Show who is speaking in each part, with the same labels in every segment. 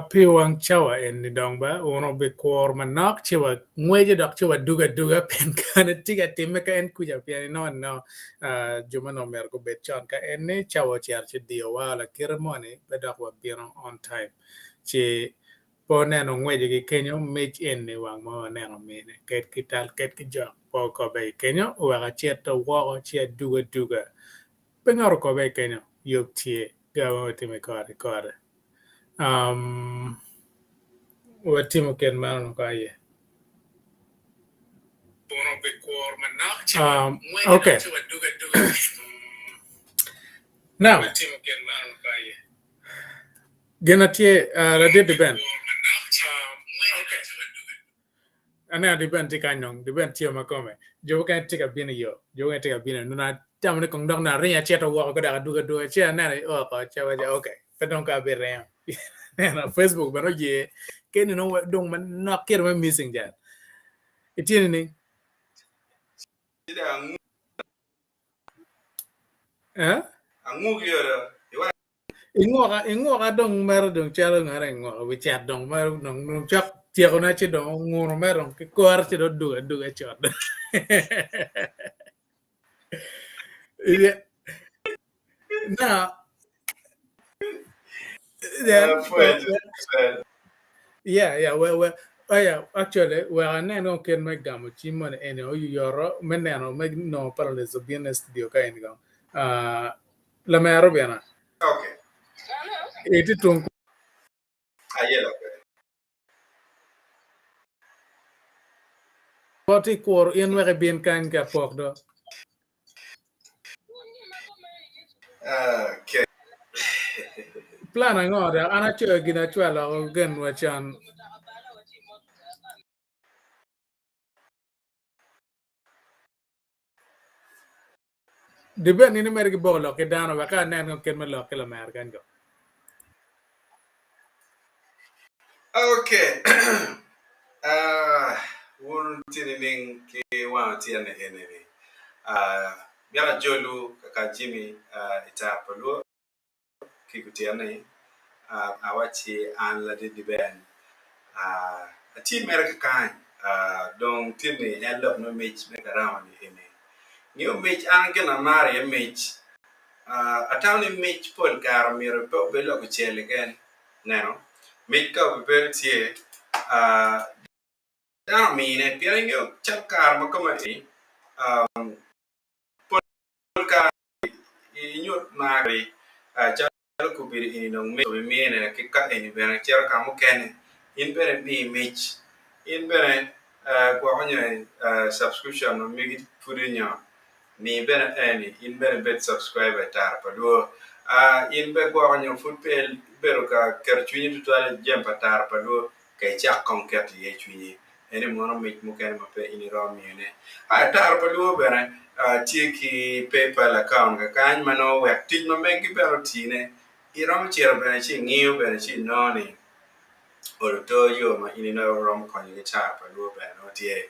Speaker 1: Pi wang cawa eni dong ba wun wubikuro manok ci wangweco dok ci wadugo aduga pien kare tye ka timme ka en kuca pien inongo ni nongo jo ma onongo myero gubed con ka en ni cawa ocito ci diyowa lakite moni pe dok wabino on time ci pe wuneno ngwecogi kenyo mic eni wang ma waneno mine ked ki tal ked ki jok pe okobbe i kenyo oweko acito woko ci adugo aduga pe ngat okobbe i kenyo yub tye. Ga ma watimo i kore ki kore. Um, watimo kit meno ka aye. Um, okay. Now, gin atye, uh, ladit Diben. Aneno Diben tye kany dong, Diben tye ma kome. Jo mukene tye ka bino i yo, jo mukene tye ka bino. Nongo atamo ni kong dok nongo aringo acito woko ka dok adwogo adwoga ci aneno i oko ci awaco ok, pe dong ka abiringo. Aneno Facebook bene oye keni nongo dong manok kite me missing jal. Itye nining? Eh? Ingwoka, ingwoka dong mere dong calo ngare ingwoka wi cet dong mere dong dong cok tyekone ci dong onguno mere dong ki kore ci dong odugo aduga cut. Yeah. Now, yeah, yeah, yeah, well, well, oh yeah, actually, well, aneno kit me gamo cim moni eni oyoto me neno me nongo panelist obino i studio ka eni kong. Uh, Lamera obina.
Speaker 2: Okay.
Speaker 1: Itye tung
Speaker 2: Ayelo kwede.
Speaker 1: Bot i kuro in wek ibin kany ka pok do.
Speaker 2: Okay.
Speaker 1: Plan ango dok an acoyo gin acwalo oko genwa can. Dibed ni imedo ki boko lok ki dano wek ka anen kong kit me lok ki lamera kany ko.
Speaker 2: Okay. Ah, wun tye nining ki wang otyeno eni-ni? Ah, mito ajolwu kaka Jimmy ah, i tar pa lwor. Ki kutyeno ni, awacci an ladit Diben, atye mere kakany, dong tye ni en lok me mic me karama ni eni. Ngiyo mic an gin amaro iye mic, atamo ni mic pol kare myero pe obed lok kicel keken, ineno, mic ka obibedo tye dano omine pien ingeyo calo kare ma kome eni pol kare inyut marri calo kobedo eni dong mic obimine ki ka eni bene cito ka mukene in bene imi mic in bene gwoko nyo subscription ma megi pudi nyo mi bene eni in bene ibed subscriber i tara pa lwor in bene gwoko nyo pud pe ibedo ka keto cwinyi tutwal i jami pa tara pa lwor ka icak kong keto iye cwinyi Eni mono mic mukene ma pe in iromo miyone. Ataro pa luo bene tye ki PayPal account kakany ma nongo wek tic ma meggi bene otine. Iromo cito bene ci ingiyo bene ci inongo ni olo to yo ma in iromo konyo ki caro pa luo bene nongo tye.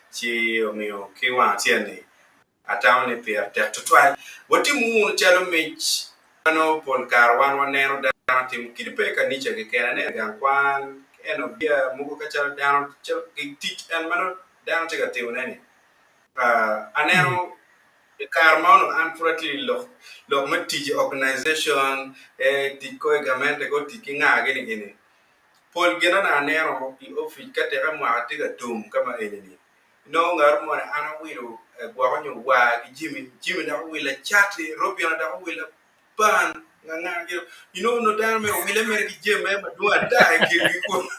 Speaker 2: Ci omiyo ki wang acel ni Atamo ni pire tek tutwal watimo wunu calo mic ma nongo pol kare wan waneno dano timo kadi pe i kanica keken, aneno i gang kwan, eno bia mogo ka calo dano calo tic en ma nongo dano tye ka timone ni. Aneno i kare ma onongo an pud atye i lok lok me tic i organization, tic kor i gamente kor tic ki nga gini gini, pol gin onongo aneno i opic ka teke mwaka tye ka tum ka ma eni-ni Nongo ngat moni an awilo gwoko nyo war ki jami, jami dok owilla cati, Robina dok owilla pan, nga nga gin, inongo nongo dano mere owille mere ki jami mere madwong ata i kingi kunu.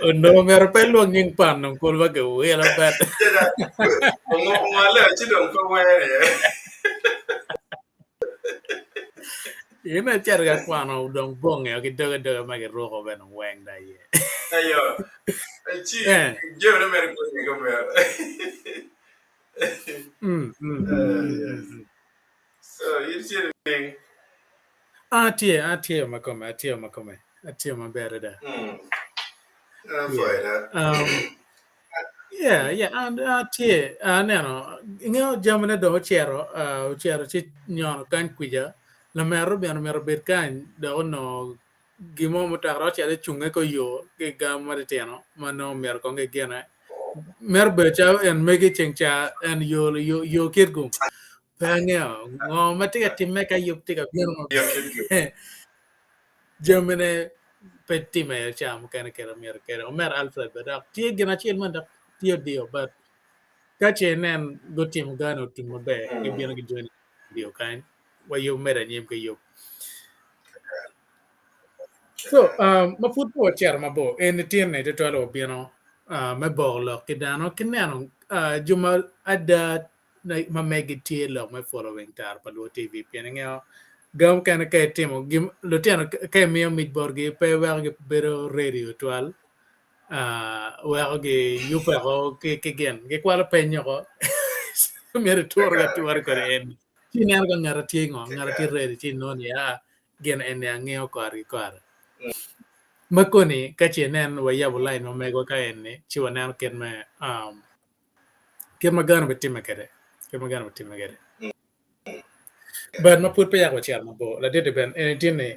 Speaker 1: Onongo myero pe ilwong nying pan dong kulu ma kiwilo bet.
Speaker 2: Ongolle ci dong pe were.
Speaker 1: In icito ka kwano dong bongi ki doge doge ma giruko bene weng da iye.
Speaker 2: Ayo, ci
Speaker 1: Eh.
Speaker 2: jamine mere konye komera.
Speaker 1: Mm, mm, mm, mm,
Speaker 2: Yes.
Speaker 1: mm.
Speaker 2: So, in tye nining?
Speaker 1: Atye, atye ma kome, atye ma kome, atye maber adada.
Speaker 2: Ah,
Speaker 1: Yeah.
Speaker 2: pwoyda.
Speaker 1: Yeah, yeah, an atye, aneno, ingeyo jamine dong ocito, uh, ocito ci nyono kany kwica, lamero bene myero obed kany dok onongo gin mo mutoka dok ocito ecunge kor yo ki gam matitino ma nongo myero kong gigine. Mito bedo calo en megi ceng ca en yo, yo, yo kitgum. Pe angeyo ngo ma tye ka timme ka yub tye ka bino
Speaker 2: Yo kitgum.
Speaker 1: Jamine pe timme i cawa mukene kit ma myero kwede. Omera Alfred bene dok tye gin acel man dok tye odiyo but ka ce inen gutimo gani otum maber gibino gijoin odiyo kany wa yub medo anyim ki yub. So um, ma pud pe wacito mabor eni tin-ni tutwal wabino uh, me boko lok ki dano ki neno uh, jo ma ada ma megi tye lok me following taro pa Luo TV pien ingeyo ga mukene ka itimo lutino ka imiyo mic botgi pe weko gibedo ready tutwal weko giyubbe woko ki gin gikwalo peny woko myero iturgi atura kwede en ci ineno ka ngat tye ngo ngat tye ready ci inongo ni aa gin eni angeyo kore ki kore ma koni ka ce inen wayabo line ma megwa ka eni ci waneno kit me Kit ma gano bitimme kwede, kit ma gano bitimme kwede. But ma pud peya wacito mabor, ladit-ti bene eni tye ni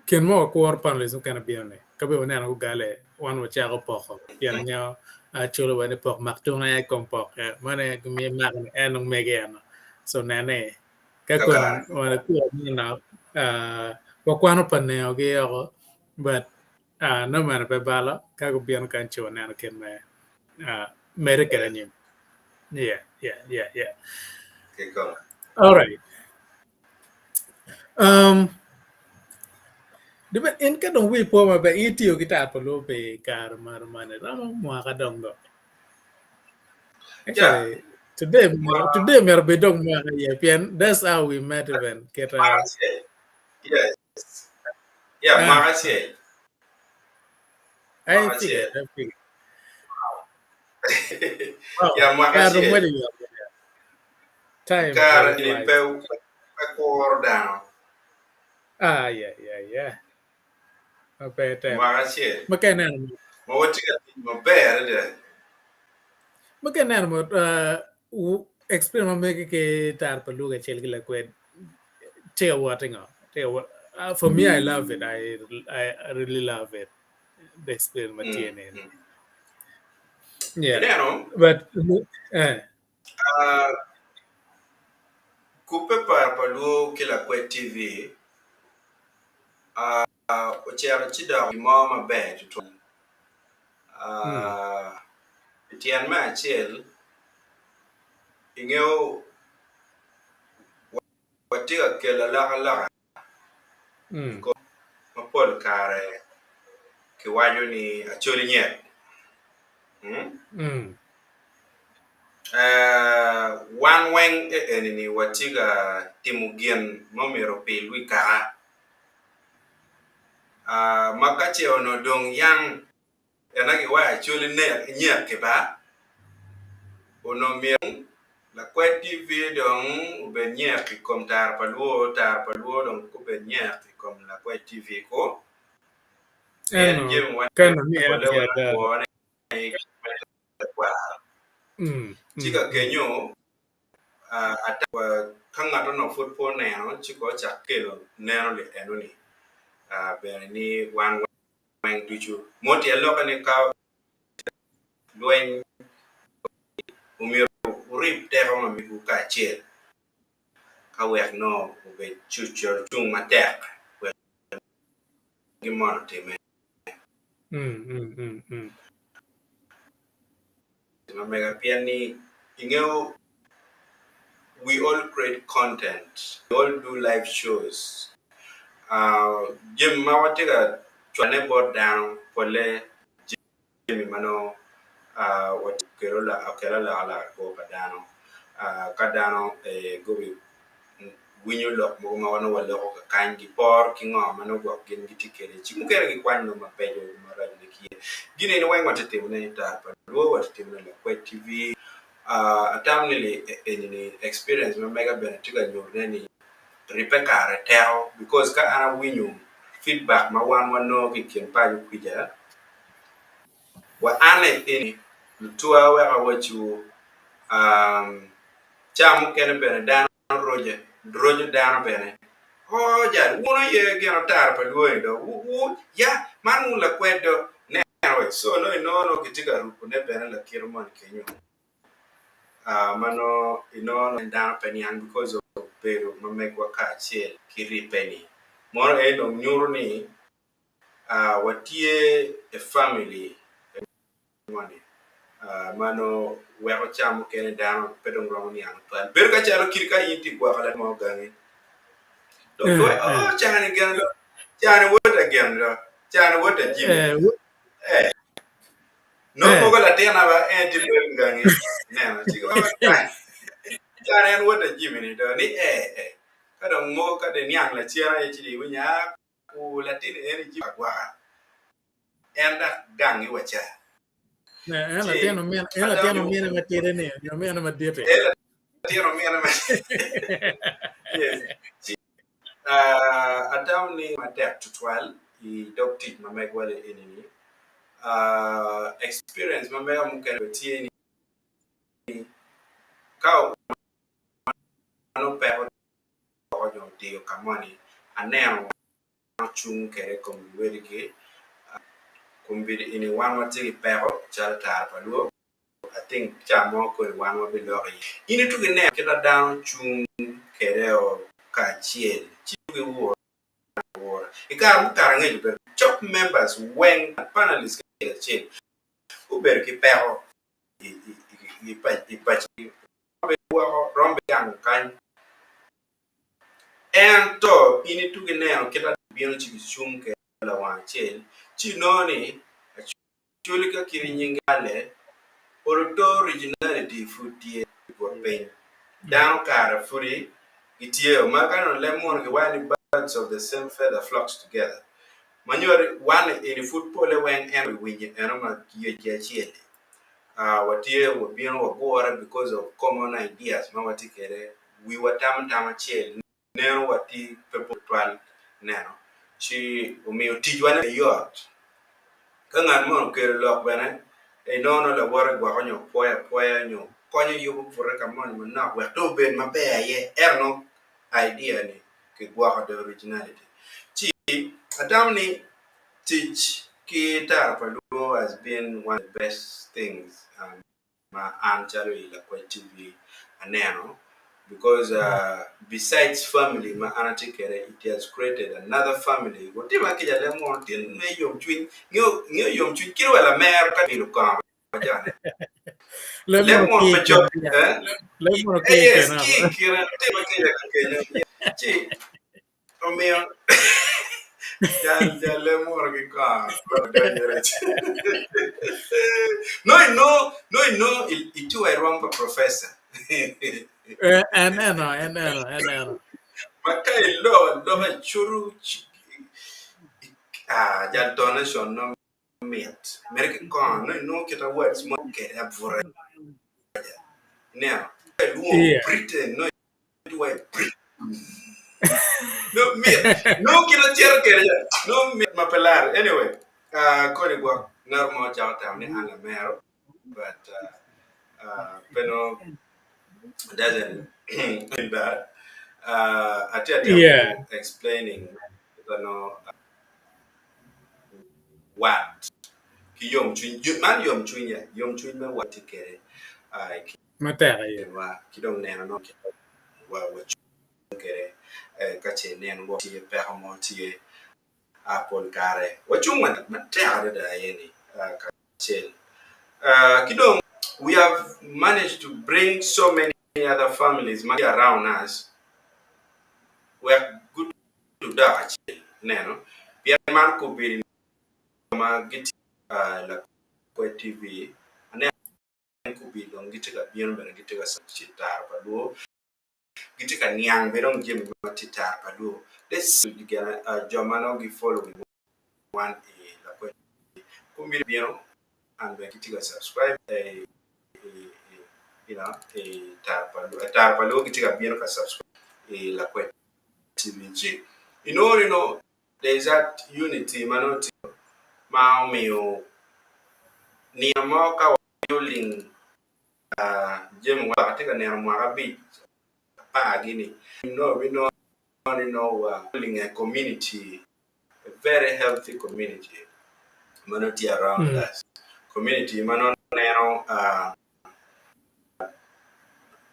Speaker 1: kin ma wakuro panelists mukene bino ni ka bene waneno gugale wan wacako poko pien angeyo acolo wa ni pok mak tung aye kom pok meno aye gimiyo imako ni en dong mege eno so nene ka kono wakuro manok wakwano pa neogi oko but Nongo meno pe balo ka gubino kany ci waneno kit me medde kwede anyim. Yeah, yeah, yeah, yeah. All right. Um, in ka dong wi po maber, in itiyo ki tar pa luo pi kare marom mane? Romo mwaka dong do. Actually, today, today myero obed dong mwaka iye, pien that's how we met even. Kita,
Speaker 2: Yes. Yeah,
Speaker 1: Ah.
Speaker 2: mwaka acel.
Speaker 1: I
Speaker 2: Mwaka
Speaker 1: figured,
Speaker 2: acel.
Speaker 1: I figured. Wow.
Speaker 2: Yeah, mwaka
Speaker 1: Kare
Speaker 2: acel.
Speaker 1: ngweco yot. Time
Speaker 2: Kare
Speaker 1: really
Speaker 2: ni
Speaker 1: flies.
Speaker 2: pe pe kuro dano.
Speaker 1: Ah, yeah. Ma pe tek.
Speaker 2: Mwaka acel.
Speaker 1: Ma ka ineno
Speaker 2: Ma watye ka tic maber adada.
Speaker 1: Ma ka ineno mot, uh, experience ma megi ki tar pa lugo acel ki lakwed tye ka wot ingo? Tye ka wot. For me, I love it. I really love it. The experience ma tye ni. Yeah.
Speaker 2: Ineno,
Speaker 1: But, eh,
Speaker 2: kubbe pa Luo ki Lakwed TV ocito ci doko gin mo maber tutwal. Pi tyen me acel, ingeyo watye ka kelo alokaloka i kom ma pol kare kiwaco ni Acholi nyek. Wan weng eni watye ka timo gin ma myero opil wi kaka ma ka ce onongo dong yang En aye giwaco Acholi nyek-ki ba, onongo myero lakwed TV dong obed nyek i kom tara pa lwor, tara pa lwor dong gubed nyek i kom lakwed TV ku. Pien
Speaker 1: eno,
Speaker 2: jami
Speaker 1: ka nongo
Speaker 2: weng
Speaker 1: ni
Speaker 2: pole
Speaker 1: en tye ada.
Speaker 2: wakwone i tekwaro. Ci ka kenyo ata ka ngat onongo pud pe oneno ci kono ocak kelo neno li enoni bene ni wan weng ducu. Mo tyen lokke ni ka lweny omyero wurib teko ma megwu kacel ka wek nongo obed cung matek wek gin moni otimme. Ma mega pien ni ingeyo we all create content, we all do live shows, jami ma watye ka cwalone bot dano pole jami ma nongo okelo alokaloka i kwo pa dano ka dano winyo lok mogo ma nongo waloko kakany giporo ki ngo ma nongo gwok gin gitye kwede ci mukene gikwany nongo mabeco maraco ne ki iye. Gin eni weng watye timone i Tar pa Luo watye timone i Lakwec TV atamo ni eni ni experience ma mega bene tye ka nyutone ni ribbe kare teko because ka an awinyo feedback ma wan wanongo ki i kin paco kwica wa an eni lutuwa wek awacciwu ca mukene bene dano roce roco dano bene oo jal wun aye gin otara pa lwoni do wu ya man wun lakwed do neno we so nongo inongo nongo kitye ka rubone bene lakite moni kenyo ma nongo inongo ni dano pe niang because of bedo ma megwa kacel ki ribbe-ni mono eni dong nyuto ni watye a family moni ma nongo weko ca mukene dano pe dong romo niang tutwal. Bedo ka calo kit ka in itye ka gwoko latin mo gangi dong dong oh cani gin do cani wot agin do cani wot ajimi eh nongo mogo latina ba en tye bedo gangi ineno ci cani en wot ajimi ni do ni eh eh ka dong mogo ka dong iniang lacen aye ci dong iwinyo aa ku latin eni jami agwoka. En dok gangi wa ca.
Speaker 1: En latin omine, en latin omine matidi ni, nyo omine madit-ti.
Speaker 2: En latin omine ma Yes. Ci uh, atamo ni matek tutwal i dog tic ma megwa li eni-ni. Uh, experience ma mega mukene bene tye ni ka nongo peko doko nyo odiyo ka moni, aneno ocung kwede i kom luwedigi. Kombeddi eni wan watye ki peko calo tara pa lwok. I think ca mo koni wan wabiloko iye. In ituko ineno kit ma dano cung kwede kacel ci giwuro awura. I kare mukato angec obedo cok members weng panelists ki acel acel gubedo ki peko i pacigi. Romo bedo woko, romo bedo gang kany. Ento in ituko ineno kit ma gibino ci gicung kwede lawang acel, ci inongo ni Acholi ka kit nyinge balle, oluto originality pud tye i but piny. Dano kare pudi gitye ma ka nongo leb munu giwaco ni birds of the same feather flocks together ma nyuto wan eni pud pole weng en winyo eno ma yecgi acel-li. Watye wabino wagure because of common ideas ma watye kwede wiwa tamo tam acel neno wa tye pe bor tutwal neno ci omiyo ticwa ne yot ka ngat mo okelo lok bene inongo nongo lawote gwoko nyo pwoyo apwoya nyo konyo yubo pute ka moni manok wek dong obed maber aye ento nongo idea ni kigwoko the originality ci atamo ni tic ki tara pa luo has been one of the best things ma an calo i Lakwec TV aneno because besides family ma an atye kwede it has created another family wutima kica leb mono tin me yomcwiny ngeyo yomcwiny kit wa lamero ka bilo kongo jone leb mono pe cok eh yes ki i kine wutima kica kakenyo ci Omiyo jal jalle muro ki kongo No inongo no inongo itye wa i rwom pa professor.
Speaker 1: En eno en eno en eno.
Speaker 2: Ma ka iloko aloka icuto ah jal tonation nongo mit mere ki kongo nongo inongo kita words mo kede abuta ineno ka ilwongo Britain nongo Nongo kit acito kwede ca nongo mit ma pe lare anyway koni gwok ngat mo cako tamo ni an lamero but pe nongo doesn't mean that atye atemo explaining kit nongo wat ki yomcwiny man yomcwiny ya yomcwiny me wat tye kwede
Speaker 1: Matek aye.
Speaker 2: Kinwa ki dong neno nongo kit ma wacung kwede ka ce inen gwok tye peko mo tye pol kare wacung matek adada aye ni kacel ki dong we have managed to bring so many other families ma tye around us wek gudok acel ineno pien man kobedo ma gitye lakwed TV aneno Kubbi dong gitye ka bino bene gitye ka cito tara pa luo. Gitye ka niang bene dong jami ma tye tara pa luo. Let's jo ma nongo gi following wan i lakwed kombeddi bino and bene gitye ka subscribe i you know i tara pa luo tara pa luo gitye ka bino ka subscribe i lakwed TV ci inongo ni nongo there is that unity ma nongo tye ma omiyo nino mo ka oling jami wa atye ka neno mwaka abic apar gini nongo ibinongo ni nongo wa oling a community a very healthy community ma nongo tye around us community ma nongo neno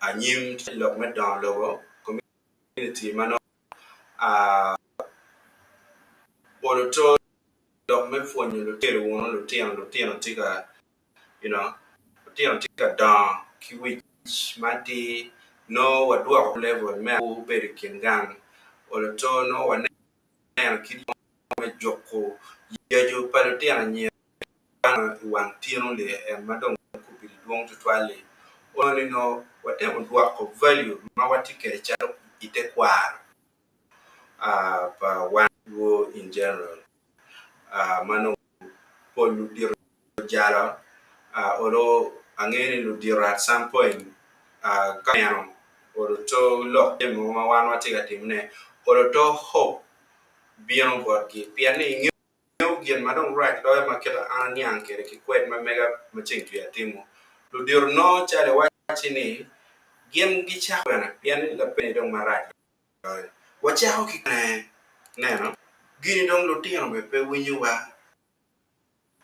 Speaker 2: anyim lok me dongo lobo community ma nongo olo to lok me pwonyo lutino lutino tye ka you know, lutino tye ka dongo ki wic ma atir nongo wadwoko level me bedo i kin gang olo to nongo waneno kit me juko yaco pa lutino anyira i wang tino li en ma dong obedo dwong tutwal-li onongo ni nongo watemo dwoko value ma watye kwede calo i tekwaro pa wan luo in general ma nongo pol ludito ojalo olo angeyo ni ludito at some point ka neno olo to lok jami mogo ma wan watye ka timone olo to hope bino botgi pien ni ingeyo gin ma dong rac loyo ma kit ma an aniang kwede ki kwed ma mega ma ceng tye atimo ludito nongo calo iwacci ni gin gicako kwena pien ni lapeny dong marac loyo wacako ki neno gini dong lutino bene pe winyowa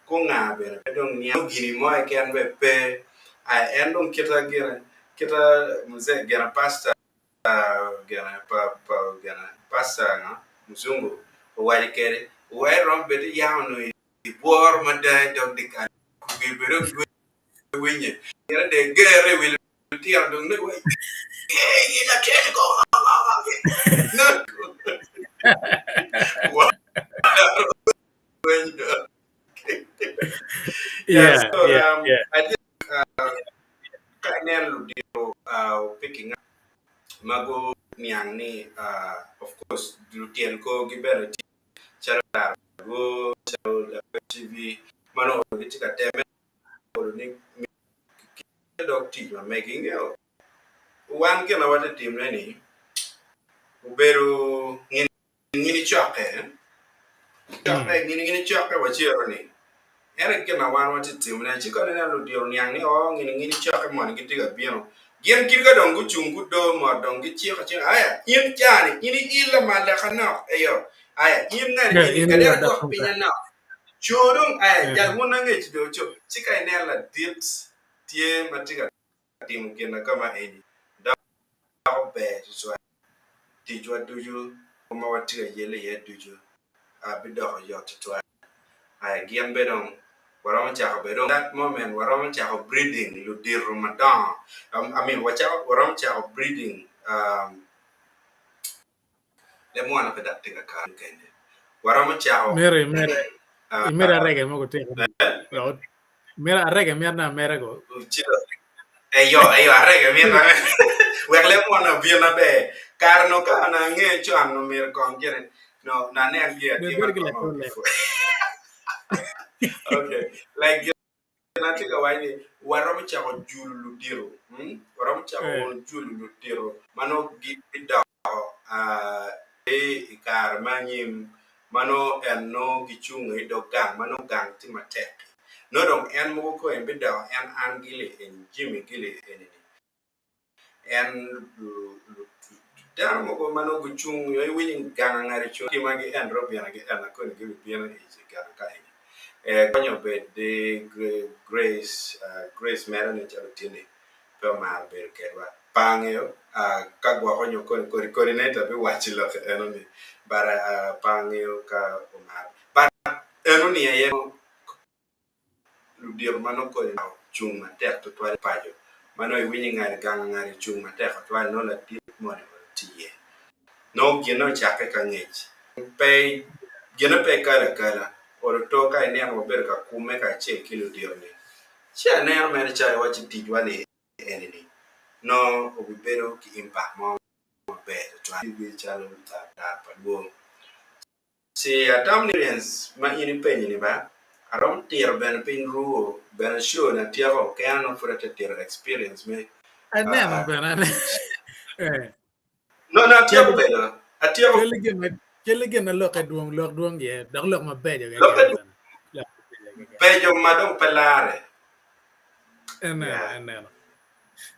Speaker 2: Ko nga bene pe dong niang gini mo keken bene pe aye en dong kita gine kita mzee gine pastor gine pa pa gine pastor nga muzungu owaco kede wai romo bed ni yam onongo ibworo mada i dog dyekal gin bene winye gine dong igere i wi lutino dong nongo iwaci ee in latin ko
Speaker 1: Yeah,
Speaker 2: so
Speaker 1: yeah, yeah.
Speaker 2: I think ka ineno ludito picking up ma guniang ni of course lutyel korgi bene tye calo Larago, calo Lakwed TV ma nongo gitye ka temme ni dog tic ma megi. Ingeyo wan gin ma watye ka timone ni obedo Ngini cokke, cokke, ngini ngini cokke wacito ni. Ento gin ma wan watye ka timone, ci kono ineno ludito oniang ni oo ngini ngini cokke moni gitye ka bino. Gin kit ka dong gucung gudo mot dong giciko acika, aya in cani in iil lamal dok anok eyo, aya in ngani
Speaker 1: Yeah,
Speaker 2: eni
Speaker 1: in
Speaker 2: kadi
Speaker 1: ila
Speaker 2: adwok
Speaker 1: dok
Speaker 2: piny
Speaker 1: kare.
Speaker 2: anok. Co dong aya jal
Speaker 1: Eh.
Speaker 2: wun angec dong co. Ci ka ineno ladit tye ma tye ka timo gin ma kama eni doko ber tutwal. Ticwa ducu ma watye ka yelle iye ducu bidoko yot tutwal. Gin bene dong waromo cako bene dong that moment waromo cako breeding ludito madongo I mean waromo cako breeding leb munu pe dok tye kakare mukene waromo cako
Speaker 1: Mere mere imito arege mogo tiko mito arege mit na ameda go.
Speaker 2: Eyo eyo arege mit na wek leb munu obin maber kare no ka onongo angeyo con no myero kong gire no nanen gire
Speaker 1: Myero
Speaker 2: atima
Speaker 1: ibed ki
Speaker 2: kong
Speaker 1: lapor leb.
Speaker 2: okay like Gin atye ka waco ni waromo cako julo ludito, waromo cako wunu julo ludito ma nongo gibidoko i kare me anyim ma nongo en nongo gicung i dog gang ma nongo gang tye matek-ki. Nongo dong en mogo kong bidoko en an gili eni, Jimmy gili eni-ni. En dano mogo ma nongo gucung nyo iwinyo ni gang ngat ocung ki ma gien obino gien koni gibibino i gang ka eni konyo obed di Grace Grace mere nen calo tye-ni pe omaro bedo kedwa pe angeyo ka gwoko nyo koni kodi coordinator biwaco lok enoni but pe angeyo ka omaro but enoni aye Ludito ma nongo kodi ocung matek tutwal i paco ma nongo iwinyo i ngat gang ngat ocung matek tutwal nongo ladit moni olo tye iye. Nongo gine ocakke ka ngec pe gine pe kalo akala olo to ka ineno wabedo ka kumme kacel ki ludito-ni ci aneno mere calo iwacci ticwa-ni eni-ni nongo obibedo ki impact mo. ber tutwal calo tar pa lwong. Ci atamo ni experience ma in ipenyo ni ba aromo tiro bene piny ruu bene show ni atyeko kena nongo pud atye tiro experience me
Speaker 1: Aneno bene aneno eh.
Speaker 2: No no atyeko bedo atyeko.
Speaker 1: Kelli gin ma kelli gin ma lokke dwong lok dwong iye dok lok mabeco keken
Speaker 2: Lokke
Speaker 1: bene. Lok mabeco keken.
Speaker 2: beco ma dong pe lare.
Speaker 1: Eneno
Speaker 2: Yeah.
Speaker 1: eneno.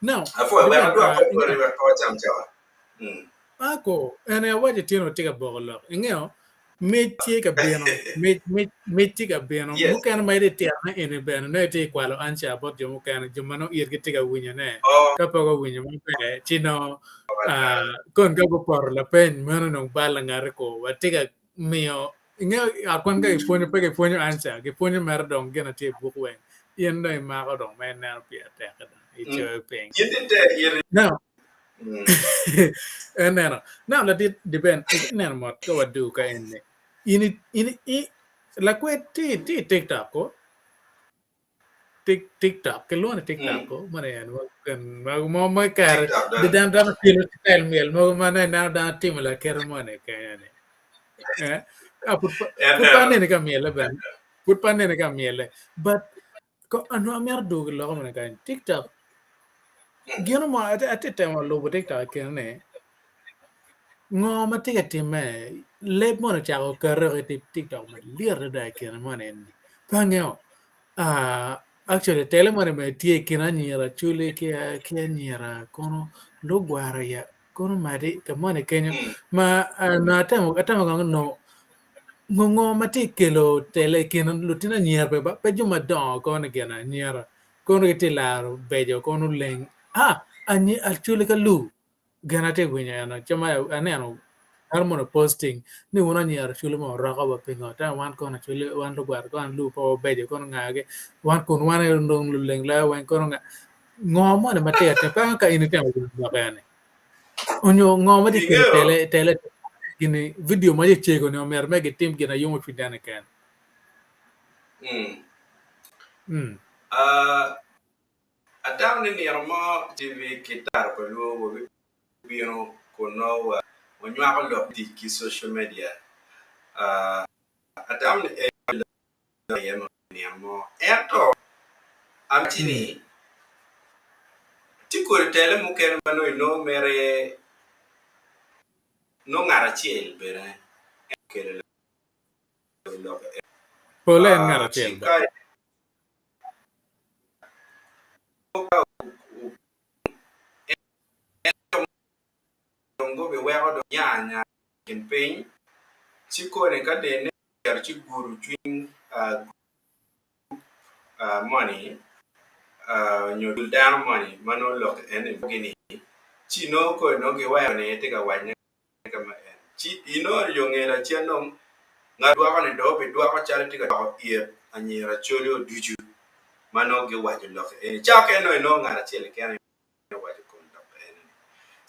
Speaker 1: Now,
Speaker 2: Apwoyo wek
Speaker 1: Dibben,
Speaker 2: adwok
Speaker 1: uh,
Speaker 2: kong boti wek pe wacam cawa. Mm.
Speaker 1: Ako, en aye awaco tyen watye ka boko lok. Ingeyo, mic tye ka bino, mic, mic, mic tye ka bino.
Speaker 2: Yes.
Speaker 1: Mukene ma itye tirone eni bene nongo itye ka kwalo answer bot jo mukene, jo ma nongo itgi tye ka winyone.
Speaker 2: Oh,
Speaker 1: Ka pe guwinyo maber, ci nongo ah, kon ka gupoto lapeny meno dong bal langati ko. Watye ka miyo, ingeyo i ot kwan ka gipwonyo, pe gipwonyo answer, gipwonyo mere dong gin na tye i buk weng. In dong imako dong ma ineno pire tek-ki dong,
Speaker 2: mm.
Speaker 1: icoyo piny.
Speaker 2: In ite iti.
Speaker 1: Now,
Speaker 2: Mm.
Speaker 1: Eneno. Now ladit Diben, ineno mot ka wadu ka eni. In in i lakwed tye tye i TikTok ko? Tik TikTok kilwongo ni TikTok ko? Meno en ma mo ma kare
Speaker 2: TikTok
Speaker 1: di
Speaker 2: dong.
Speaker 1: dano dano kelo style myel mogo ma nongo ineno dano timo lakite moni kenyo ni. Eh? Ah, pud pa pud pa
Speaker 2: Eneno.
Speaker 1: aneni ka myele bene. Pud pa aneni ka myele. But Ko anongo amito dwogo i loko mene kany tiktok gino mo atye temo lubo tiktok i kine ni ngo ma tye ka timme leb moni ocako kati woko i tiktok malit adada i kine moni eni pe angeyo actually tele moni bene tye i kin anyira Acholi ki anyira kono lugwara ya kono madi ka moni kenyo ma atemo atemo kong nongo Ngo ngo ma tye kelo tele i kin lutino anyira pe ba pe jo madongo kono gin anyira kono gitye laro beco kono leng ah anyi actually ka lu gin atye winyo eno ca ma aneno dano moni posting ni wun anyira actually mo oroko wa pingo te wan kono actually wan lugwero kono lu pe wabeco kono nga gi wan kun wan aye dong luleng loyo weng kono nga ngo moni ma tye ka time pe angeyo ka in itemo winyo lok eni. Onyo ngo ma tye kelo
Speaker 2: Ingeyo,
Speaker 1: tele tele gini video ma cego ni omyero me gitim gin ayomo cwiny dano keken.
Speaker 2: mm.
Speaker 1: Mm.
Speaker 2: Ah, atamo ni nino mo TV ki Taro pa Luo wabibino kun nongo wa wanywako lok me tic ki social media. Ah, atamo ni en aye ma nino mo. Ento amiti ni tye kodi tele mukene ma nongo inongo mere nongo ngat acel bene okelo lok
Speaker 1: Pole en ngat acel
Speaker 2: ci ka dong gubiweko dong nya nya i kin piny ci koni ka dene ocito ci gudo cwiny gurup moni nyo dul dano moni ma nongo lok eni ni ci nongo koni nongo giweko ni etye ka wacone ka ma en ci inongo yo nge lacen dong ngat dwoko ni dong obidwoko calo tye ka dwoko it anyira Acholi ducu ma nongo giwaco lok eni ca okene nongo inongo ngat acel keken owaco i kom lok eni-ni.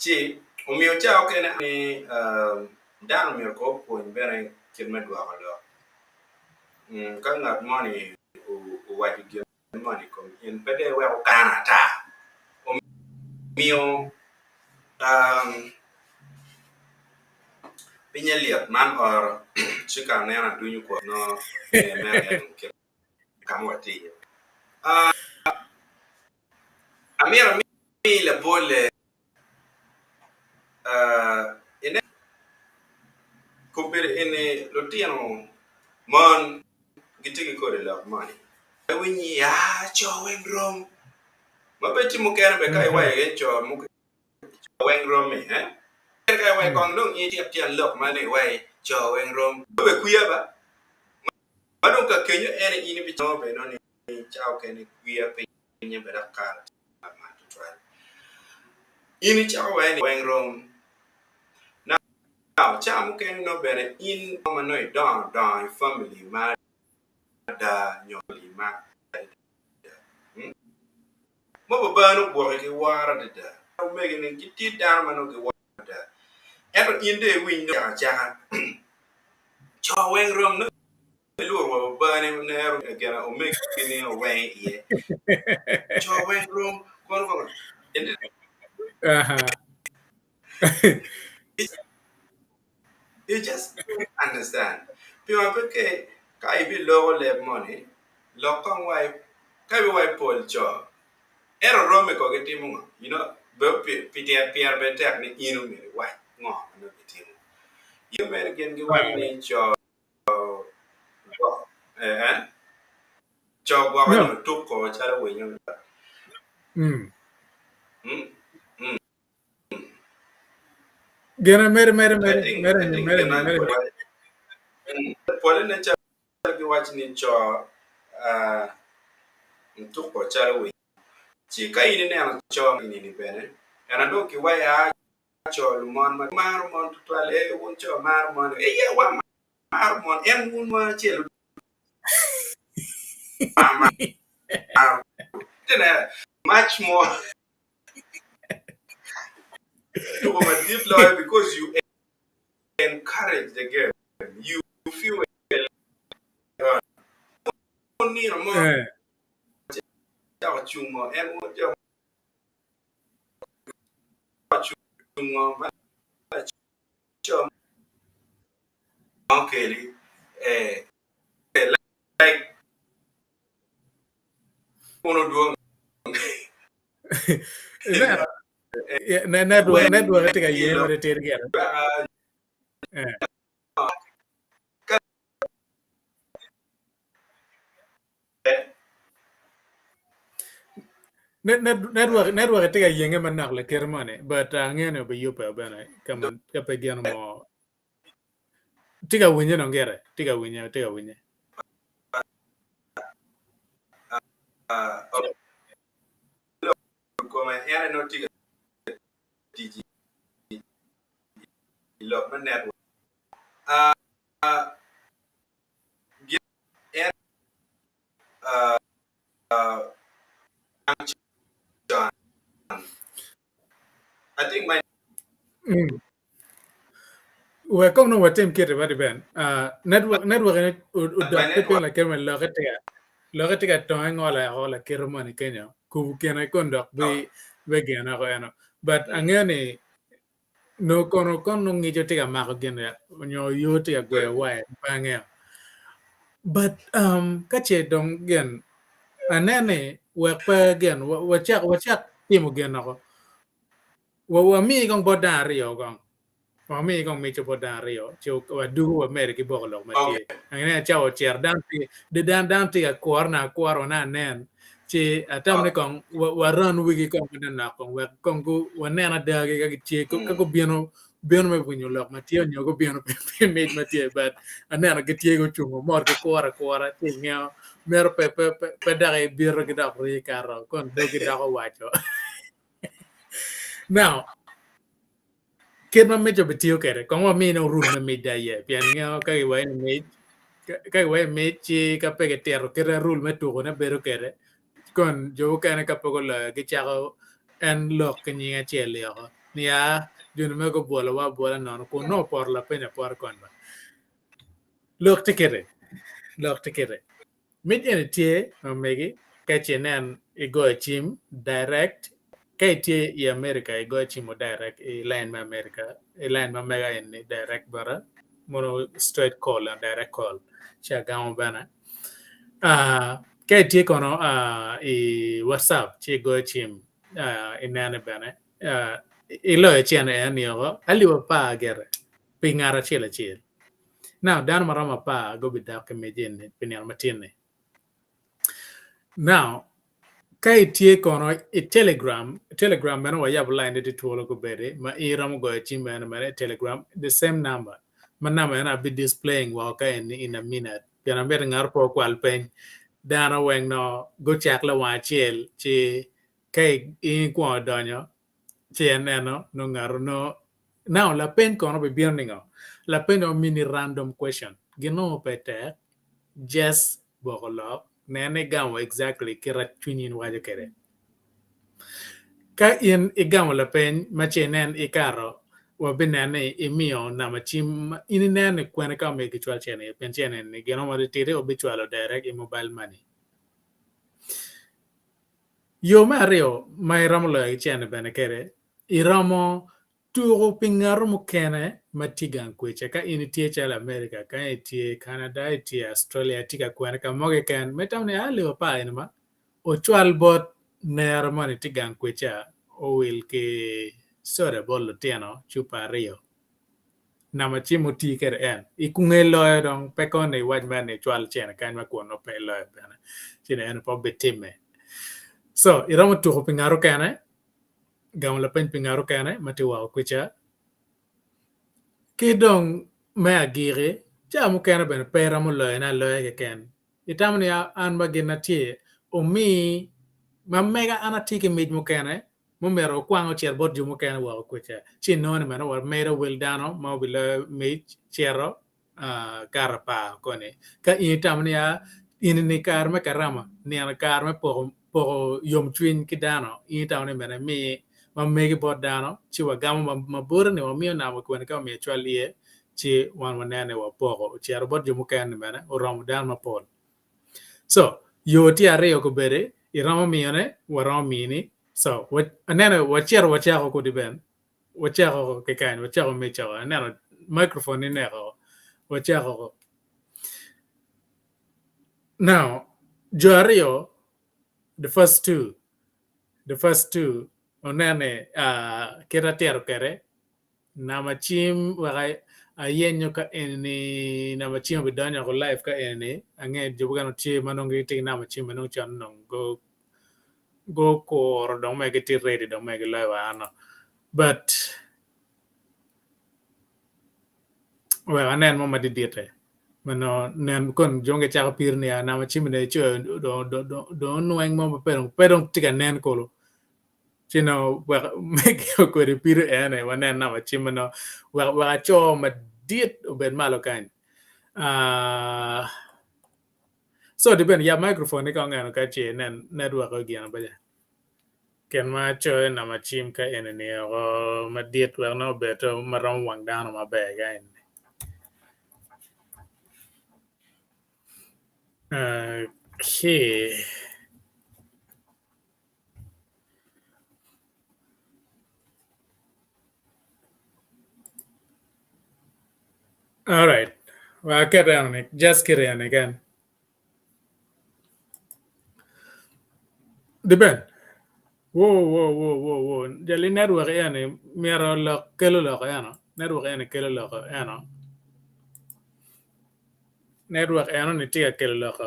Speaker 2: Ci omiyo ca okene ni dano myero kong opwony bene kit me dwoko lok. Ka ngat moni owaco gin moni i kom in, pe dong iwek okano ata. Omiyo pinye lyet man oro ci ka aneno adunyo kwot nongo mere aye dong kit ka ma watye iye. Amito ami labolle inen kombeddi eni lutino mon gitye ki kodi lok moni ma iwinyo ni aa co weng rom ma bene tye mukene bene ka iwaco iye co weng rom-mi ka iwaco kong dong in itit tyen lok man ni iwaci co weng rom bene kwiya ba ma dong ka kenyo en in ibinongo bene ni Cawa okene kwiya pinye bene dok kare tye lamal tutwal. In icako wai ni weng rom. Now, cawa mukene nongo bene in ma nongo idongo dongo i family ma ada nyo family ma adada. Hmm? Ma babani ogwoki ki woro adada. Omegini gitye dano ma nongo giworo adada. Ento in dong iwiny nongo acaka acaka. Co weng rom nongo Ilwor wa babani onero gin omegini oweng iye. Co weng rom kono kono. You just don't understand. Pingo pe ke ka ibiloko leb moni, lok kong wa ka ibiwaco pol co, ento romi ko gitimo ngo? You know, pi pire bene tek ni in omyero iwac ngo ma nongo gitimo. In mere gin giwaco ni co co gwoko nyo tuko calo winyo.
Speaker 1: Gene mere mere mere mere mere mere.
Speaker 2: Pole ne calo giwaco ni co tuko calo winyo. Ci ka in ineno co ni bene ena dong kiwaco aa co lumon ma maro mon tutwal ee wun co maro mon ee wa maro mon en wun mon acel maro much more tuko madit loyo because you encourage the game you fuel nino mo cako cungo en jo cungo ma laco ma okeli eh like kun odwong
Speaker 1: Network network tye ka ye mere tir gire. Eh. Network network tye ka yenge manok lakite moni but angeyo ni obiyubbe bene ka pe gin mo tye ka winye dong gire tye ka winye tye ka winye.
Speaker 2: Kome en aye nongo tye ka tic i lok me network. En I think my
Speaker 1: Wek kong nongo watim kiti ba Ben. Network network eni odok ki piny lakite ma lokke tye ka lokke tye ka tonge ngolo eko lakite moni kenyo kubu kine kun dok bi bi gin eko eno. But angeyo ni Nongo kono kono nongo ngico tye ka mako gin nyo yo tye ka gweyo waya pe angeyo. But um, ka ce dong gin aneno ni wek pe gin wacak wacak timo gin oko wami kong bot dano aryo kong wami kong mico bot dano aryo ci wadugo wamedo ki boko lok ma tye. Angeyo ni cawa ocito dano tye dano tye ka kurone akura wa anen Ci atamo ni kong waran wigi kong manok kong wek kong wanen adagi ka gitye ka gubino bino me winyo lok ma tye nyo gubino pi mic ma tye but aneno gitye gucungo mot gikuro akura ci ingeyo mito pe pe pe dok ibito ki dok rii kato kun dogi dok owaco. Now Kit ma mic obitiyo kwede, kong wamine rul me mic da iye, pien ingeyo ka giwaco ni mic, ka giwaco ni mic ci ka pe kitito kite rul me tukone bedo kwede, kon jo mukene ka pe guloyo gicako en lok ki nying acel-li oko ni aa joni magi gubwolowa abwola nono kun nongo opoto lapeny apota kony ba. Lok tye kiti, lok tye kiti. Mic eni tye ma megi ka ci inen igoyo cim direct ka itye i America igoyo cimo direct i line me America i line ma mega eni direct bota mono straight call direct call ci agamo bene ka itye kono i WhatsApp ci igoyo cim inene bene iloyo cene eni oko alip apar gire pi ngat acel acel. Now dano ma romo apar gubidok ki mic eni pi nino matin-ni. Now ka itye kono i telegram, telegram bene wayabo line ne tye twolo gubedi ma in iromo goyo cim bene mere i telegram the same number ma number eno abi displaying woko ka eni in a minute pien amito ngat pe okwal peny dano weng no gucak lawang acel ci ka in ikwongo donyo ci en neno nongo ngato nongo now lapeny kono bibino ningo lapeny dong mini random question gin mo pe tek just boko lok nen ni igamo exactly kita cwinyi in waco kwede ka in igamo lapeny ma ce inen ikato wabineno ni imiyo namba cim ma in ineno ni kwene ka omyero gicwal cene iye pien cene ni gin mo matitidi obicwalo direct i mobile money. Yo me aryo ma iromo loyo ki cene bene kede, iromo tuko pi ngato mukene. ma tye gang kweca ka in itye calo America, ka itye Canada, itye Australia, itye ka kwene ka mo keken ma itamo ni alip apar eni ma ocwal bot nera moni tye gang kweca owil ki soda bot lutino cupa aryo namba cim oti kwede en i kunge loyo dong pe kono iwac mere ni icwal cene kany ma kun nongo pe iloyo bene ci ni eno pe obitimme. So iromo tuko pi ngat okene gamo lapeny pi ngat okene ma tye woko kwica ki dong me agiki ca mukene bene pe iromo loyone aloya keken itamo ni an ma gin na tye omi ma mega an atye ki mic mukene mumito okwang ocit bot jo mukene woko kwica ci inongo ni bene wamedo wel dano ma obiloyo mic cito kato apar koni. Ka in itamo ni aa eni kare me karama nino kare me poko yomcwiny ki dano in itamo ni myero imi ma megi bot dano ci wagamo ma boti ni wamiyo namba kwene ka omyero ecwal iye ci wan waneno ni wapoko ocito bot jo mukene ni bene oromo dano mapol. So yo tye aryo kobedi iromo miyone waromo mini so aneno wacito wacako kodi bene Wacako ki kany, wacako mic oko. Aneno microphone ni neko. Wacako oko. Now, jo aryo, the first two, the first two, onene uh, kit atito kwede, nama cim wek ayenyo ka eni nama cim obidonyo oko live ka eni, ange jo mukene tye ma nongo gitye ki nama cim ma nongo con nongo gukuro dong mere gitye ready dong mere giloyo wa ano but wek anen mo madidite ma nongo nen kon jo gicako piro ni namba cim ni icoyo dong onweng mo ma pe dong tye ka nen kulu ci nongo wek mege kwede pido ene wanen namba cim ma nongo wek aco madit obed malo kany. So di bene yab microphone ni kong eno ka ce inen network ogino baja. Ken ma coyo namba cim ka eni ni oko madit wek nongo obed ma romo wang dano maber ka eni. Okay. All right. Well, aket eno ni just kit eno ni ken. Depend. Whoa, whoa, whoa, whoa, whoa. Jali network eno myero lok kelo lok eno. Network eno kelo lok eno. Network eno ni tye ka kelo lok.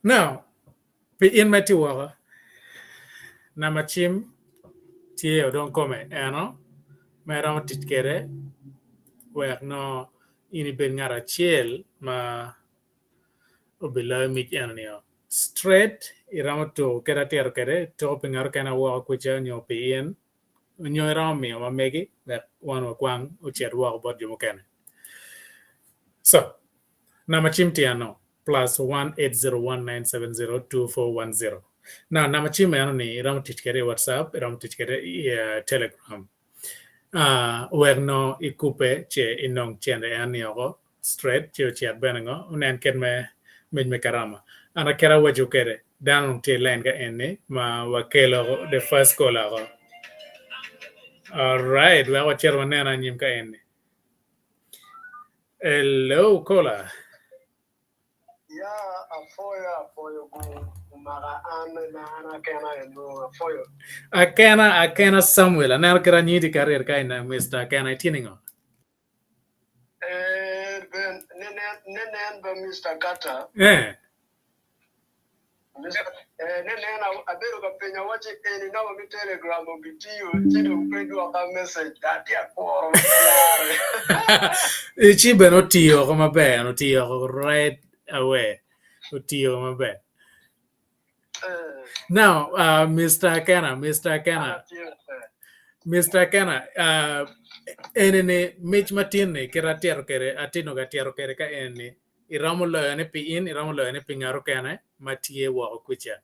Speaker 1: Now, pi in ma itye woko, namba cim tye odong kome eno ma iromo tic kwede wek nongo in ibed ngat acel ma obiloyo mic eno-ni-o. Straight iromo tuko kit atito kwede, tuko pi ngat mukene woko kwica nyo pi in. nyo iromo miyo ma megi wek wan wakwang ocit woko bot jo mukene. So, namba cim tye ano? Plus 1-801-970-2410. Now, namba cim eno ni iromo tic kwede i WhatsApp, iromo tic kwede i uh, Telegram. Uh, wek no ikubbe ce inong cente en ni oko straight ci ocit bene ngo onen kit me mic me karama. An akit awaco kwede dano dong tye i line ka eni ma wakelo the first call oko. Alright, wek wacit wanen anyim ka eni. Hello caller.
Speaker 3: Ya apwoyo apwoyo gu omaka an ma an akena eno apwoyo.
Speaker 1: Akena akena Samuel aneno kit anyiti tye ka ryere ka eni Mister Akena itye ningo?
Speaker 3: Eh, ben, nenen, nenen ba Mister Carter.
Speaker 1: Eh.
Speaker 3: Mister, eh, nenen abedo ka penyo awacci eni namba me telegram obitiyo ci dong pe dwoka message atye akuro ma pe larre.
Speaker 1: Ci bene otiyo oko maber, en otiyo oko right away. Otiyo maber. Now, uh, Mr. Akena, Mr. Akena, Mr. Akena, uh, eni ni mic matin ni kit atito kwede, atino ga tito kwede ka eni ni iromo loyone pi in, iromo loyone pi ngat okene ma tye woko kwica.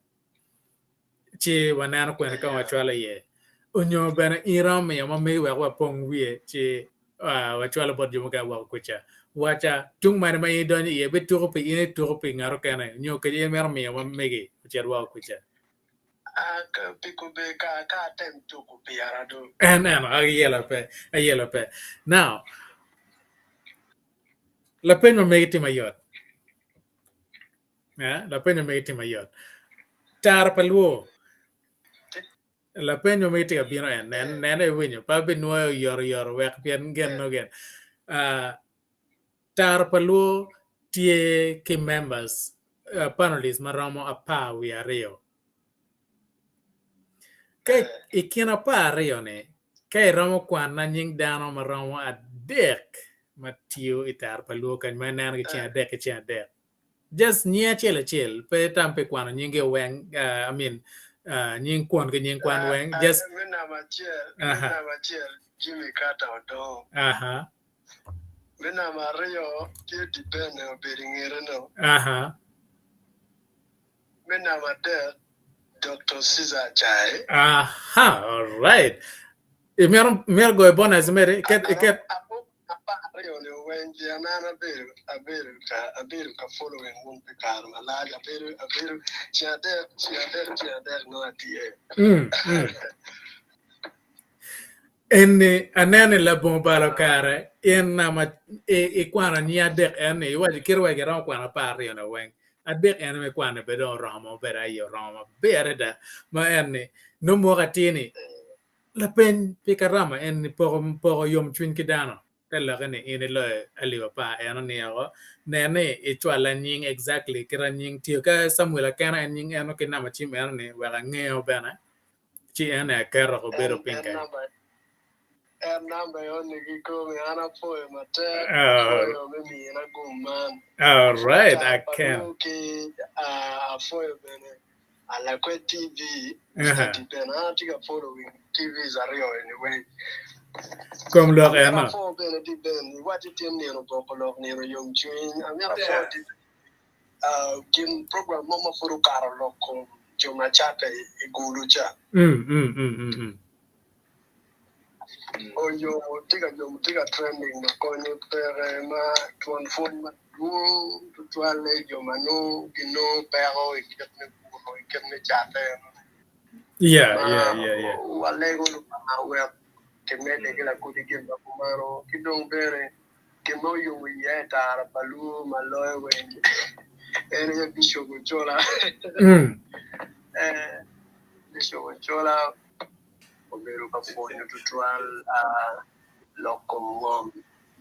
Speaker 1: Ci waneno kwene ka wacwalo iye. Onyo bene in iromo miyo ma megi wek wapong wiye ci wacwalo bot jo mukene woko kuca. Waca tung mene ma in idonyo iye bituko pi in ituko pi ngat okene nyo kec in imito miyo ma megi ocit woko kuca.
Speaker 3: Pi kobbe ka atem tuko pira do.
Speaker 1: En eno, ayelo pe, ayelo pe. Now, lapeny ma megi tye mayot. Eh, lapeny ma megi tye mayot. Tara pa lwo. Lapeny ma megi tye ka bino en, nen, nen iwinyo, pe abinwoyo oyoto oyoto wek pien gin no gin. Ah, Tara pa Luo tye ki members, panelists ma romo 12. Ka i kin 12 ni, ka iromo kwanna nying dano ma romo adek ma tiyo i Tara pa Luo kany ma ineno ki ceng adek ki ceng adek. Just nying acel acel, pe itam pi kwano nyingi weng, I mean, nying kwon ki nying kwan weng, just.
Speaker 3: Me namba acel, me namba acel, Jimmy Carter Odongo.
Speaker 1: Aha.
Speaker 3: Me namba aryo tye Dibene obedo i ngete-nu.
Speaker 1: Aha.
Speaker 3: Me namba adek, Doktor Caesar Acayi.
Speaker 1: Aha, alright. Imito imito goyo bonus imedi iket iket.
Speaker 3: Apo 12-ni weng pien an abedo abedo ka abedo ka following wun pi kare malac abedo abedo ceng adek ceng adek ceng adek nongo atye.
Speaker 1: Mm, mm. Eni aneno ni labongo balo kare in nama ikwano nying adek en ni iwaco kit wa giromo kwano 12 ni weng adek en me kwano bene dong oromo maber aye oromo maber adada ma en ni nongo moko atir ni lapeny pi karama en ni poko poko yomcwiny ki dano te lokke ni in iloyo alip apar eno ni oko nen ni icwala nying exactly kita nying tiyo ka Samuel Akena en nying eno ki namba cim eno ni wek angeo bene ci en aye aketo woko bedo piny kany.
Speaker 3: En namba eno kikome an apwoyo matek apwoyo me mina gum man.
Speaker 1: Alright, I can.
Speaker 3: Ki apwoyo bene Alakwed TV Mister Dibena an atye ka following TVs aryo eni weng.
Speaker 1: Kom lok eno.
Speaker 3: Amito apwo bene Diben iwacci tin nino boko lok nino yomcwiny amito apwo Diben Gin program mo ma pud okato lok kom jo ma catte i gulu ca. Oyo tye ka yomo tye ka trending ma konye peke ma twon pwony madwong tutwalle jo ma nongo ginongo peko i kit me buto i kit me catte enoni. Ma walego Lubanga wek kimedde ki lakodi gin ma kumeno ki dong bene Gin ma oyubo iye i tara pa luo ma loyo weng en aye Bishop Ochola. Bishop Ochola obedo ka pwonyo tutwal lok kom ngom.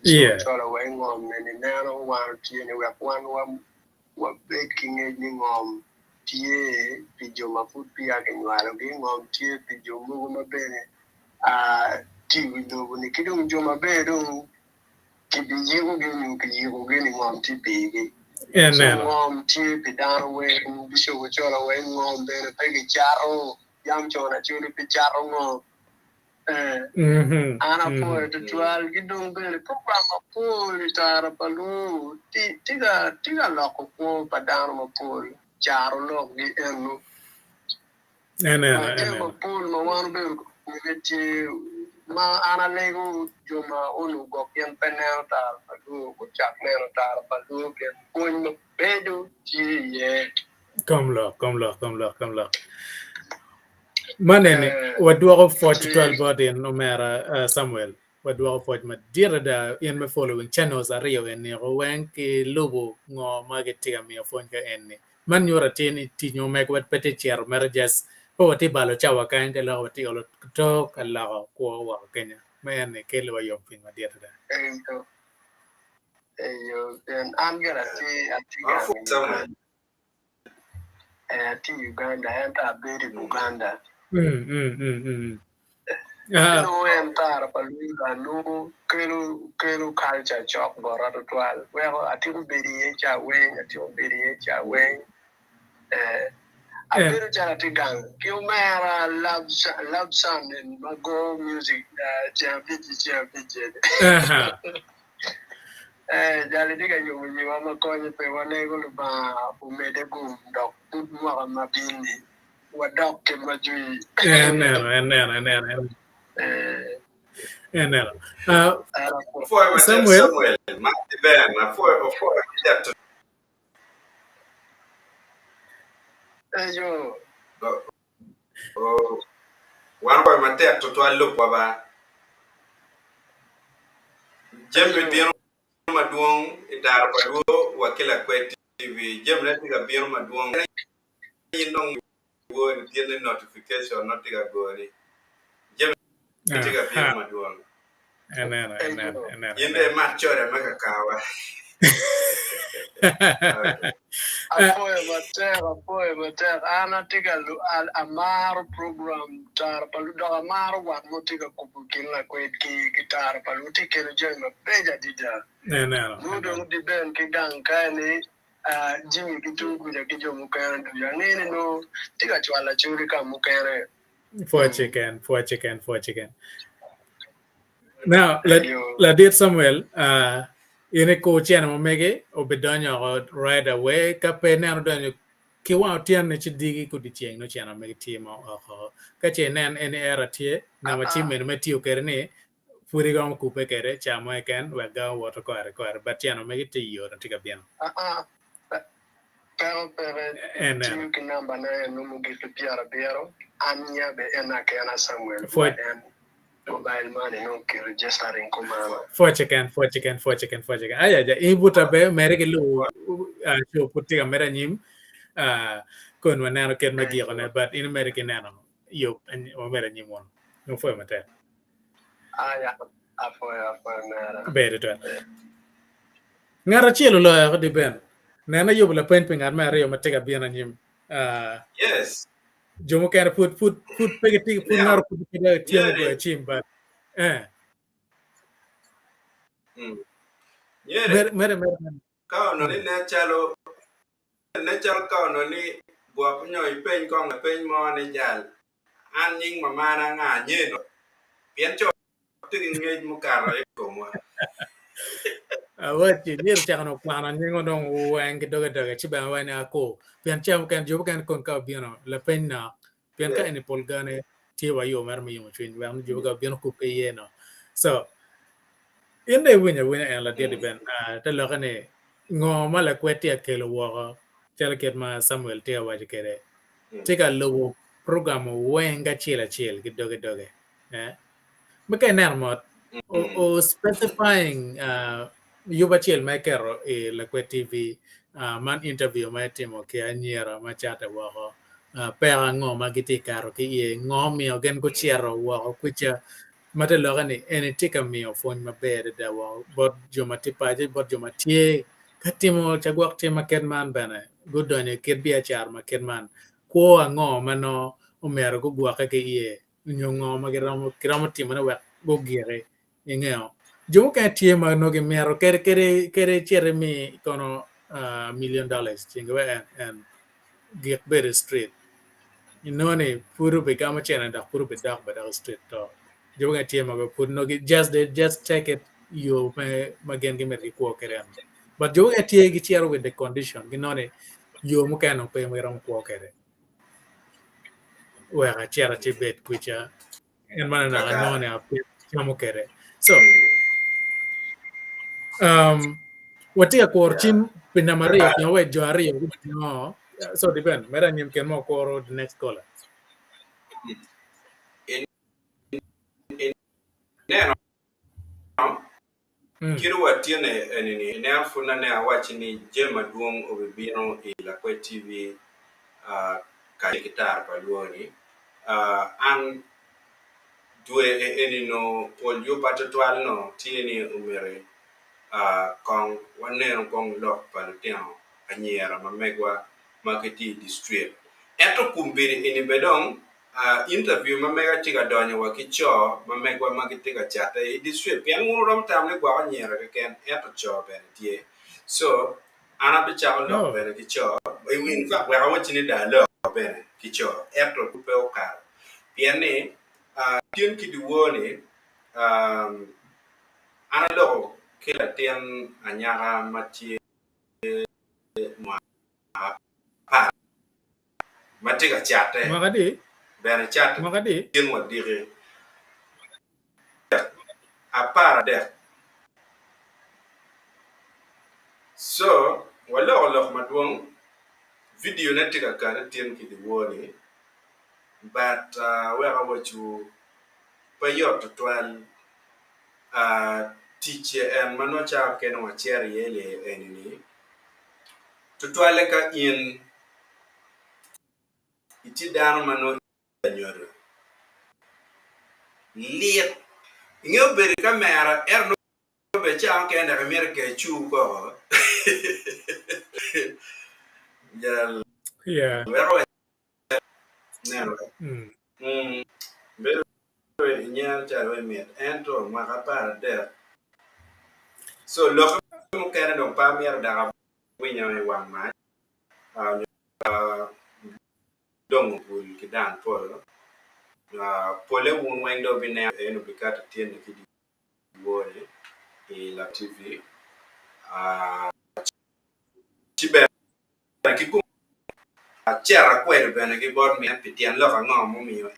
Speaker 3: Bishop Ochola wa i ngom eni neno wan tye ni wek wan wabed ki ngec ni ngom tye pi jo ma pud peya kinywalogi, ngom tye pi jo mogo ma bene tye i wi lobo-ni, ki dong jo ma bene dong kibiyikogi nyo kiyikogi ni ngom tye pigi. So ngom tye pi dano weng, Bicop Ochola weng ngom bene pe kicato, yam con Acholi pe cato ngom. An apwoyo tutwal ki dong bene program mapol i tara pa luo tye ka loko kwo pa dano mapol, caro lokgi eno. Jami mapol ma wan obedo ka pwonye tye ma an alego jo ma onongo gwok gin pe neno tara pa luo gucak neno tara pa luo pien pwony mabeco tye iye.
Speaker 1: Kom lok, kom lok, kom lok, kom lok. Man eni wadwoko pwoc tutwal bot in omera Samuel, wadwoko pwoc madit adada in me following channels aryo eni weng ki lubo ngo ma gitye ka miyo pwony ka eni. Man nyuto atir ni tic ma omegwa pe tye cito mere just pe watye balo cawa kany te loko watye olo to ka loko kwo woko kenya ma eni keliwa yomcwiny madit adada.
Speaker 3: Eyo, eyo, pien an gire atye atye gang i Uganda. Atye i Uganda ento abedo i Buganda. Nongo en tara pa Luida nongo kelo kelo culture cok bota tutwal weko atiko bedo iye ca weng atiko bedo iye ca weng abedo calo atye gang ki omera Labsan ma goyo music ceng abic ki ceng abic eni. Ee, jali tye ka yubo yiwa ma konye pe. Walego Lubanga omedde gum dok pud mwaka ma bino-ni wadok kit ma jwi.
Speaker 1: En neno, en neno, en neno, en
Speaker 3: Ee,
Speaker 1: en neno.
Speaker 3: en apwoyo.
Speaker 2: Apwoyo matek
Speaker 1: Samuel,
Speaker 2: Samuel, man tye ber, apwoyo apwoyo ki leb
Speaker 3: Eyo.
Speaker 2: Oh, wan ogoyo matek tutwal lubwa ba. Jami bino madwong i tara pa lwo wa ki lakwed TV. Jamine tye ka bino madwong. In dong iwor ni tye ni notification nongo tye ka goni. Jami tye ka bino madwong.
Speaker 1: Aneno, aneno, aneno.
Speaker 2: In dong imat coda me kakawa.
Speaker 3: Apwoyo matek, apwoyo matek. An atye ka amaro program tara pa dok amaro wat ma tye ka kubo kin lakwed ki ki tara pa luo tye kelo jami mabeco adada.
Speaker 1: Aneno,
Speaker 3: Nongo
Speaker 1: aneno.
Speaker 3: dong diben ki gang kae ni Jimmy ki tung kuca ki jo mukene ducu angeyo ni nongo tye ka cwalo acholi ka mukene.
Speaker 1: Pwoc keken, pwoc keken, pwoc keken. Now, ladit Samuel, uh, in ikur cene ma mege obidonyo oko right away ka pe ineno donyo ki wang otyeno ni ci digi ku dyeceng nongo cene ma mege tye ma oko. Ka ce inen en error tye, namba cim mene ma itiyo kwede ni pud iromo kubbe kwede ca mo keken wek ga owoto kore kore but cene ma mege tye i yo dong tye ka bino.
Speaker 3: Peko peke,
Speaker 1: Enen.
Speaker 3: tiyo ki nambana eno mugik ki pyerabiro, an nyabe en akena Samuel ma
Speaker 1: Pwoc.
Speaker 3: en mobile money nongo ki registering kumano.
Speaker 1: Pwoc keken, pwoc keken, pwoc keken, pwoc keken. Aya ja, in buta be mere ki lubo uh, show pud tye ka medde anyim uh, kun waneno kit me gikone but in imedde ki neno yub wamedde anyim wunu. Nongo pwoyo matek.
Speaker 3: Aya, apwoyo, apwoyo mera.
Speaker 1: Ber tutwal. Ngat acel oloyo oko di Ben. Nen ayubo lapeny pi ngat me aryo ma tye ka bino anyim. Uh,
Speaker 2: Yes.
Speaker 1: jo mukene pud pud pud pe gitye pud
Speaker 2: Yeah.
Speaker 1: ngato pud pe tye
Speaker 2: Yeah.
Speaker 1: goyo cim but eh
Speaker 2: Mm. Nyere,
Speaker 1: mere mere mere mere.
Speaker 2: ka onongo ni nen calo nen calo ka onongo ni gwok nyo ipeny kong lapeny mo ni jal an nying mamana anga nyeno pien co tye ki ngec mukato i komwa.
Speaker 1: Awacci myero cako nongo kwano nyingo dong weng ki doge doge ci bene awaci ni ako pien ca mukene jo mukene kon ka obino lapeny nok pien ka eni pol gane tye wa yo mere me yomo cwiny wek ni jo mukene obino kubbe iye no so in dong iwinyo awinya en ladit ben te lokke ni ngo ma lakwed tye ka kelo woko calo kit ma Samuel tye ka waco kwede tye ka lubo program weng acel acel ki doge doge eh Ma ka ineno mot, o specifying yub acel ma iketo i Lakwed TV, man interview ma itimo ki anyira ma cate woko, peko ango ma gitye ka kato ki iye, ngo omiyo gin gucito woko kwica, ma te lokke ni eni tye ka miyo pwony maber adada woko bot jo ma tye paco, bot jo ma tye ka timo cagwok tim ma kit man bene gudonyo i kit biacara ma kit man, kwo ango ma nongo omyero gugwokke ki iye nyo ngo ma giromo giromo timone wek gugiki ingeyo. Jo mukene tye ma nongo gimito kede kede kede icit imi kono million dollars cingi wek en en gik bedo i street inongo ni pud obigamo cene dok pud obidok bene dok i street to jo mukene tye ma pud nongo just they just take it yo me ma gin gimito gikwo kwede eno but jo mukene tye gicito with the condition ginongo ni yo mukene dong pe ma giromo kwo kwede. Wek acit acibed kwica en man naka anongo ni apit camo kwede. So um, watye ka kuro cim pi namba aryo pien wek jo aryo gubinongo so depend mere anyim ken mo kuro the next caller.
Speaker 2: Ineno Kit wa tyene eni-ni, ineno pud nane awacci ni jami madwong obibino i Lakwed TV kacel ki tara pa lwoni. An dwe eni nongo pol yubba tutwal nongo tye ni omyero kong wanenu kong lok pa lutino anyira ma megwa ma gitye i dictrwik. Ento kombeddi eni bene dong Interview ma mega tye ka donyo wa ki co ma megwa ma gitye ka cate i district pien wun wuromo tamo ni gwoko anyira keken ento co bene tye so an abicako lok bene ki co in fact wek awacci ni dong aloko bene ki co ento pud pe okato pien ni tin ki dyewor ni an aloko ki latin anyaka ma tye mwaka apar ma tye ka catte
Speaker 1: Mwaka adi?
Speaker 2: bene catte
Speaker 1: Mwaka adi?
Speaker 2: tin wa diki 13. So, waloko lok madwong, vidio ne tye ka kati tin ki dyewor ni. But wek awacwu, pe yot tutwal tic en ma nongo cawa mukene wacito iye eni-ni, tutwalle ka in itye dano ma nongo anyodo lit. Ingeyo bedo i kamera ento nongo bene cawa mukene dok imito ker cur koko. Jal weko neno bedo inyero calo imit ento mwaka 13 so lokke mukene dong pe amito dok awinyo i wang mac nyo dongo bul ki dan polo, pole wun weng dong wubineno en obikato tyene ki dyewor-ni i lak TV ci bene ki kunu acito akwedo bene ki bot mine pi tyen lok ango mumiyo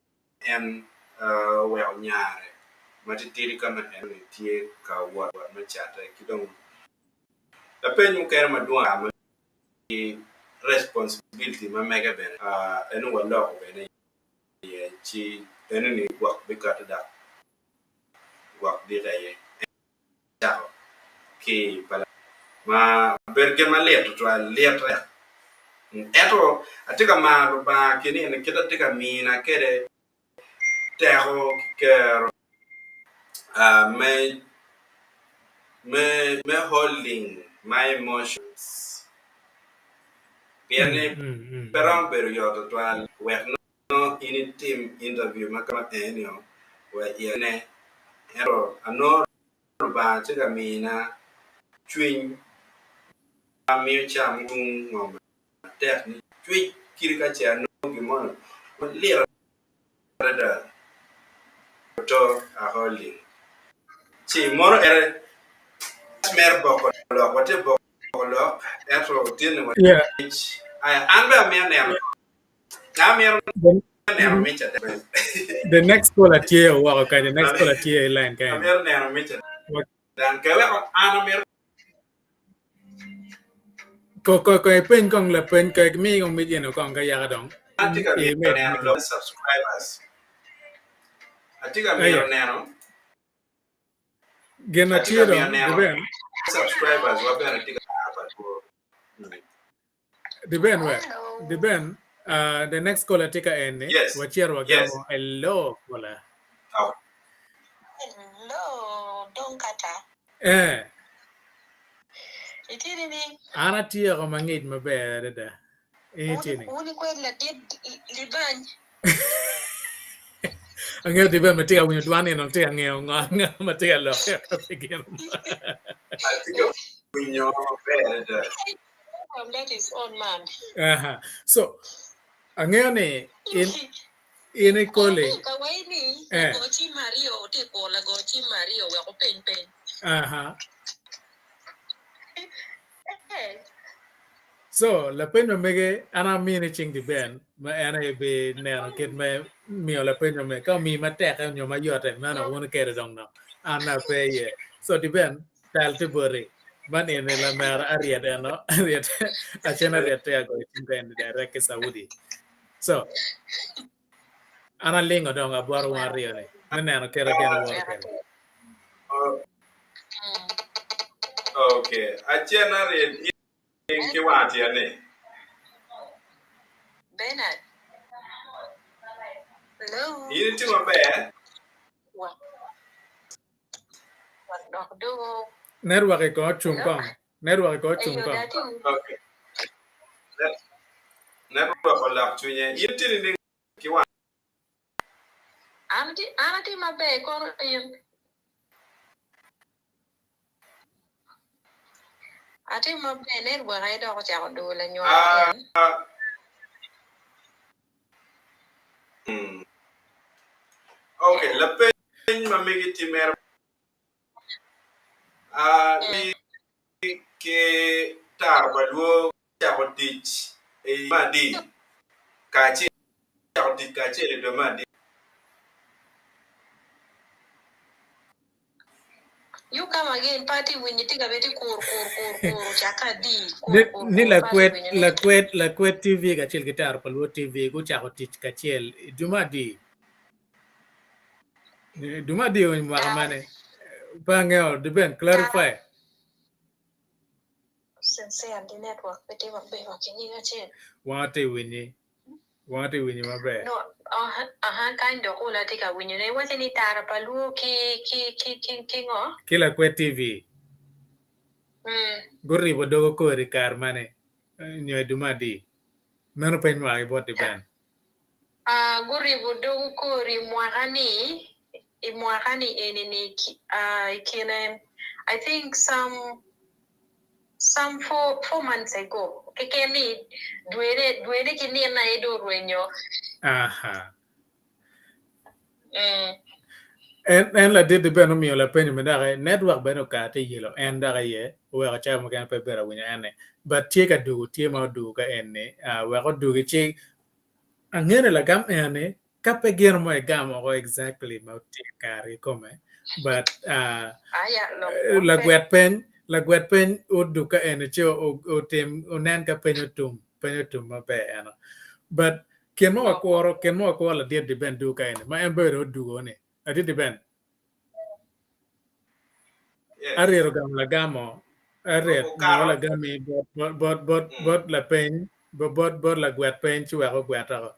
Speaker 2: en oweko nyare matitidi ka ma en-ni tye ka wot me cate ki dong lapeny mukene madwong ata ki responsibility ma mege bene eno waloko bene iye ci eno ni gwok bikati dok gwok diki aye en cako ki i ma obedo gin malit tutwal lit ento atye ka maro Lubanga ki nino kit atye ka mina kwede teko ki kero me holding my emotions pien ni pe romo bedo yot tutwal wek nongo in itim interview ma kama eni wa ine ento anongo Lubanga tye ka mina cwiny ma miyo cam tung ngom matek ni cwic kadi ka ce anongo gin moni malit adada oto aholding ci mono ere mere boko lok watye boko lok ento tye-ni watic aya an bene amito neno amito neno mic adada
Speaker 1: The next caller tye woko kany, the next caller tye i line kany.
Speaker 2: Amito neno mic adada ke weko an amito
Speaker 1: Ko ko ko ipeny kong lapeny ko imi kong mic eno kong ka yaka dong.
Speaker 2: Atye ka mito neno lok subscribers. Atye ka mito neno.
Speaker 1: Gin ma tye dong diben.
Speaker 2: Subscribers wa bene tye ka pa two.
Speaker 1: Diben we. Diben the next caller tye ka eni.
Speaker 2: Yes.
Speaker 1: Wacito wagamo hello caller.
Speaker 2: Oh.
Speaker 4: Hello, dong kata.
Speaker 1: Eh.
Speaker 4: Itye nining?
Speaker 1: An atye oko mangic maber adada. In itye nining?
Speaker 4: Wun ikwed ladit libany.
Speaker 1: Angeyo Diben ma tye ka winyo dwan ni dong tye ka ngeyo ngo anga ma tye ka lok ento pe gin.
Speaker 2: Atye ka winyo maber adada.
Speaker 4: That is old man.
Speaker 1: Aha. So, angeyo ni in in ikoli.
Speaker 4: Ka wai ni
Speaker 1: Eh.
Speaker 4: go cim aryo tye kuro lago cim aryo wek openy peny.
Speaker 1: Aha.
Speaker 4: Eh.
Speaker 1: So, lapeny ma mege an amini cing di Ben ma en aye bi neno kit me miyo lapeny ma mege. Ka omiyi matek nyo mayote meno wun kede dong no. An ape iye. So di Ben, tal tye boti. Man eni lamera Ariet eno. Ariet acen Ariet tye agoyo cim ka eni direct ki Saudi. So, an alingo dong abworo wun aryo-ni me neno kit ma gin woto kwede.
Speaker 2: Okay, acen Ariet in ki wang tyen ni.
Speaker 4: Bernard. Hello.
Speaker 2: In itye maber?
Speaker 4: Wa. Wa dok do.
Speaker 1: Network i kong ocung kong. Network i kong ocung kong.
Speaker 2: Okay. Network olok cwinye. In itye nining ki wang?
Speaker 4: An atye maber kono in? Atye maber network aye dok ocako dwogo lanywar tyen.
Speaker 2: Okay, lapeny ma megi tye mere ni ki taro pa lwor cako tic i me adi kacel cako tic kacel i dwe me adi.
Speaker 4: You come again pe atye winyi tye ka bed ni kur kur kur kur ocakke adi kur
Speaker 1: Ni,
Speaker 4: kur
Speaker 1: ni
Speaker 4: kur pe atye
Speaker 1: lakwed
Speaker 4: winyo ni.
Speaker 1: lakwed lakwed TV kacel ki Taro pa Luo TV gucako tic kacel i dwe adi? Dwe adi onyo mwaka
Speaker 4: Taro
Speaker 1: mane? Pe angeyo, depend,
Speaker 4: taro
Speaker 1: clarify.
Speaker 4: Sincerely network pe tye maber wa ki nying acel.
Speaker 1: Wan watye winyi. Wan watye winyi maber.
Speaker 4: No, aha, aha, kany dok olo atye ka winyo ne. Iwaco ni tara pa luo ki, ki, ki, ki, ki ngo?
Speaker 1: Ki Lakwed TV.
Speaker 4: Mm.
Speaker 1: Guribo dogo kori kare mane? Nyo i dwe adi? Meno pe nywaki bot Diben.
Speaker 4: Ah, guribo dogo kori i mwaka ni, i mwaka ni eni ni, ah, i kine, I think some, Some four months ago keken ni dwene dwene ki nino aye dong orwenyo.
Speaker 1: Aha.
Speaker 4: Mm.
Speaker 1: En en ladit-ti bene omiyo lapenyo me dok network bene okar tye yelo en dok aye oweko cawa mukene pe bedo awinyo en ni but tye ka dugu tye ma odugu ka en ni wek odugi ci angeyo ni lagam en ni Ka pe gin mo igamo oko exactly ma tye kare kikome but lagwet peny lagwet peny odug ka eni ci otim onen ka peny otum peny otum maber eno but kin ma wakuro kin ma wakuro ladit di ben dug ka eni ma en bene odugo ni ladit di ben
Speaker 2: Yes.
Speaker 1: Ariet ogamo lagamo Ariet
Speaker 2: Okato.
Speaker 1: nyo lagami bot bot bot bot bot lapeny bot bot bot lagwet peny ci wek ogwet oko.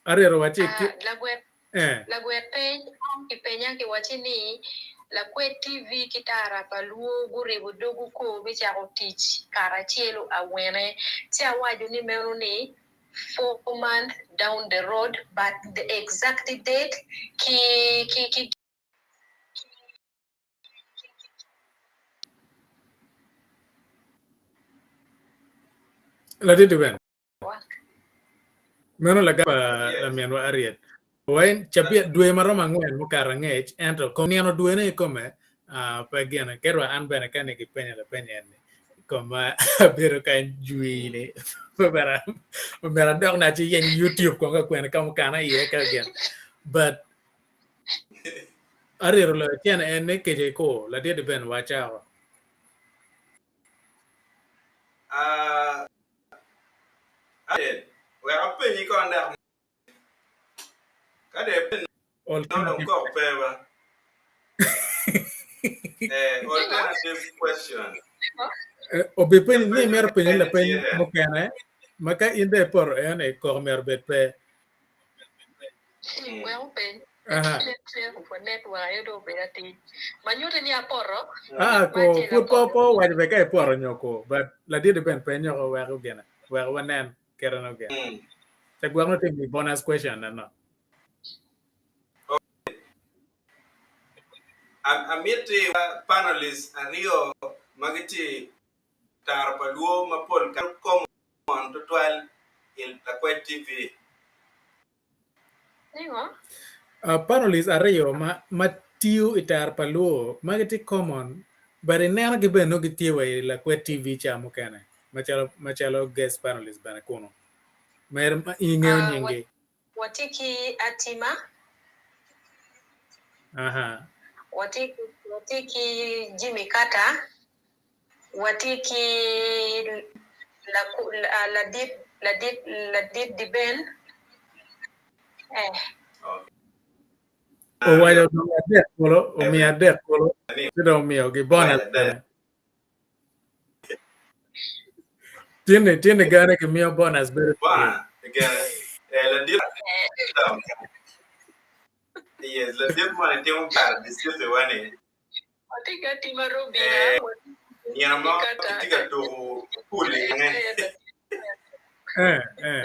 Speaker 1: Ariet owacci
Speaker 4: Ah,
Speaker 1: ki
Speaker 4: lagwet
Speaker 1: eh.
Speaker 4: lagwet peny kipenya kiwacci ni Lakwed TV ki Tara pa Luo guribo dogu kor me cako tic karacelu awene. Ci awaco ni meno ni 4 month down the road but the exact date ki ki ki
Speaker 1: Ladit Ben. Meno lagam pa laminwa Harriet. Wai cabit dwe ma romo angwen mukato angec ento kom nino dwene kikome pe gine kadi wa an bene ka ni gipenya lapeny en ni kom ma abedo kany jwi ni pe bene omyero adok ni aci yeny YouTube kong ka kwene ka mukana iye ka gin but Harriet oloyo tyene en ni kece ikur ladit Ben wacako.
Speaker 2: Ah, Harriet, wek apenyi kong dok ka dong ipenyo dong kok pe ba. Eh, alternative question.
Speaker 1: Obipenyo ni imito penyo lapeny mukene ma ka in dong ipoto en i koko myero obed pe.
Speaker 4: Wek openy.
Speaker 1: Aha.
Speaker 4: Network aye dong obedo atir. Ma nyuto ni apoto.
Speaker 1: Ah, ko pud po po owaco be ka ipoto nyo ko but ladit ben penyo ko wek ogene wek wanen kite no gene. Ca gwok nongo tye mi bonus question eno.
Speaker 2: Amiti panelists aryo ma gitye tara pa luo ma pol kare common tutwal i Lakwed TV.
Speaker 4: Ningo?
Speaker 1: Panelists aryo ma ma tiyo i tara pa luo ma gitye common but ineno gi bene nongo gitye wa i Lakwed TV ca mukene macalo macalo guest panelists bene kunu. Mere ma in ingeyo
Speaker 4: Ah,
Speaker 1: nying-gi.
Speaker 4: watye ki Atima,
Speaker 1: Aha.
Speaker 4: watye watye ki Jimmy Carter, Watye ki ladit ladit ladit Diben eh.
Speaker 1: Owaco dong adek kulu, omiyo adek kulu, ci dong omiyogi bonus bene. Tinni tinni gane kimiyo bonus bedo
Speaker 2: Bona gene eh ladit yes ladit moni timo bar district wa ni.
Speaker 4: Watye ki Atima Robina,
Speaker 2: Nino mo itye ka tuku pul i nge.
Speaker 1: Eh, eh.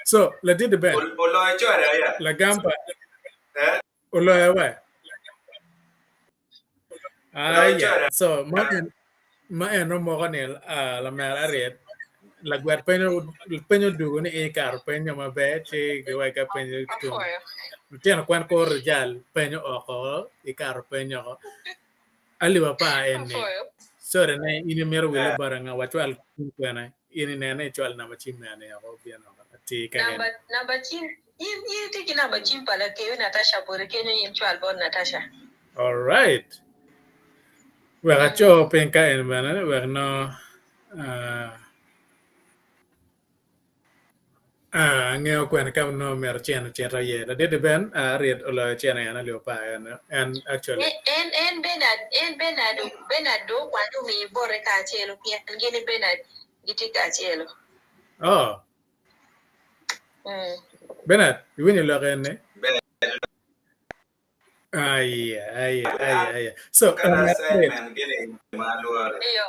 Speaker 1: So, ladit Ben.
Speaker 2: Oloyo code aya.
Speaker 1: Lagam pa.
Speaker 2: Eh?
Speaker 1: Oloyo wa. Aya. So, ma en ma en omoko ni uh, lamera Harriet lagwet penyo penyo dugo ni i karo penyo maber ci giwai ka penyo tum. Lutino kwan kor rijal penyo oko i karo penyo oko. Alip apar en ni sorry ne in imito wile bota nga wacwal kwene in inene icwal namba cim mea ni oko obino oko atir ka
Speaker 4: Namba namba cim in in itye ki namba cim pa lakeyo Natasha boti kenyo in cwal bot Natasha.
Speaker 1: All right. Wek aco piny ka en bene wek no uh, Ah, angeyo kwene ka onongo myero cen ocito iye. Ladit Ben, ah, Harriet oloyo cene en alio pa en, en actually.
Speaker 4: En, en, en Bernard, en Bernard, Bernard do okwany omiyi bote kacelo pien gin i Bernard gitye kacelo.
Speaker 1: Oh.
Speaker 4: Mm.
Speaker 1: Bernard, iwinyo lok en ni?
Speaker 2: Bernard.
Speaker 1: Aya, aya, aya, aya. So,
Speaker 2: Kan
Speaker 1: um,
Speaker 2: assignment gini ma lwore.
Speaker 4: Iyo.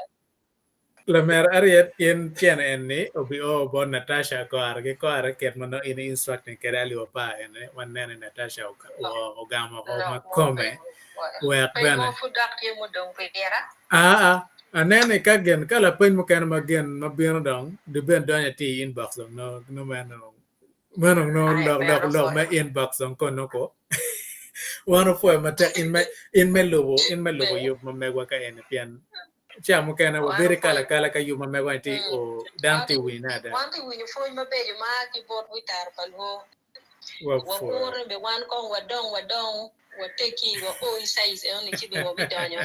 Speaker 1: Lamer Harriet in cen en-ni obi o bot Natasha kore ki kore kit ma nongo in i instructing kede alip apar eni wan neno ni Natasha ogamo oko ma kome wek bene Aa aneno ni ka gin ka lapeny mukene ma gin ma bino dong di bene donyo atir i inbox dong nongo meno Meno nongo lok lok lok me inbox dong kono ko. Wan opwoyo matek in me in me lubo in me lubo yub ma megwa ka eni pien ca mukene wabedo i kala kala ka yub ma megwa ni tye o dano tye winyo ne ada.
Speaker 4: Wan tye winyo pwony mabeco ma a ki bot wi taro pa lwor.
Speaker 1: Wapwoyo.
Speaker 4: Wakuro ni be wan kong wadong wadong wateki wa o i size eno ni ci be wabidonyo.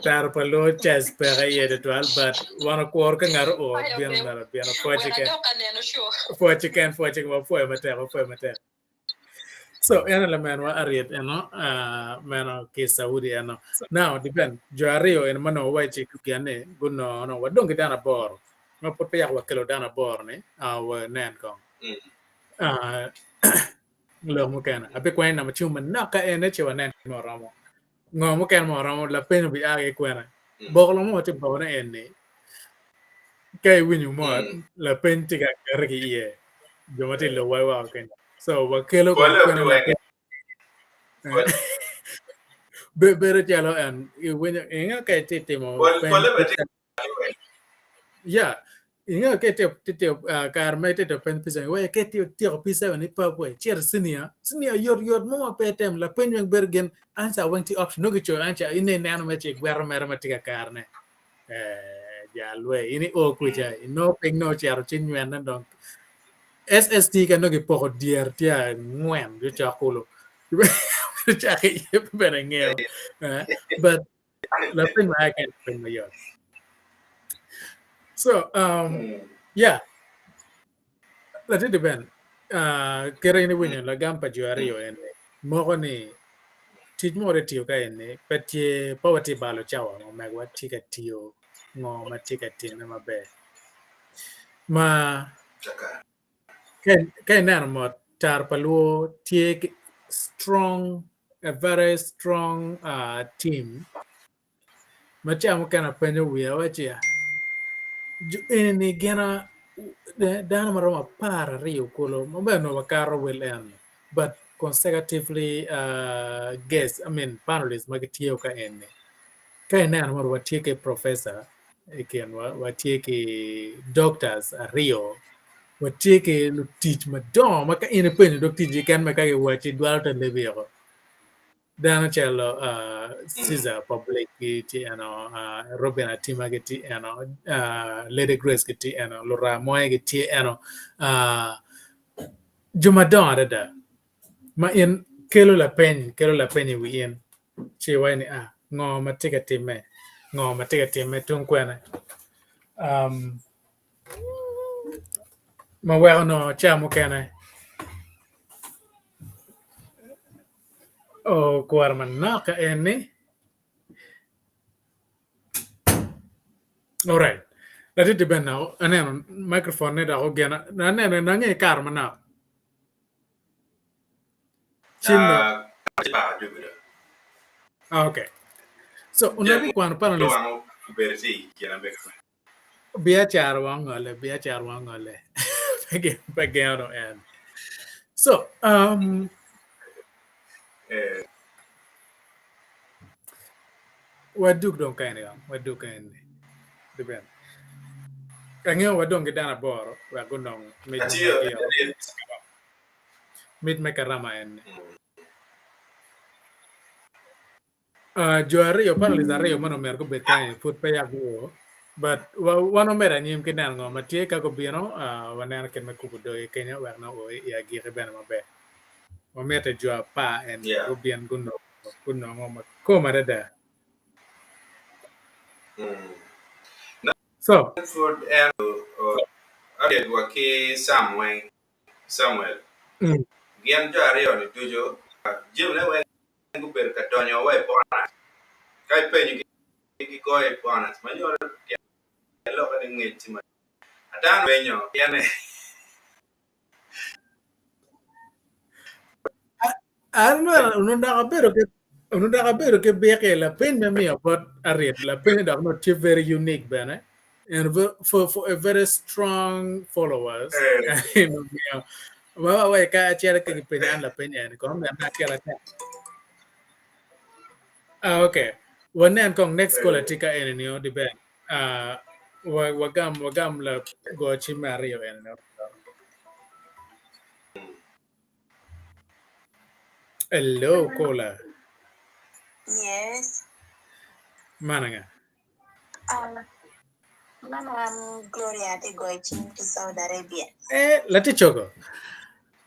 Speaker 1: Taro pa luo cac peke iye tutwal but wan okworo ka ngat oo bino mere bino pwoc keken pwoc keken pwoc keken wapwoyo matek wapwoyo matek so eno laminwa Harriet eno meno ki Saudi eno now depend jo aryo eno ma nongo waci gin ni gunongo nongo wadong ki dano aboro ma pud peya wakelo dano aboro ni wanen kong lok mukene abikwanyo namba cim manok ka ene ci wanen ma oromo Ngo mukene ma oromo lapeny obi a ki kwene. Boko lok mo ma tye boko ne en ni ka iwinyo mot lapeny tye ka kati ki iye jo ma tye i lobo woko kenyo. So wakelo kong
Speaker 2: Pole
Speaker 1: kwene
Speaker 2: obi
Speaker 1: lapeny. Bedo calo en iwinyo inge ka itye timo
Speaker 2: Pole
Speaker 1: peny
Speaker 2: pole bene tye
Speaker 1: Yeah, inge ka itye tye kare ma itye timo peny P7 wee ka itye tyeko P7 ni pap wee icito i senior, senior yot yot mo ma pe item lapeny weng bedo gin answer weng tye option nongo kicoyo answer in ineno mere ci igweto mere ma tye kakare ne eh jal wee in io kwica inongo piny nongo ocito ci nywene dong SST ka nongo kipoko dyer tye angwen gucok kulu cako iye pe bene ingeyo but lapeny ma aya peny mayot. So, yeah, latidi Ben, kite in iwinyo lagam pa jo aryo eni moko ni tic mo watye tiyo ka eni pe tye pe watye balo cawa ma omego watye ka tiyo ngo ma tye ka time maber ma Ka ineno mot, tar pa luo tye ki strong, a very strong team ma ca mukene apenyo wiya awaci jo eni gin dano ma romo 12 kulu ma bene onongo wakato wel eno but consecutively guests I mean panelists ma gitye ka eni ka ineno mot watye ki professor i kinwa watye ki doctors aryo, watye ki lutic madongo ma ka in ipenyo dog ticgi keken me ka giwacci dwalo te lebi oko. Dano calo Caesar Public gitye eno, Robin Atima gitye eno, Lady Grace gitye eno, Lura Moe gitye eno, jo madongo adada ma in kelo lapeny kelo lapeny i wi in. Ci iwaco ni, Ah, ngo ma tye ka timme? Ngo ma tye ka timme tung kwene? Um, ma weko nongo ca mukene okwaro manok ka en ni Alright. Ladit bene aneno microphone ne dok ogena aneno ange kare manok. Okay. So onongo ibikwano panelist. Biacara wa ongole, biacara wa ongole. Pe geno en. So, um, wadug dong kaeni, wadug kaeni. Dibene. Angeyo wadong ki dano aboro wek gunong mic Mit me karama en ni. Jo aryo, panelists aryo man omyero gubed kany pud peya guo but wan wamedo anyim ki neno ngo ma tye ka gubino waneno kit me kubo dogi kenyo wek nongo o i agiki bene maber. Wamito jo apar en gubin gunong. Gunongo ma kom adada. So.
Speaker 2: Pud en aryed wa ki Sam weng, Samuel. Gin jo aryo-ni ducu jamine weng gubedo ka donyo wa i bonus. Ka ipenyogi gigoyo i bonus ma nyuto tyen lokke ni ngec tye madit. Ata penyo pien ni.
Speaker 1: An onongo dok abedo ki onongo dok abedo ki byek i lapeny me miyo bot Ariet lapeny dok nongo tye very unique bene and for, for a very strong followers omiyo ma wa ka acel ka gipenyo an lapeny eni kono myero acel acel ah okay wanen kong next caller tye ka eni nio di ber ah wagam wagam la go cim me aryo eni no Hello, caller.
Speaker 5: Yes.
Speaker 1: Mananga.
Speaker 5: Uh, mano an Gloria ati goyo cim ki Saudi Arabia.
Speaker 1: Eh, lati cogo.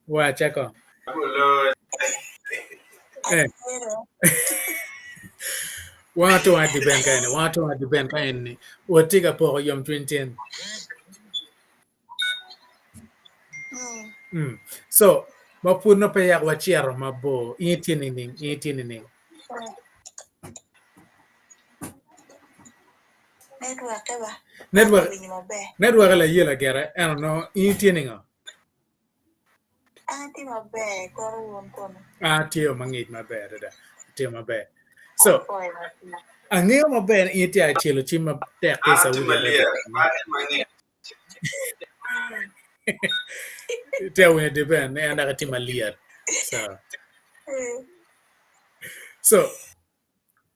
Speaker 1: Wacha ko. Eh. Wan to adi ben ka eni, wan to adi ben ka eni. Watye ka poko yomcwiny tin. Mm. So, ma pud nongo pe yak wacito mabor, in itye nining? In itye nining?
Speaker 5: Network-ke ba?
Speaker 1: Network,
Speaker 5: Awinyo maber.
Speaker 1: network layela gire, ento nongo in itye ningo?
Speaker 5: An atye maber, koro wun kono?
Speaker 1: Atye mangic maber adada, atye maber. So,
Speaker 5: Apwoyo matek.
Speaker 1: angeyo maber ni in itye acelo cim matek ki i
Speaker 2: An atye
Speaker 1: Saudi
Speaker 2: malyet,
Speaker 1: Arabia.
Speaker 2: an atye mangic.
Speaker 1: Itye awinyo di bene ni en dok itye malyet. So, so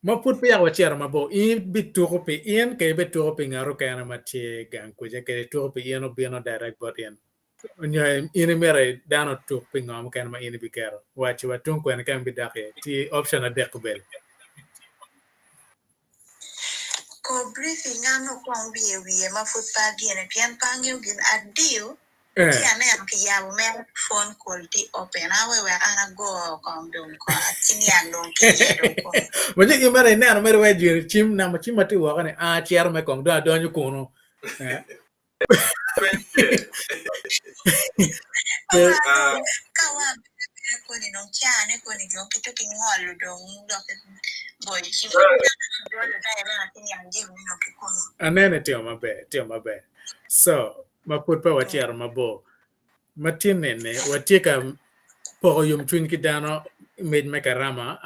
Speaker 1: ma pud peya wacito mabor, in ibituko pi in kede ibituko pi ngat okene ma tye gang kuca kede ituko pi in obino direct bot in. Nyo in imito dano otuk pi ngo mukene ma in ibiketo. Waci wa tung kwene ka in bidok iye. Tye option adek obedo.
Speaker 5: Ko briefing an okong wiye wiye ma pud pe agine pien pe angeyo gin adiyo ci aneno kiyabo mere phone call tye open awe wek an ago kong dong kong ci niang dong ki iye dong kong.
Speaker 1: Ma ci in mere ineno mere wai jwero cim namba cim ma tye woko ni a acito me kong dong adonyo kunu.
Speaker 5: Ka wa bedo koni dong cane koni dong ki to ki ngolo dong dok goyo cim
Speaker 1: Aneno itimo maber, itimo maber. So, ma pud pe wacito mabor, ma tye nene watye ka poko yomcwiny ki dano mic me karama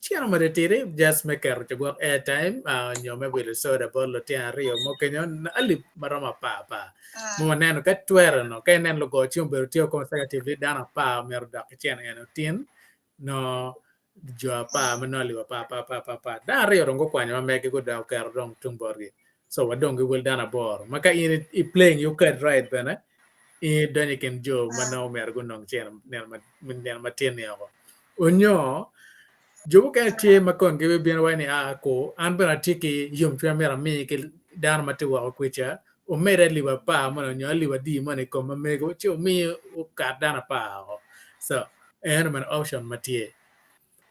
Speaker 1: Cito matitidi just me keto cogwok airtime nyo me wilo soda bot lutino aryo mo kenyo alip maromo apar apar ma waneno ka twero no ka ineno lugo cim obedo tye consecutively dano apar myero odok ki cene eno tin no jo apar ma nongo alip apar apar apar apar apar dano aryo dong gukwanyo ma megi gudok oketo dong tung botgi so wadong ki wel dano aboro ma ka in i playing your card right bene in idonyo i kin jo ma nongo myero gunong cene nino matin ni oko. Onyo, jo mukene tye ma kon gibibino waco ni, Aa, ku, an bene atye ki yomcwiny amyero ami ki dano ma tye woko kwica, wumed alip apar moni onyo alip adi moni i kom ma mego, ci wumi wukat dano apar oko. So, eno bene option ma tye.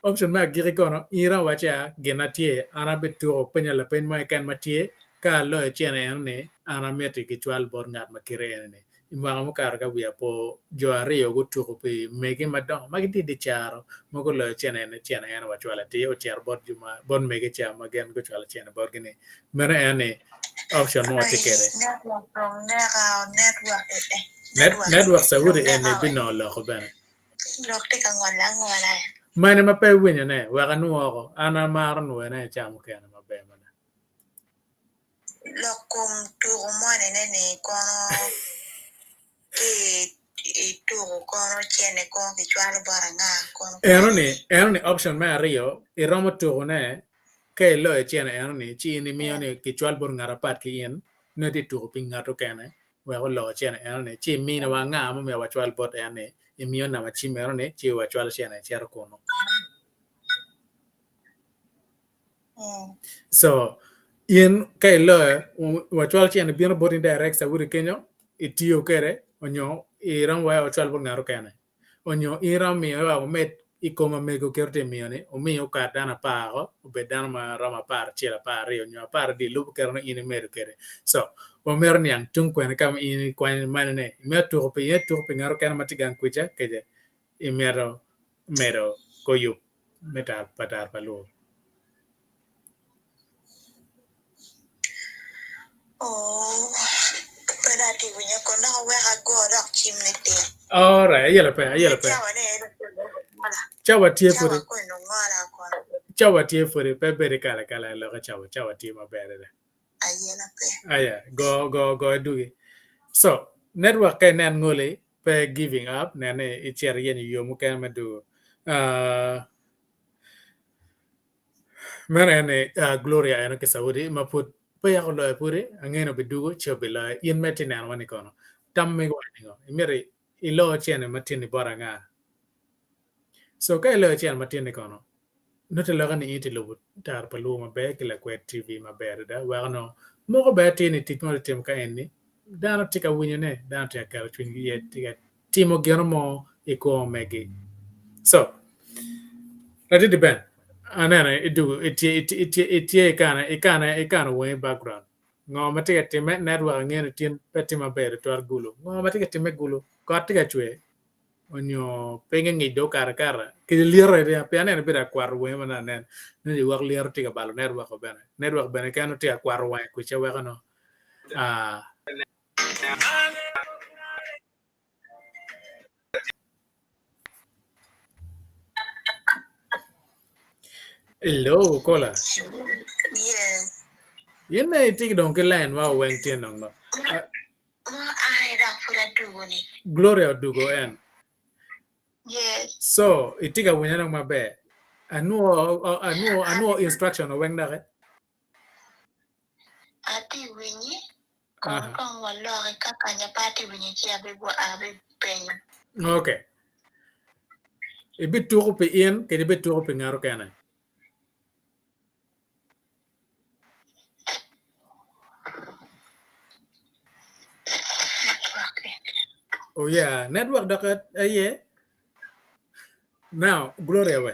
Speaker 1: Option me agikki kono, in iromo wacci, Aa, gin tye, an abituko penya lapeny mo keken ma tye, ka aloyo cene eno-ni, an amiti gicwal bot ngat ma kite eni-ni. I mwaka mukato ka wiya po, jo aryo gutuko pi mege madongo ma gitye i dye caro ma guloyo cene eni, cene en wacwalo atir ocito bot jo ma bot mege ca ma gin gucwalo cene botgi ni meno en ni option mo watye kwede.
Speaker 5: Network dong neka network eh
Speaker 1: Net,
Speaker 5: network
Speaker 1: network Saudi
Speaker 5: dong
Speaker 1: eni
Speaker 5: neka
Speaker 1: binongo loko bene.
Speaker 5: lok tye ka ngole angola.
Speaker 1: Mene ma pe iwinyone wek anwoko, an amaro nwoyone i ca mukene maber mada.
Speaker 5: Lok kom tuku moni-ne ni kono ki i tuku kono cene kono kicwalo bot anga kono
Speaker 1: Eno ni, eno ni option me aryo iromo tuku ne ka iloyo cene eno ni ci in imiyo ni kicwal bot ngat apat ki in nongo itye tuku pi ngat okene wek olo cene eno ni ci imine wa anga ma myero wacwal bot en ni imiyo namba cim eno ni ci wacwalo cene cito kunu. So in ka iloyo wacwalo cene bino boti direct Saudi kenyo itiyo kwede onyo iromo weko ocwal bot ngat okene onyo in iromo miyo wek omed. I kom amego kit tye miyo ni omiyo okat dano apar oko obed dano ma romo 11 12 nyo 10 lubo kit ma in imedo kwede. So wamito niang tung kwene ka ma in ikwanyo manyo ne imito tuko pi in ituko pi ngat okene ma tye gang kwica kece imito medo kor yub me tar pa tar pa luo.
Speaker 5: Oo, pe dong atye winyo kun dok awek ago dok cim nitik.
Speaker 1: Alright, ayelo pe, ayelo pe.
Speaker 5: Cawa ne en ogola.
Speaker 1: Cawa tye
Speaker 5: Cawa
Speaker 1: pudi.
Speaker 5: koni ongola kono.
Speaker 1: Cawa tye pudi, pe bed ikalo akala i lokke cawa, cawa tye maber adada.
Speaker 5: Ayela pe.
Speaker 1: Aya, go, go, go idugi. So, network ka inen ngoli, pe giving up, nen ni icito iyenyo yo mukene me dugo. Uh, Meno en ni Gloria eno ki Saudi ma pud pe yako oloyo pudi, angeyo ni obidugo ci obiloyo. In med tye neno wa ni kono? Tam mego wa ningo? Imito ilo cene matin-ni bot anga? So ka iloyo cene matin-ni kono, nongo te lokke ni in itye lubo tara pa luo maber ki lakwed TV maber adada weko nongo moko bene atir ni tic ma watye timo ka eni dano tye ka winyone, dano tye ka keto cwinygi iye, tye ka timo gino mo i kwo megi. So, ladidi Ben, aneno idugo itye itye itye ikana ikana ikano wangi background. Ngo ma tye ka timme network angeyo ni tin pe tye maber tutwal gulu. Ngo ma tye ka timme gulu? Kot tye ka cwer onyo pinye ngic dong okato akata kede lyeto aye pien aneno ibedo ka kwato wangi ma nongo anen nongo iweko lyeto tye ka balo network bene. Network bene kene tye ka kwato wange kuca weko nongo ah. Hello, Kola.
Speaker 5: Yes.
Speaker 1: In ne itye dong ki line ma weng tye nong no.
Speaker 5: Ma ai dok pud adugo ni.
Speaker 1: Gloria odugo en.
Speaker 5: Yes.
Speaker 1: So, itye ka winyo dong maber. Anwo anwo anwo instruction weng doki.
Speaker 5: Atye winyi. Kono kong waloki ka kanya pe atye winyo ci abipenyo.
Speaker 1: Ok. Ibituko pi in kede ibituko pi ngat okene? Oh yeah, network dok aye. Now, Gloria we.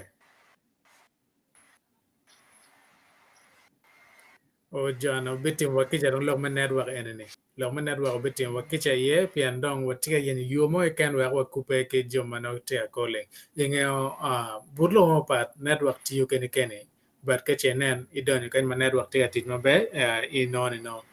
Speaker 1: Oh John, obitimo wa kica dong lok me network eni-ni. Lok me network obitimo wa kica iye pien dong watye ka yenyo yo mo keken wek wakubbe ki jo ma nongo gitye ka calling. Ingeyo ah, but lok mo pat network tiyo keni keni but ka ce inen idonyo kany ma network tye ka tic maber eh, inongo ni nongo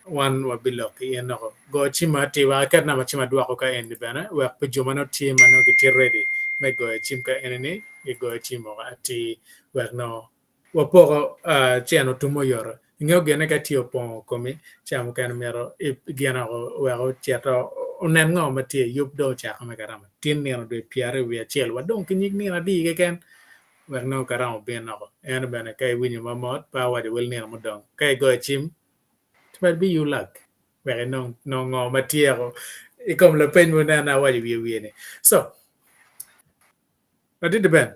Speaker 1: wan wabilok ki in noko. Go cim atir wek aket namba cim adwoko ka eni bene wek pi jo ma nongo tye ma nongo gitye ready me goyo cim ka eni ni gigoyo cim woko atir wek nongo wapoko cen otum oyoto. Ingeyo gine ka tye opongo komi ca mukene myero gin oko wek ocit onen ngo ma tye yub dong ocako me karama. Tin nino dwe 21 wadong ki nyig nino adi keken wek nongo karama obin noko. En bene ka iwinyo ma mot pe awaco wel nino mudong ka igoyo cim It might be you luck wek inong nong ngo ma tyeko i kom lapeny mo nene awaco wiye wiye ni. So, ladit Ben,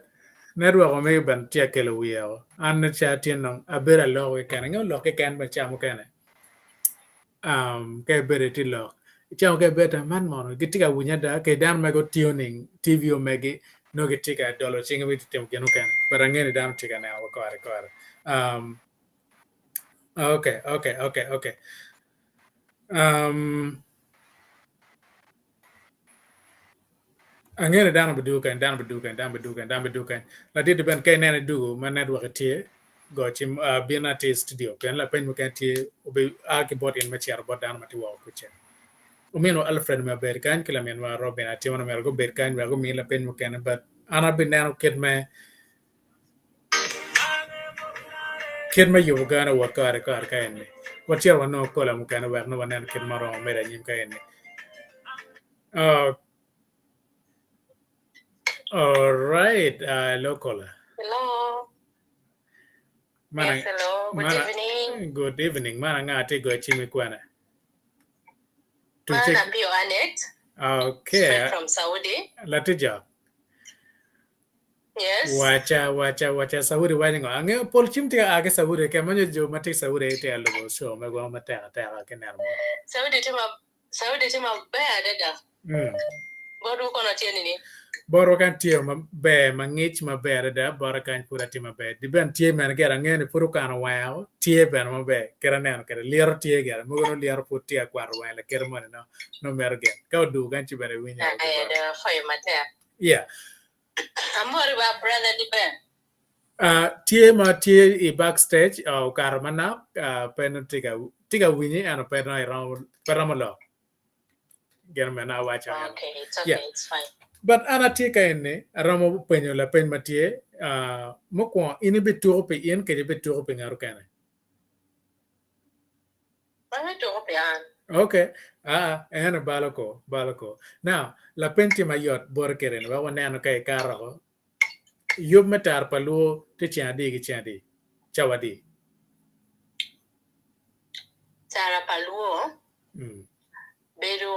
Speaker 1: network omege ben tye akelo wiye o. An ne ca tye nong abedo aloko keken. Angeyo lok keken ma ca mukene. Um, ka ibedo itye lok. Ca mukene ibedo ta man mono gitye ka winyo ada ke dano mego tuning TV omegi nongo gitye ka dolo cingi gitye timo gin mukene. But angeyo ni dano tye ka neno wa kore kore. Um, Okay, okay, okay, okay. Um, angeyo ni dano bidugo kany, dano bidugo kany, dano bidugo kany, dano bidugo kany. Ladit ben ka ineno idugo ma network tye, go cim uh, bin atir i studio pien lapeny mukene tye obi a ki bot in me cito bot dano ma tye woko kuca. Ominwa Alfred myero obed kany ki laminwa Robin Atimona myero gubed kany wek gumi lapeny mukene but an abineno kit me Kit me yubo gana wot kare ki kare ka eni, wacito wanongo kola mukene wek nongo wanen kit ma romo medo anyim ka eni. Uh, all right, uh, hello kola.
Speaker 4: Hello.
Speaker 1: Mana,
Speaker 4: Yes, hello. Good
Speaker 1: mana,
Speaker 4: evening.
Speaker 1: good evening. Mana nga tye goyo cim i kwene?
Speaker 4: Man
Speaker 1: Tuce.
Speaker 4: Apio Anet,
Speaker 1: Okay,
Speaker 4: straight from Saudi.
Speaker 1: Latija.
Speaker 4: Yes.
Speaker 1: Waca, waca, waca, Saudi waco ngo? Angeyo pol cim tye ka a ki Saudi keken, manyo jo ma tye i Saudi aye tye ka lubo show megwa matek ateka ki neno mot.
Speaker 4: Saudi tye ma Saudi tye maber adada.
Speaker 1: Mm.
Speaker 4: Botwu kono tye nining?
Speaker 1: Botwa kany tye maber, mangic maber adada, bota kany pud atye maber. Di bene tye mene gire angeyo ni pud okano wange tye bene maber kit aneno kwede lyeto tye gire mogo nongo lyeto pud tye ka kwato wange lakite moni nongo nongo mito gin ka odugo kany ci bene iwinyo
Speaker 4: Aye dong apwoyo matek.
Speaker 1: Yeah.
Speaker 4: Amori ba brother di Ben.
Speaker 1: Uh, tye ma tye i backstage uh, okato manok uh, pe nongo tye ka tye ka winyi ento pe nongo iromo pe romo lok. Gin meno awaco eno.
Speaker 4: Okay, it's okay,
Speaker 1: Yeah.
Speaker 4: it's fine.
Speaker 1: But an atye ka eni aromo penyo lapeny ma tye uh, mukwongo in ibituko pi in kede ibituko pi ngat okene?
Speaker 4: An atuko pi an.
Speaker 1: Okay. Ah, eno balo ko, balo ko. Now, lapeny tye mayot bote kede ni wek waneno ka ikato oko. Yub me tar pa luo tye ceng adi ki ceng adi? Cawa adi?
Speaker 4: Tara pa luo bedo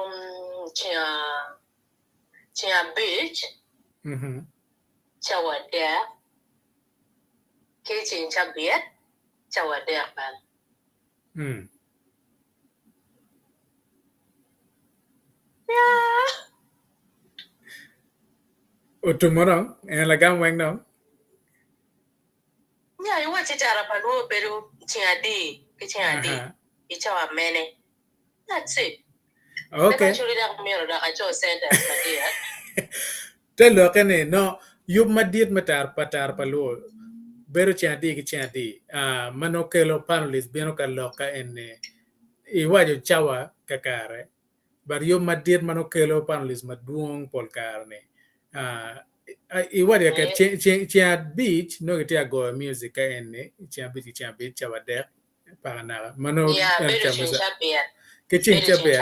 Speaker 4: ceng abic, cawa adek, ki ceng cabit cawa adek bene.
Speaker 1: Otumo dong, en lagam weng dong.
Speaker 4: Nya iwacci tara pa luo bedo ceng adi ki ceng adi i cawa mene? That's it.
Speaker 1: Okay.
Speaker 4: Actually dok myero dok aco sentence madit.
Speaker 1: Te lokke ni no yub madit me tar pa tara pa luo bedo ceng adi ki ceng adi ma nongo kelo panelist bino ka lok ka eni iwaco cawa kakare but yub madit ma nongo kelo panelist madwong pol kare ni iwaco keken ceng abic nongo kitye ka goyo music ka eni ceng abic ki ceng abic cawa adek paka naka ma nongo ki ceng cabit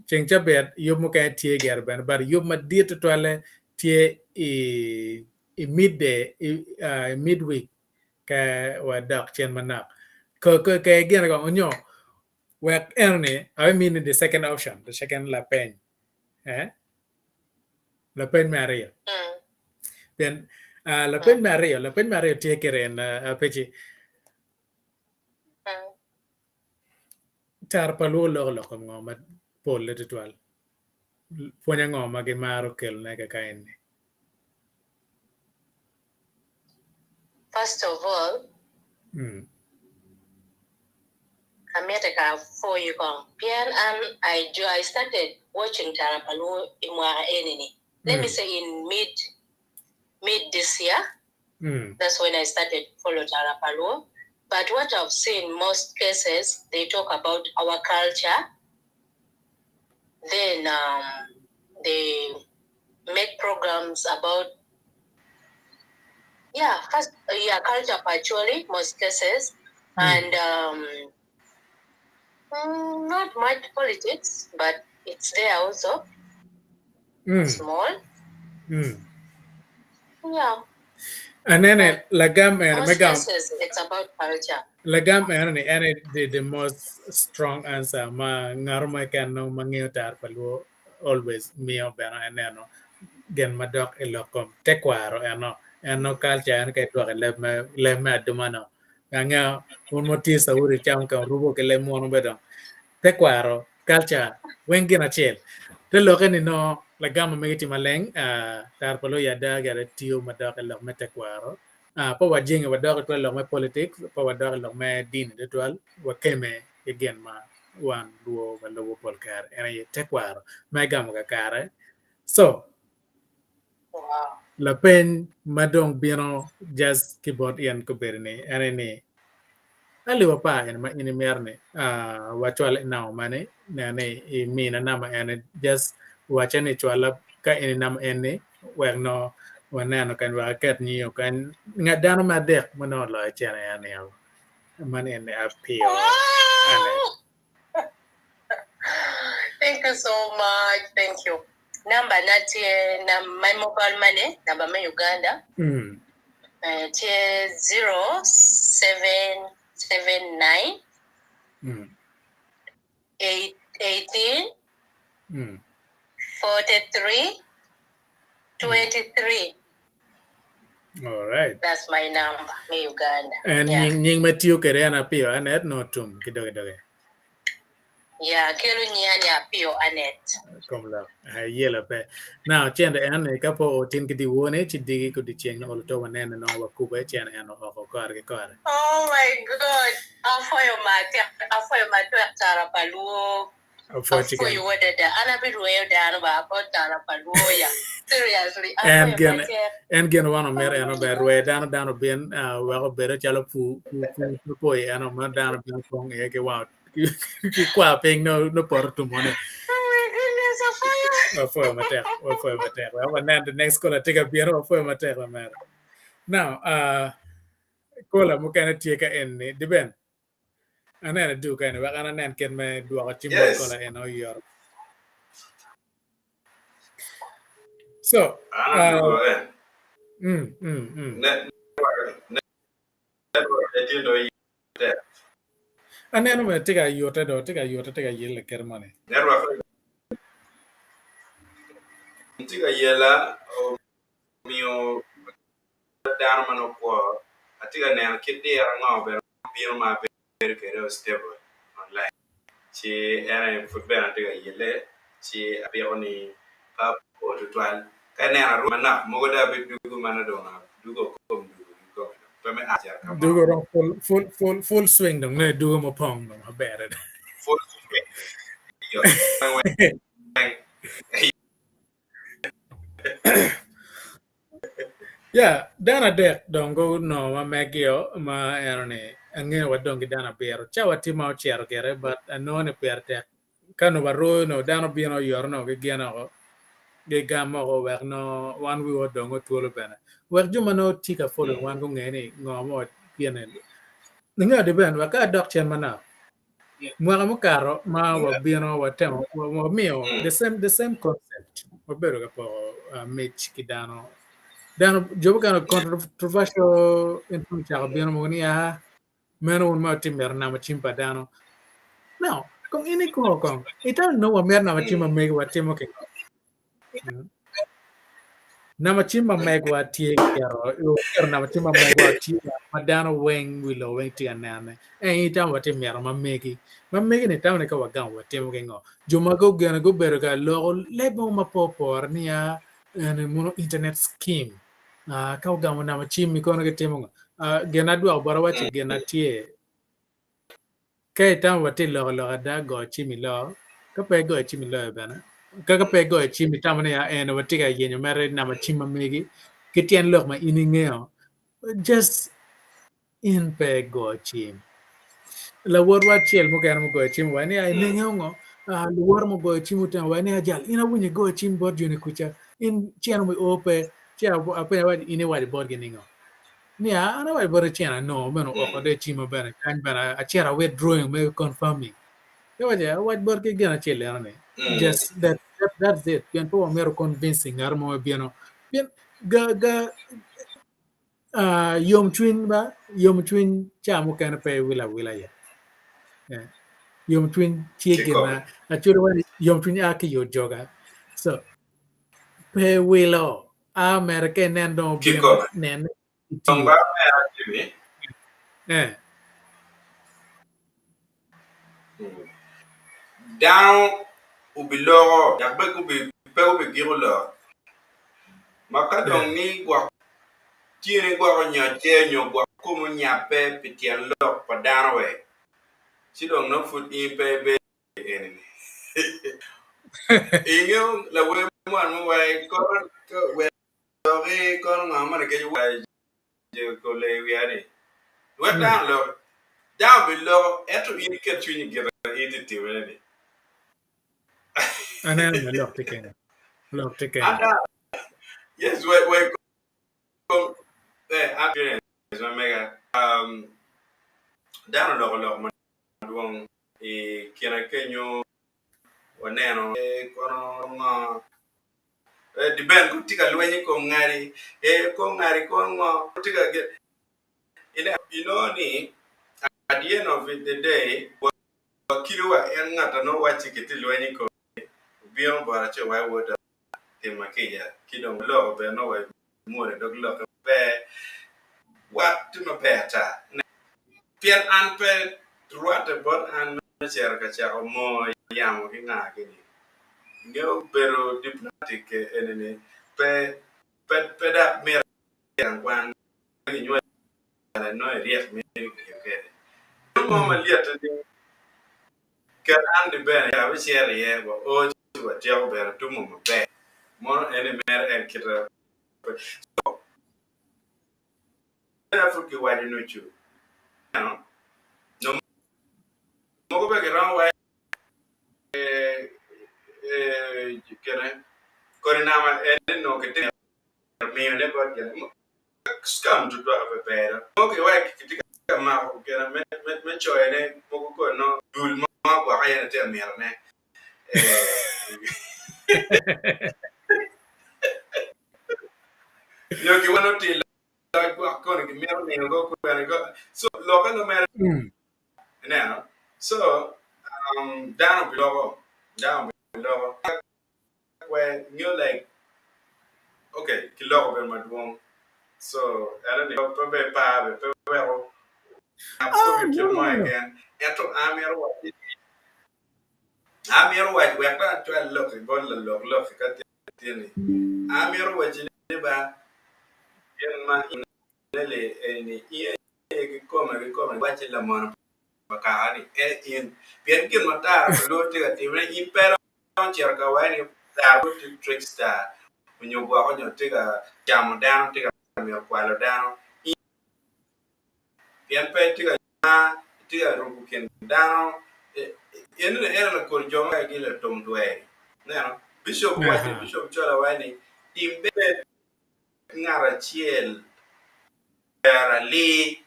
Speaker 1: ceng cabit yub mukene tye gire bene but yub madit tutwalle tye i midday i midweek ka wadok cen manok ke gine kong onyo Wek eno ni abimini the second option, the second lapeny. Eh? Lapeny me aryo. Pien uh, lapeny me aryo, lapeny me aryo tye kirin uh, apici. Tar pa luo loko lok kom ngo ma polle tutwal. Pwony ango ma gimaro kelone kaka eni?
Speaker 4: First of all, amiti ka apwoyi kong pien an I I started watching Tara pa Luo i mwaka eni ni let me say in mid mid this year that's when I started follow Tara pa Luo but what I've seen most cases they talk about our culture then um, they make programs about yeah first yeah culture pa Acholi most cases and um, mm, not much politics but it's there also small yeah
Speaker 1: Anene lagam eno me
Speaker 4: most
Speaker 1: gam
Speaker 4: cases it's about culture
Speaker 1: lagam eno ni ene the, the most strong answer ma ngato mo keken nongo ma ngeyo tar pa luo always miyo bene eneno gin madok i lok kom tekwaro eno eno culture en ka idwoko i leb me leb me aduma no angeyo wun ma wutye Saudi camo ka wurubo ki leb munu bene dong tekwaro culture weng gin acel te lokke ni nongo lagam ma mege tye maleng tar pa luo i ada gire tiyo madok i lok me tekwaro pe wajenge wadok tutwal i lok me politics pe wadok i lok me dini tutwal wakeme ki gin ma wan luo walubo pol kare en aye tekwaro ma igamo kakare so lapeny ma dong bino just ki bot in kobedo ni en aye ni alip apar eni ma in imito ni wacwal i namba mani nen ni imina namba eni just wacce ni cwala ka in i namba eni wek nongo waneno kany wek aket nyingi kany ngat dano me adek ma nongo oloyo cene en ni Man eni apiyo ane.
Speaker 4: Thank you so much. Thank you. Number na tye na my mobile money number me Uganda.
Speaker 1: Mm.
Speaker 4: Tye 0779
Speaker 1: Mm.
Speaker 4: 8 18
Speaker 1: Mm.
Speaker 4: 43 23.
Speaker 1: All right.
Speaker 4: That's my number me Uganda.
Speaker 1: And
Speaker 4: Yeah.
Speaker 1: nying nying ma tiyo kwede en apiyo anet no tum ki doge doge.
Speaker 4: Ya, kelo nyinga ni Apio Anet.
Speaker 1: Kom lok, ayela pe. Now, cente en ni ka po otin ki diwone ci digi ku diceng ni olo to wanene nongo wakube cene en ooko kore ki kore.
Speaker 4: Oh my God! Apwoyo matek, apwoyo matwek tara pa luo. Apwoyo adada. An abirweyo dano ba bot tara pa luo ya. Seriously,
Speaker 1: En
Speaker 4: apwoyo
Speaker 1: gin
Speaker 4: matek.
Speaker 1: en gin wan omyero en ober rwe dano dano bin wek obedo calo pur pur pur pur i eno ma dano bino pong iye ki wang ki kwa piny no no poto tumone.
Speaker 4: Oh my goodness, apwoyo.
Speaker 1: Wapwoyo matek, wapwoyo matek. Wek wanen the next caller tye ka bino, wapwoyo matek lamera. Now, uh, caller mukene tye ka eni, Diben, aneno idugo ka eni, wek an anen kit me dwoko cim bot
Speaker 2: Yes.
Speaker 1: caller eno oyot. So,
Speaker 2: An
Speaker 1: uh,
Speaker 2: adugo eh.
Speaker 1: mm, mm, mm.
Speaker 2: Network, network etye do tek.
Speaker 1: Aneno bene tye ka yute do, tye ka yute, tye ka yelle kite moni.
Speaker 2: Network tye ka yela omiyo dano ma nongo kwo atye ka neno kit diro ango bene bino ma abedo kwede stable online ci en aye pud bene atye ka yelle ci apiko ni pe apor tutwal ka ineno arwom manok mogo dong abidugo ma nongo dong adugo kom dugo kikome dong pe me a cito ka mo.
Speaker 1: Dugo dong full, full, full, full swing dong nongo idugo mupong dong maber adada.
Speaker 2: Full swing iyo weng weng.
Speaker 1: Ya, dano adek dong gunongo ma megio ma eno ni angeyo wa dong ki dano abiro. Cawa tye ma ocito gire but anongo ni pire tek ka nongo waroyo nongo dano bino oyoto nongo gigeno oko gigamo oko wek nongo wan wiwa odong twolo bene wek jo ma nongo tye ka following wan gunge ni ngo ma watye Ingeyo di bene wek ka adok cen manok Mwaka mukato ma wabino watemo wamiyo the same the same concept wabedo ka poko mic ki dano dano jo mukene controversial info ocako bino mogo ni aa meno wun ma wutye mito namo cim pa dano no kong in iko kong itamo ni nongo wamito namo cim ma megi watimo ki ngo? Namba cim ma megwa tye keto keto namba cim ma megwa tye ma dano weng wi lobo weng tye ka nene. En itamo watye mito ma megi. Ma megi ni itamo ni ka wagamo watimo ki ngo? Jo ma gugeno gubedo ka loko leb mogo ma pe opore niya eni mono internet scheme. Ah, ka ogamo namba cim mi kono gitimo ngo? Ah, gin adwoko bota wacci gin atye Ka itamo watye loko lok ada, go cim iloo. Ka pe igoyo cim iloyo bene. Ka ka pe igoyo cim itamo ni eno watye ka yenyo mere namba cim ma megi ki tyen lok ma in ingeyo, just in pe igo cim. Lawotwa acel mukene mugoyo cim owaco ni ingeyo ngo, luwote mugoyo cim otemo owaco ni jal in awinyo igoyo cim bot joni kuca in cen o pe ci apenyo awaco in iwaco botgi ningo? Ni an awaco bote cen anongo meno oko de cima bene kany bene acito a withdrawing me confirming. Ci awaco awac botgi gin acel eno ni just that, that that's it pien pe wamito convincing ngat mo me bino pien ga ga uh, yomcwiny ba yomcwiny ca mukene pe iwilo awila ya. Yeah. Yomcwiny tye gin ma actually wani yomcwiny a ki i ojoga so pe wilo A mere ka inen dong obino
Speaker 2: Kikome.
Speaker 1: nene
Speaker 2: Dong
Speaker 1: itiyo.
Speaker 2: ba omera Jimmy.
Speaker 1: Eh.
Speaker 2: Dano obiloko dok be gubi pe gubigiko lok. Ma ka dong
Speaker 1: Eh.
Speaker 2: ni gwok tyeni gwok onyocce nyo gwok kome onyabbe pi tyen lok pa dano we, ci dong nongo pud in pe ibedo eni-ni. Ingeyo lawer mwan muwaci kono wek loki kono ngo moni kenyo oleyo wiya ni wek dano oloki. Dano biloko ento in iket cwinyi i gin ma in itye timone ni.
Speaker 1: Aneno ni lok tye kenyo. Lok tye kenyo.
Speaker 2: Ada. Yes, wek wek kom eh experience ma mega. Um, dano oloko lok madwong I kine kenyo waneno kono ngo diben ko tye ka lweny i kom ngadi ee ko ngadi kono ngo tye ka inongo ni at the end of the day wakilo wa en ngat a nongo wacci kitye lweny i kome obino bota ci owaco woda tima kica ki dong oloko bene nongo wa mwole dog lokke maber wat tye maber ata pien an pe rwatte bot an. ocito ka cako moo yamo ki nga gini ngeyo bedo diplomatic eni ni pe pe dok mito gang kwan kinywalo nongo iryek meno kitiyo kwede. Yo mo malyette ni ket an ni bene abicito iye wa o ci watyeko bene tumo maber mono eni mere en kite pe so bene pud kiwaco nucu neno nyo mogo bene giromo wa kene kodi nama eni nongo kitye ka miyone bot gin scam tutwal pe ber mogo kiwaco kitye ka mako gin me coyone mogo kodi nongo dul mo gwok aye tye ka mitone. Nyo giwano tye loc gwok kono gimito miyo go kwene go so lokke nongo mere ineno so dano biloko dano biloko kwe nyo like ok kiloko bedo madwong so eno ni pe be par be pe weko
Speaker 1: Ah,
Speaker 2: kit
Speaker 1: no,
Speaker 2: mo
Speaker 1: no, no.
Speaker 2: keken ento an amito waci ni amito wac wek dong acwal lokki bot lalok lokki ka tye ni amito waci ni ba gin ma ineli eni in aye kikome kikome iwacci lamone pa kaka ni en in pien gin ma tara pa luo tye ka timone in pe iromo cito ka waci ni tara luo tye trickster onyo gwoko nyo tye ka camo dano tye ka mito kwalo dano in pien pe itye ka mar itye ka rubo kin dano eno ni eno lakodi jo ma gin latum dwer ineno bicop owaco ni bicop Cola waco ni tim bed ngat acel ber alir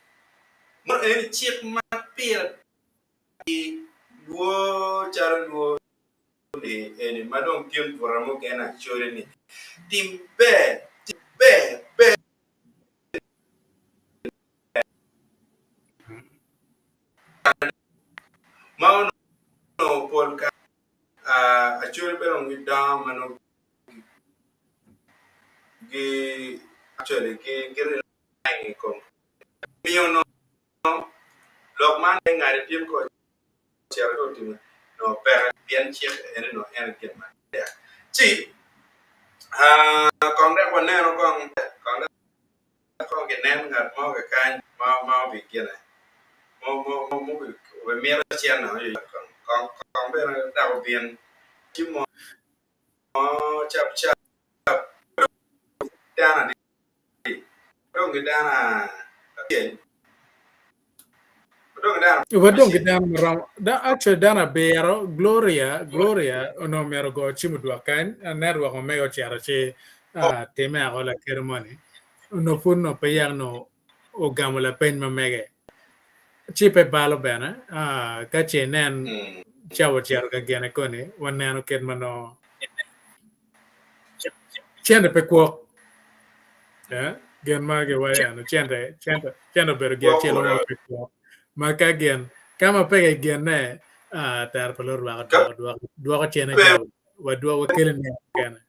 Speaker 2: meno eni cik ma pire tek lwor calo lwor ni eni ma dong kin bute mukene acoli ni tim ber tim ber ber Ma onongo pol kare Acholi bene dong gidongo ma nongo gi-relying i kom miyo onongo lok man me ngado tin ka ocito ci otimo nongo peke pien cik eni nongo en gin matek ci kong dok wanenu kong Kong ginen ngat mo kekany ma ma obigine obimito cente kong kong bene dok obin ci mo cap cap dano adi wadong ki dano acel wadong ki dano
Speaker 1: Wadong ki dano maromo actually dano abiro Gloria Gloria onongo myero ogo cim odwok kany network ma mege ocito ci time ako lakedo moni onongo pud onongo pe yaka onongo ogamo lapeny ma mege ci pe balo bene ka ce inen cawa ocito ka gine koni waneno kit ma nongo Cente pe kwok. Eh, gin ma giwaco eno cente, cente, cente obedo gin acel ma pe kwok. Ma ka gin, ka ma pe gigenne, ah, tero pa lor rwako dwoko, dwoko, dwoko cene jabu, wadwoko wakele nino mukene.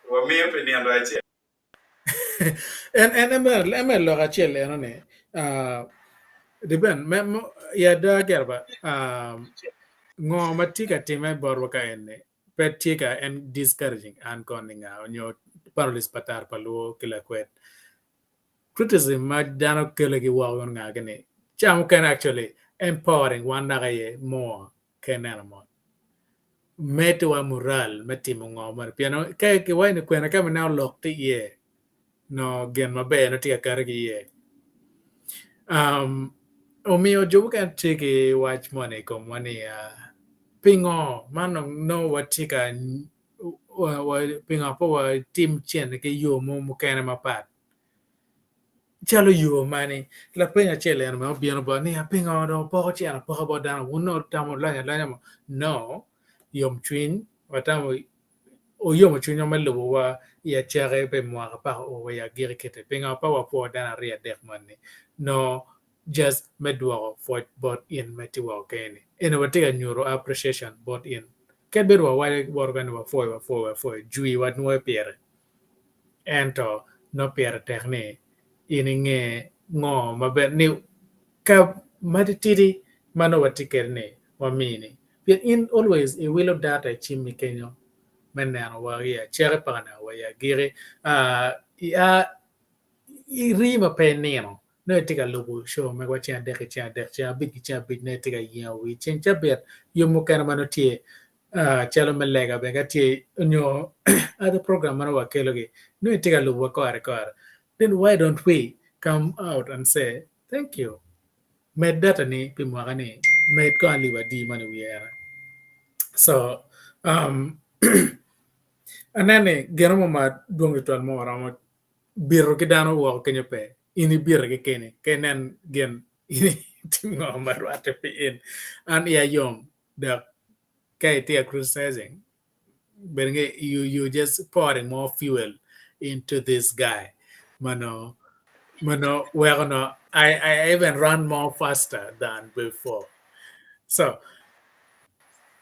Speaker 2: Wamiyo pi nino acel.
Speaker 1: En en en me lok acel eno ni depend me i ada gire ba ngo ma tye ka time botwa ka eni pe tye ka en discouraging an kono ni nga nyo panelist pa tar pa luo ki lakwed criticism ma dano kelo ki woko nga gini ca mukene actually empowering wan dok aye more ka ineno mot. Meddowa mural me timo ngo moni pien ka kiwaco ni kwena ka ma ineno lok tye iye nongo gin maber nongo tye ka kati ki iye. Um, omiyo jo mukene tye ki wac moni i komwa ni pingo man nongo watye ka pingo pe watim cente ki yo mo mukene mapat. Calo yo mani, lapeny acel eno bene obino bot ni pingo dong wupoko cente apoka bot dano wun nongo wutamo wulonyo alonya mo? No, yomcwiny watamo oyomo cwinywa me lubowa i acaki pi mwaka paka oo wa i agikki kiti pingo pe wapwo dano aryo adek moni no just me dwoko pwoc bot in ma itye woko keni eni watye ka nyuto appreciation bot in kadi bed wawaco botwa ni wapwoyo wapwoyo wapwoyo jwi wanwoyo pire. Ento nongo pire tek ni in inge ngo maber ni Ka matitidi ma nongo watye kwede ni wamini pien in always iwilo data i cimmi kenyo me neno wa i acaki paka neno wa i agiki ia irii ma pe inino nongo itye ka lubo show megwa ceng adek ki ceng adek ceng abic ki ceng abic nongo itye ka yengo wii ceng cabit yub mukene ma nongo tye calo me lega bene ka tye nyo other program ma nongo wakelogi nongo itye ka lubo wa kore ki kore then why don't we come out and say thank you med data ni pi mwaka ni med kong alip adi man i wiye ena so um, aneno ni gino mo madwong tutwal ma waromo bito ki dano woko kenyo pe in ibite kekeni ka inen gin in itim ngo ma rwatte pi in an iya yom dok ka itye ka criticizing bed nge you you just pouring more fuel into this guy mano mano weko no I, I even run more faster than before so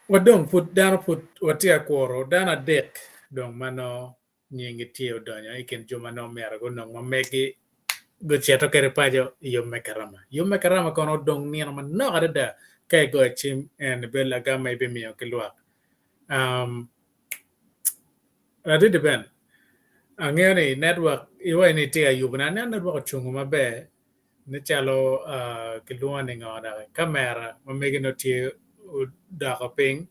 Speaker 1: wadong pud dano pud watye ka kuro dano adek dong mano nyingi tye odonyo i kin jo ma nongo myero gunong ma megi gucito kwede paco i yub me karama. Yub me karama kono odong nino manok adada ka igoyo cim en bedo lagam ma ibimiyo ki lwak. Um, Ladidi Ben, angeyo ni network iwaco ni itye ka yubone, aneno network ocungo maber ni calo uh, kilwongo ni ngo doki kamera ma megi nongo tye odoko piny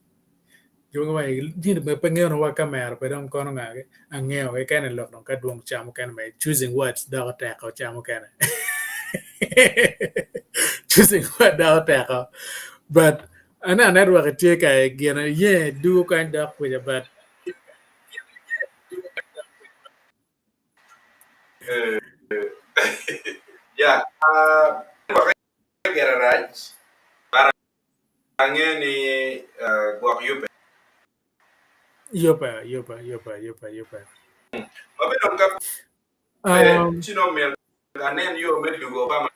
Speaker 1: jo giwaco ni jini bene pe ngeyo wa kamera pe dong kono nga gi angeyo keken i lok dong ka dwong ca mukene me choosing words doko teko ca mukene choosing words doko teko but aneno network tye ka gine ye dugo kany dok kwica but
Speaker 2: Ya, network gire rac but angeyo ni gwok yubbe.
Speaker 1: Yubbe, yubbe, yubbe, yubbe, yubbe.
Speaker 2: Ma bene dong ka pe ci nongo myero anen yo me dugo Obama.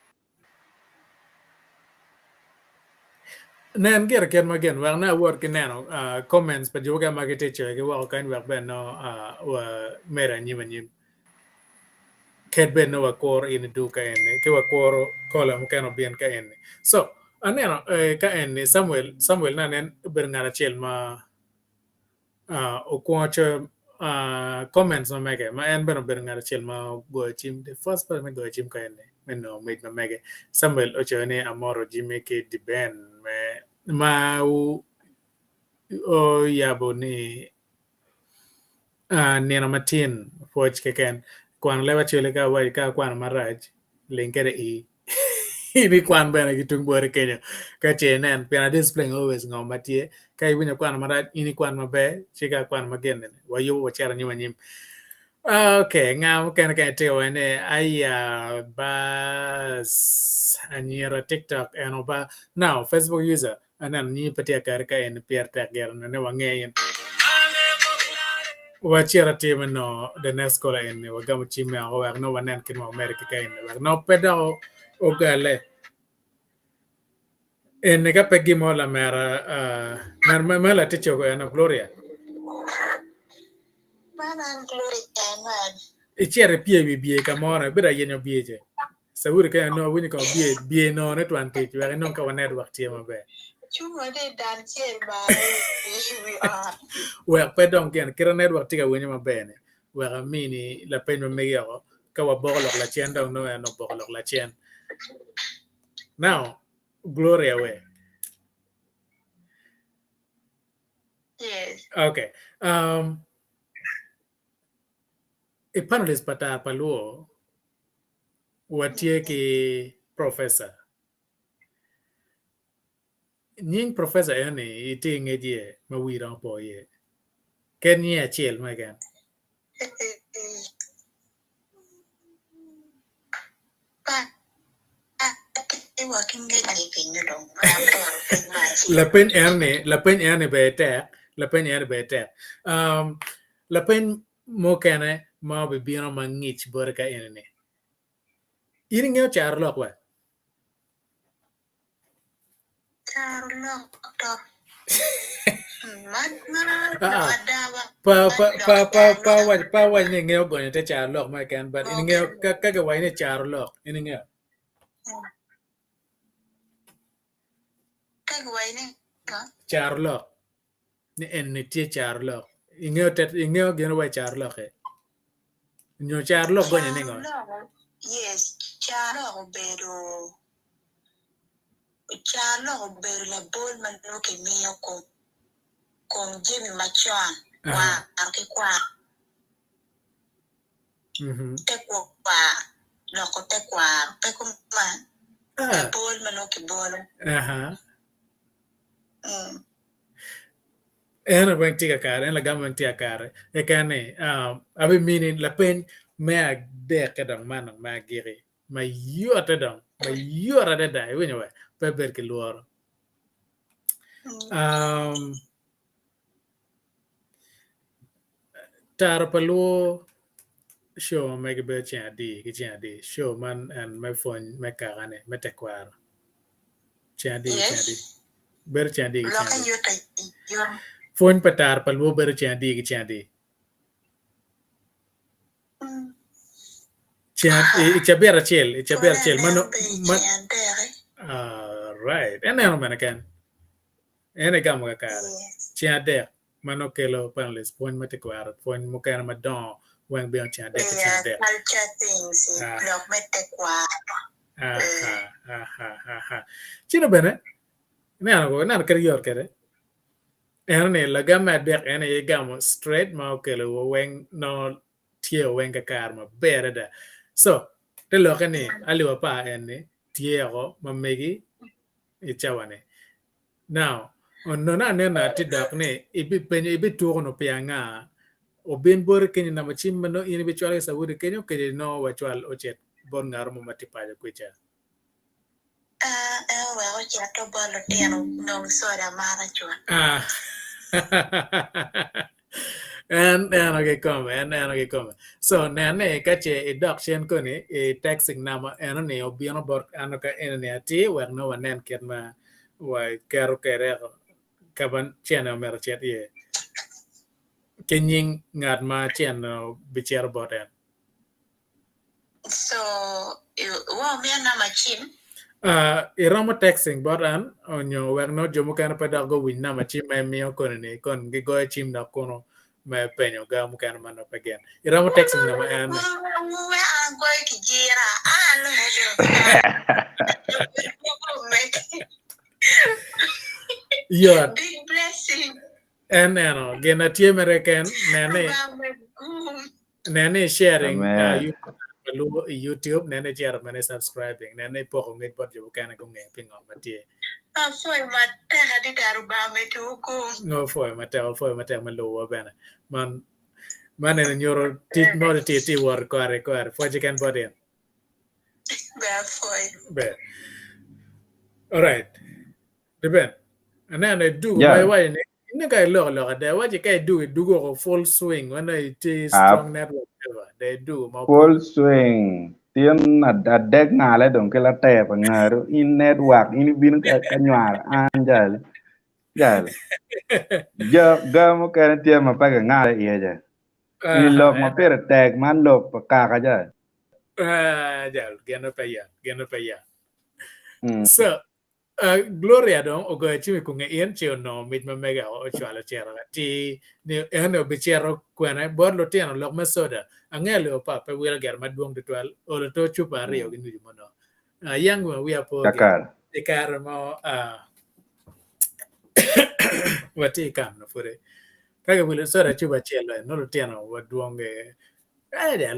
Speaker 1: Nen gire kit ma gin wek ne awot ki neno comments pa jo mukene ma gitye coyo ki woko kany wek bene nongo wamedo anyim anyim. Kadi bed nongo wakuro in idug ka eni ki wakuro kola mukene obin ka eni. So aneno ka eni Samuel Samuel ne anen obedo ngat acel ma okwongo coyo comments ma mege ma en bene obedo ngat acel ma ogoyo cim the first person me goyo cim ka eni me nongo mic ma mege. Samuel ocoyo ni amoro Jimmy ki D'Ben me ma oyabo ni Nino matin pwoc keken kwano leb acwele ka awaci ka akwano marac ling kede i ibikwan bene ki tung boti kenyo ka ce inen pien a displaying always ngo ma tye ka iwinyo akwano marac in ikwan maber ci ka akwano ma gin ni wayubo wacito anyim anyim ok nga mukene kany tye ka waco ni aya bas anyira tiktok eno ba now facebook user Aneno nyingi pe tye akati ka eni pire tek gire ni wange in. Wacit atir me nongo the next caller eni wagamo cim me oko wek nongo wanen kit ma wamedo ki ka eni wek nongo pe dok ogale. Eni ka pe gin mo lamera uh, me latic cogo eno Gloria.
Speaker 5: Man an Gloria Emad.
Speaker 1: Icito ipye i wi bye ka mo no ibedo ayenyo bye ce. Saudi kany onongo awinyo kong bye bye none twan tic wek inong ka wa network tye maber.
Speaker 5: Cungo ite i dan cel malo i wi ot.
Speaker 1: Wek pe dong gin kite network tye ka winyo maber ni wek amini lapeny ma megi oko ka waboko lok lacen dong nongo en oboko lok lacen. Now Gloria we.
Speaker 5: Yes.
Speaker 1: Okay. Um, i panelist pa tar pa luo Watye ki professor. Nying professor eno-ni itye ki ngec iye ma wii romo po iye? Ket nyinge acel mo keken. Lapeny eno-ni, lapeny eno-ni ber tek, lapeny eno-ni ber tek. Um, lapeny mukene ma obibino ma ngic bote ka eni-ni, In ingeyo carolok wa?
Speaker 5: Carolok to. Man ma
Speaker 1: Ah,
Speaker 5: lok ada wa.
Speaker 1: pa
Speaker 5: Man
Speaker 1: pa
Speaker 5: lok
Speaker 1: pa
Speaker 5: ada
Speaker 1: pa pa
Speaker 5: lok
Speaker 1: wac pa wac ni ingeyo gonyo te carolok mo keken but in
Speaker 5: Okay.
Speaker 1: ingeyo ka ka kiwaco ni carolok in ingeyo.
Speaker 5: giwaco ni ngo?
Speaker 1: Carolok. Ni eni tye carolok. Ingeyo tet ingeyo gin wa i carolok-ki? Nyo carolok gonye ni ngo?
Speaker 5: Carolok, yes, carolok obedo carolok obedo labol ma nongo kimiyo kom kom jami macon, kwaro ki kwaro. Tekwaro, loko tekwaro, pe kuman? Labol ma nongo kibolo.
Speaker 1: En weng tye kakare, en lagam weng tye kakare. Keken ni abimini lapeny me adekke dong man dong me agiki mayotte dong, mayot adada iwinyo we? Pe ibed ki lworo. Taro pa lwo show ma megi bedo ceng adi ki ceng adi? Show man en me pwony me kaka ni me tekwaro ceng adi ki ceng adi? Bedo ceng adi ki ceng adi? Pwony pa taro pa lwo bedo ceng adi ki ceng adi? Ceng i cabit acel i cabit acel ma Alright en neno mene ken? En egamo kakare. Ceng adek ma nongo kelo panelist pwony me tekwaro, pwony mukene madongo weng bino ceng adek ki ceng adek. Ci dong bene ineno ko ineno kit yot kwede eno ni lagam me adek en aye igamo straight ma okelo wa weng nongo tye weng kakare maber adada. So te lokke ni alip apar eni tye oko ma megi i cawa ni. Now, onongo aneno atir dok ni ibipenyo ibituko no pi anga? Obin boti kenyo namba cim ma nongo in ibicwalo ki Saudi kenyo kede nongo wacwal ocit bot ngat mo ma tye paco kwica.
Speaker 5: Ah, en owek ocito bot lutino nong soda amata cut.
Speaker 1: Ah. En neno kikome, en neno kikome. So nen ni ka ce idok cen koni i texting namba enoni obino bot an ka enoni atir wek nongo wanen kit ma waketo kwede ka ma cene omyero ocit iye ki nying ngat ma cene bicito bot en.
Speaker 5: So, wa omiya namba cim?
Speaker 1: Uh, iromo texting bot an onyo wek nongo jo mukene pe dok guwiny namba cim ma imiyo koni ni kon gigoyo cim dok kunu me penyo ga mukene ma nongo pe gin. Iromo texting namba en ni.
Speaker 5: Wuwe an goyo kijira, an aloyo.
Speaker 1: Yot.
Speaker 5: Big blessing.
Speaker 1: En eno, gin na tye mere ken, nen ni Nen ni sharing
Speaker 2: Amen.
Speaker 1: lubo i YouTube, nen ni icito bene i subscribing, nen ni ipoko ngec bot jo mukene gunge pingo ma tye.
Speaker 5: Apwoyo matek adada Rubanga omeddiwu gum.
Speaker 1: Nongo opwoyo matek, opwoyo matek me lubowa bene. Man man eni nyuto tic mo tye tye wot kore kore. Pwoc keken bot in.
Speaker 5: Ber apwoyo.
Speaker 1: Ber. Alright. Ruben, aneno idugo ma
Speaker 2: Yeah.
Speaker 1: iwaco ni Inge ka iloko lok ada, iwaci ka idugo idugo oko full swing when itye
Speaker 2: Ah,
Speaker 1: strong network ever, de idugo ma
Speaker 2: full swing. Tin adek ngale dong ki later pa ngaru in network in ibino ka, ka nywaro an jal. Jal. Jo ga mukene tye ma pe gingale iye ja. Ini lok ma pire tek man lok pa kaka ja.
Speaker 1: Ah, jal, geno pe ya, geno pe ya.
Speaker 2: Mm.
Speaker 1: So, Gloria dong ogoyo cim i kunge in ci onongo mic ma mege ocwalo ocito atir ni en obicito kwene bot lutino lok me soda. Angeyo lebo pa pe wilo gire madwong tutwal olo to cupa aryo ki nucu mono. Yang ma wiya po gin
Speaker 2: Kakare.
Speaker 1: i kare mo watye i kam pudi ka kiwilo soda cupa acel nongo lutino wadwong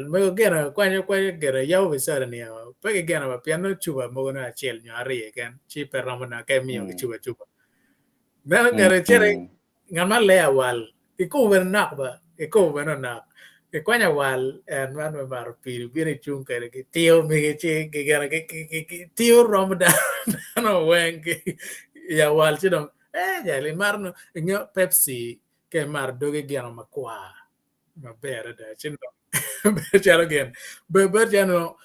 Speaker 1: Mego gire kwanyo kwanyo gire yabo wi soda ni pe gigeno wa pien nongo cupa mogo nongo acel nyo aryo keken ci pe romo nongo ka imiyo ki cupa cupa. Meno gire cito ngat ma leyo awal kikopo bene nok ba kikopo bene onok kikwanyo awal en man me mato pii bino icung kwede gitiyo mege ci gigeno gitiyo romo dano weng i awal ci dong ee jal imato nongo ingeyo pepsi ka imato dogi gino makwar. maber adada ci dong bedo calo gin bedo calo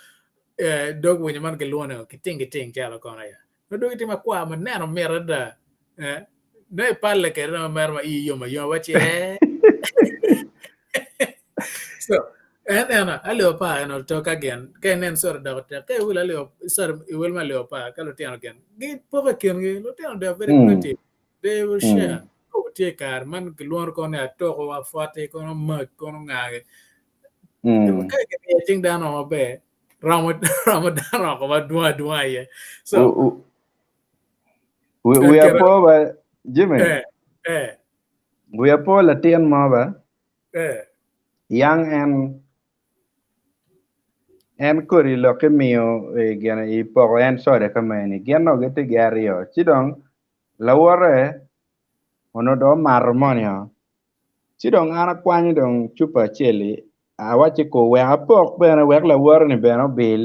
Speaker 1: dog winyo man kilwongo ni kiting kiting calo kono ya nongo dogi tye makwar ma neno mit adada nongo ipalle kwede nongo mere ma iyi yom ayoma waci ee so En eno alip apar eno to ka gin ka inen soda doko tek ka iwilo alip soda iwil me alip apar ka lutino gin gipoko i kingi lutino they are very creative they will share koko tye i kare man kilwongo kono ni atoko apwoti kono mag kono ngagi ka gimiyo cing dano maber romo romo dano oko madwong adwonga iye so
Speaker 2: Wiya po ba Jimmy
Speaker 1: eh eh
Speaker 2: wiya po latin mo ba
Speaker 1: eh
Speaker 2: Yang en en kodi lok imiyo gin i poko en soda ka meni gin nongo gitye gin aryo ci dong lawote onongo dong omato moni-o ci dong an akwanyo dong cupa acel-li awacci ko wek apok bene wek lawote-ni bene obil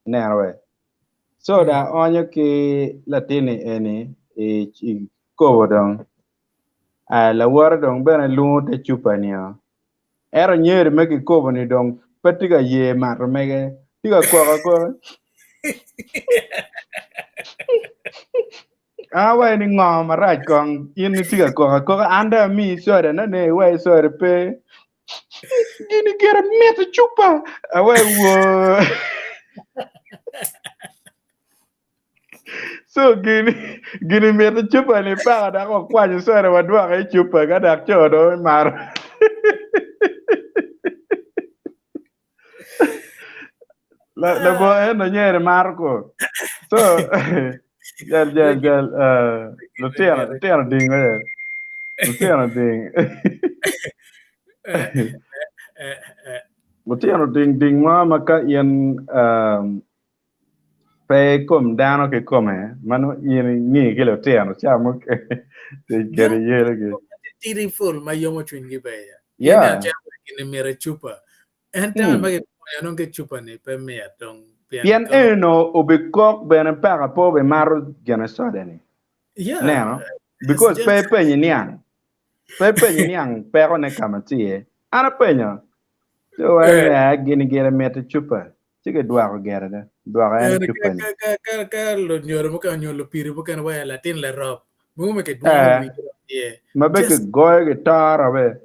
Speaker 2: ineno we so dong aonyo ki latin-ni eni i kobo dong Lawote dong bene lungo te cupa-nio, ento nyeri me kikopo-ni dong pe tye ka ye mato mege, tye ka kok akoka. An awaco ni ngo marac kong in itye ka kok akoka an dong amiyi soda na ne iwaci soda pe. Gini gire mit i cupa awaci woo. So gini gini mito cupa ni paka dok wakwanyo soda wadwoko i cupa ka dok co dong omato. La labongo en onyere mato ko. So jal jal jal uh, lutino lutino ding oye. Lutino ding. Lutino ding ding mo ma ka in um, Pe i kom dano kikome ma nongo in ingi ki lutino ca mukene tic kede yelogi.
Speaker 1: Tidi pul ma yomo cwinygi be iye.
Speaker 2: Yeah.
Speaker 1: Gini mito i cupa. En teme ma gikonyo nongo ki cupa ni pe mit dong
Speaker 2: pien Pien eno obikok bene paka pe obimato gine soda ni.
Speaker 1: Yeah.
Speaker 2: Neno? Because pe ipenyo iniang. Pe ipenyo iniang peko ne kama tye iye. An apenyo. So gini gire mito i cupa. Ci gidwoko gire de, dwoko en i cupa-ni.
Speaker 1: Ka lunyodo mukene nyo lupiri mukene waya latin larop, nongo me kidwoko wigi dok iye.
Speaker 2: Ma be kigoyo gitoro be.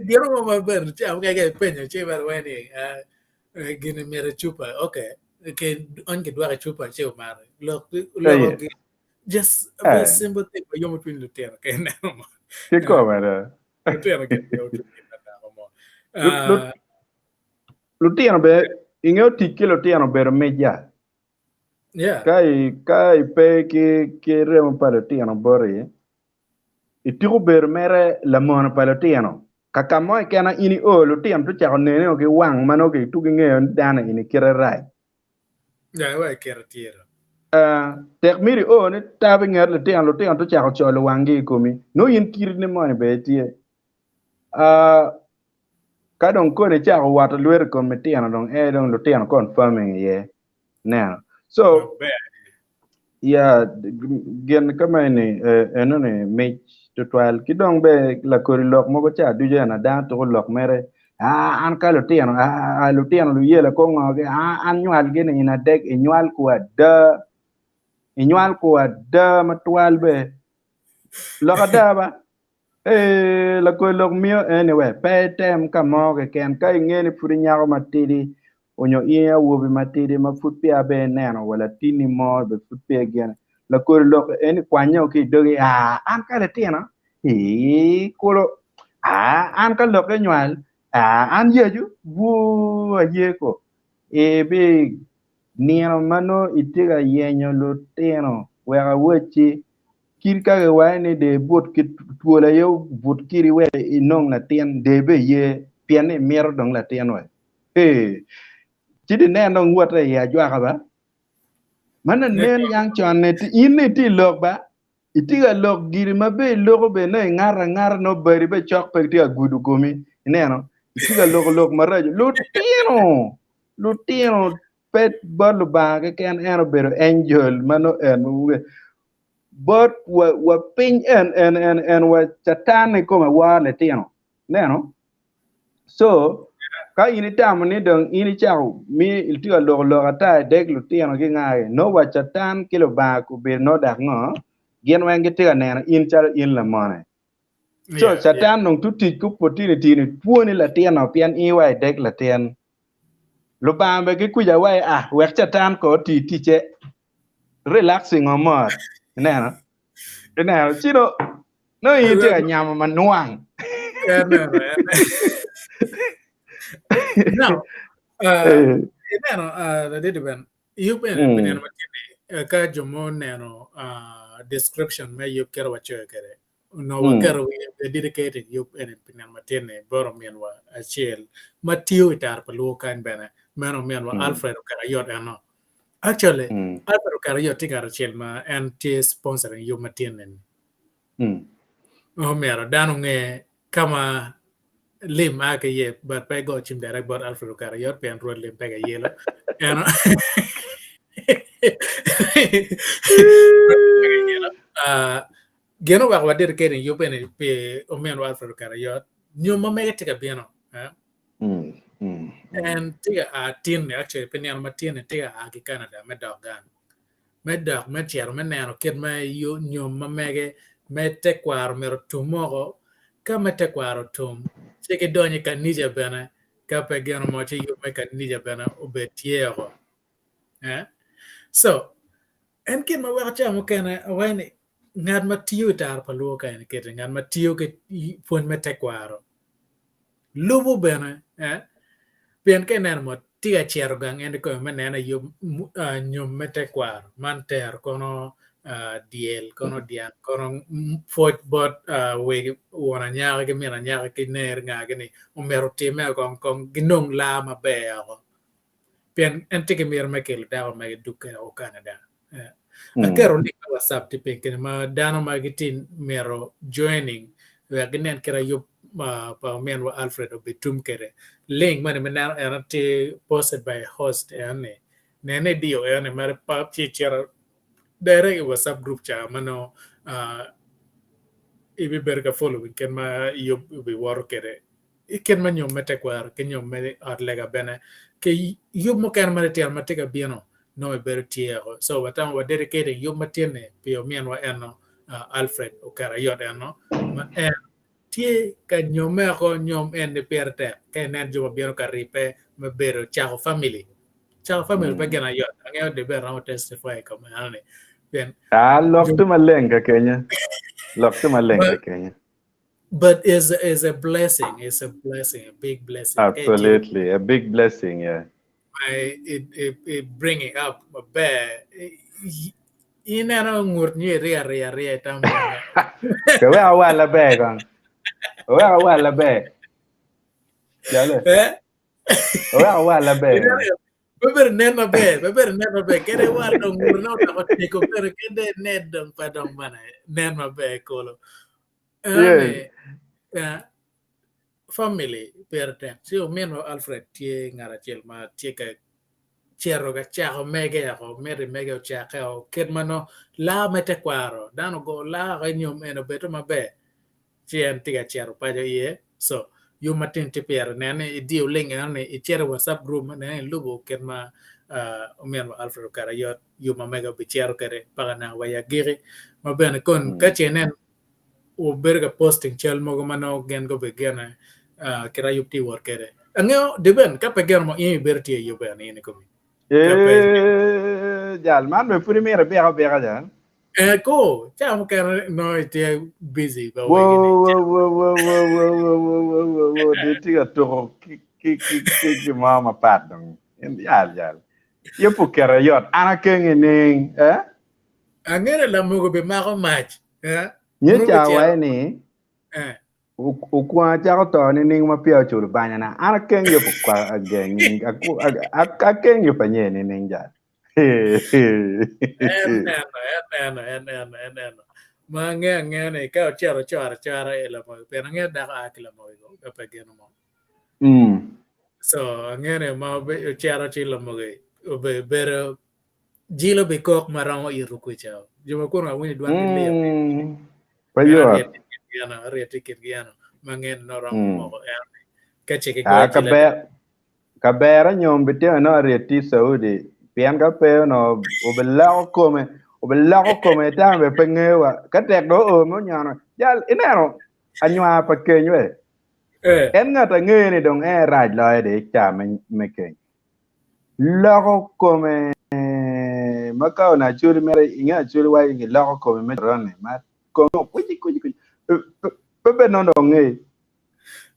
Speaker 1: Gin mo maber ca mukene ka ipenyo ci bene waya ni gini mito cupa, okay, ony kidwoko i cupa ci omato. Lok loko just a very simple thing ma yomo cwiny lutino ka ineno mo.
Speaker 2: Kikome do.
Speaker 1: Lutino gin yomo cwinygi me nako mo.
Speaker 2: Lutino bene, ingeyo tic ki lutino obedo mic ya.
Speaker 1: Yeah.
Speaker 2: Ka i, ka ipe ki, ki remo pa lutino boti, itiko bedo mere lamono pa lutino. Ka ka mo keken ma in io, lutino to cako neni o ki wang ma nongo ki tugi ngeyo ni dano eni kite rac.
Speaker 1: Yeah, wa kite tye do.
Speaker 2: Uh, tek miri o ni tabo inget lutino, lutino to cako colo wanggi i komi. Nongo in kiti ni moni bene tye. Uh, Ka dong koni icako woto lwet i kom litino dong ee dong lutino confirming iye neno. So ya gin ka ma eni eno ni mic tutwal ki dong be lakodi lok mogo ca ducu en ada tuko lok mere aa an ka lutino aa lutino luyela ko ngo gi aa an nywal gi ni in adek inywal ku ada inywal ku ada matwal be lok ada ba Ee, lakodi lok miyo anyway, pe item ka mo keken ka inge ni pud inyako matidi onyo in awobi matidi ma pud peya bene ineno wa latinni mo bene pud peya igene. Lakodi lok eni kwanye ki i dogi aa an ka latina ii kulu aa an ka lokke nywal aa an yacu bwoo aye ko ibi nino ma nongo itye ka yenyo lutino wek awacci Kit ka giwaco ni dong ibut ki twol aye obut kidi wek inong latin, dong ibe ye pien ni imito dong latin we. Ee, ci di nen dong wotte i ajwaka ba. Man anen yang con ni in ni itye i lok ba, itye ka lok giri ma be iloko be nongo ingato angata nongo badi be cok pe tye ka gudo komi, ineno, itye ka loko lok maraco. Lutino, lutino pe bot Lubanga keken en obedo angel ma nongo en bot wa, wa piny en en en en wa catan i kome woro litino neno so ka in itamo ni dong in icako mi itye ka loko lok ata i deg lutino ki ngagi nongo wa catan ki Lubanga obedo nongo dak ngo gin weng gitye ka neno in calo in lamone. So Catan dong tu tic ki opportunity ni twoni latin-o pien in wa ideg latin. Lubanga bene ki kwica wa ah wek Catan ko oti ticce relaxing o mot. Ineno? Ineno? Ci do nongo in itye ka nyamo ma nwang.
Speaker 1: Now, ineno, ladit Ben, yub eni pi nino matye ni ka jo mo oneno description me yub kit ma wacoyo kwede, onongo waketo we dedicated yub eni pi nino matin ni bot ominwa acel ma tiyo i tara pa luo kany bene, meno ominwa Alfred Okerayot eno. Actually, Alfred Okerayot tye ngat acel ma en tye sponsoring yub matin eni. Omyero dano onge ka ma lim a ki iye but pe igo cim direct bot Alfred Okerayot pien rwod lim pe ka yelo. Eno Gin oweko wa dedicate yub eni pi ominwa Alfred Okerayot nyo ma mege tye ka bino. En tye ka a tin-ni actually pi nino ma tin-ni tye ka a ki Canada me dok gang. Me dok me cito me neno kit ma nyom ma mege me tekwaro myero otum woko. Ka me tekwaro otum ci gidonyo i kanica bene ka pe gin mo ci yub me kanica bene obed tye woko. So en gin ma weko ca mukene awaco ni ngat ma tiyo i tara pa luo ka eni kiti ngat ma tiyo ki pwony me tekwaro lubo bene pien ka ineno mot tye ka cito gang en kikome me neno yub nyom me tekwaro man tero kono dyel kono dyang kono pwoc bot wegi won anyaka ki min anyaka ki ner ngagi ni omyero otime kong kong ginong laa maber oko pien en tye ki miti me kelo dako ma gidug kwede o Canada. Aketo link me WhatsApp tye piny kenyo ma dano ma gitye mito joining wek ginen kit ma yub pa ominwa Alfred obitum kwede. Link moni ma ineno eno tye posted by host eno-ni nen ni idiyo eno-ni mere pap ci icito direct i WhatsApp group ca ma nongo ibibedo ka following kit ma yub obiwoto kwede. I kit me nyom me tekwaro ki nyom me ot lega bene ki yub mukene ma litino ma tye ka bino nongo ibedo tye oko. So watamo wa dedicating yub ma tye-ni pi ominwa eno Alfred Okerayot eno ma en tye ka nyomme oko nyom eni pire tek ka inen jo ma bino ka ribbe me bedo cako family. Cako family pe gin ayot. Angeyo di bene romo testify i kom eno ni pien
Speaker 2: Ah, lok tye maleng kakenya. Lok tye maleng kakenya.
Speaker 1: But is is a blessing. It's a blessing, a big blessing.
Speaker 2: Absolutely, a big blessing, yeah.
Speaker 1: I, it, it, it bring it up maber. Ineno ngut nyo iriyo ariyo ariya itam
Speaker 2: Ke wek awal aber kong. Wek awal aber. Jale.
Speaker 1: Eh?
Speaker 2: Wek awal aber.
Speaker 1: Pe bedo nen maber, pe bedo nen maber. Kede war dong ngurne odoko teko bedo kede net dong pe dong bene nen maber kolo.
Speaker 2: Yes.
Speaker 1: Ene, family pire tek. Ci ominwa Alfred tye ngat acel ma tye ka cito ka cako mege oko, miti mege ocakke o kit ma nongo laa me tekwaro, dano ogo laa oko i nyom eni obedo maber. ci en tye ka cito paco iye so yub matin tye pire nen ni idiyo link eno ni icito i whatsapp group nen ni ilubo kit ma ominwa Alfred Okerayot yub ma mege obicito kwede paka naka wa i agiki ma bene kon ka ce inen obedo ka posting cal mogo ma nongo gin gubedo gine kit ma yub tye wot kwede angeyo depend ka pe gin mo in ibedo tye i yub eno in ikomi
Speaker 2: Ee, jal man bene pud imito ibika abika jal.
Speaker 1: Eh, ko, ca mukene nongo itye busy ba
Speaker 2: Wo,
Speaker 1: wegi ni.
Speaker 2: wo, wo, wo, wo, wo, wo, wo, wo, wo, wo, di tye ka tuko ki, ki, ki, ki gin mo mapat dong. Jal, jal. Yub oketo yot. An akengi ning, eh?
Speaker 1: Angene lamogo bimako mac. Eh?
Speaker 2: Nyo
Speaker 1: Mogo
Speaker 2: ca
Speaker 1: cito.
Speaker 2: waye ni,
Speaker 1: Eh.
Speaker 2: Okwongo acako to nining ma peya oculo banyana? An akeng yub ageng, akeng yub anyer nining jal?
Speaker 1: En eno, en eno, en eno, en eno. Ma angeyo angeya ni ka ocito ocoro acora i lamogi, pien angeyo dako a ki lamogi ko, ka pe gino mo. So angeyo ni ma ocito ci lamogi obedo bedo jilo bikok ma romo ito kwica. Jo ma kunu awinyo dwangi lit.
Speaker 2: Pe yot.
Speaker 1: Aryet i kingi eno ma angeyo ni nongo romo moko en ni. Ka ce
Speaker 2: ki goyo jilo Ka ber anyom bitimo nongo aryet i Saudi pien ka pe onongo obiloko kome obiloko kome itamo bene pe ngeyo wa ka tek dong oo me onyono jal ineno. Anywar pa keny we. En ngat angeyo ni dong en rac loyo de i ca me keny. Loko kome ma ka onongo Acholi mere inge Acholi waco ni loko kome me coron-ni ma kome okwici kwici kwici pe bed nongo dong ongeyi.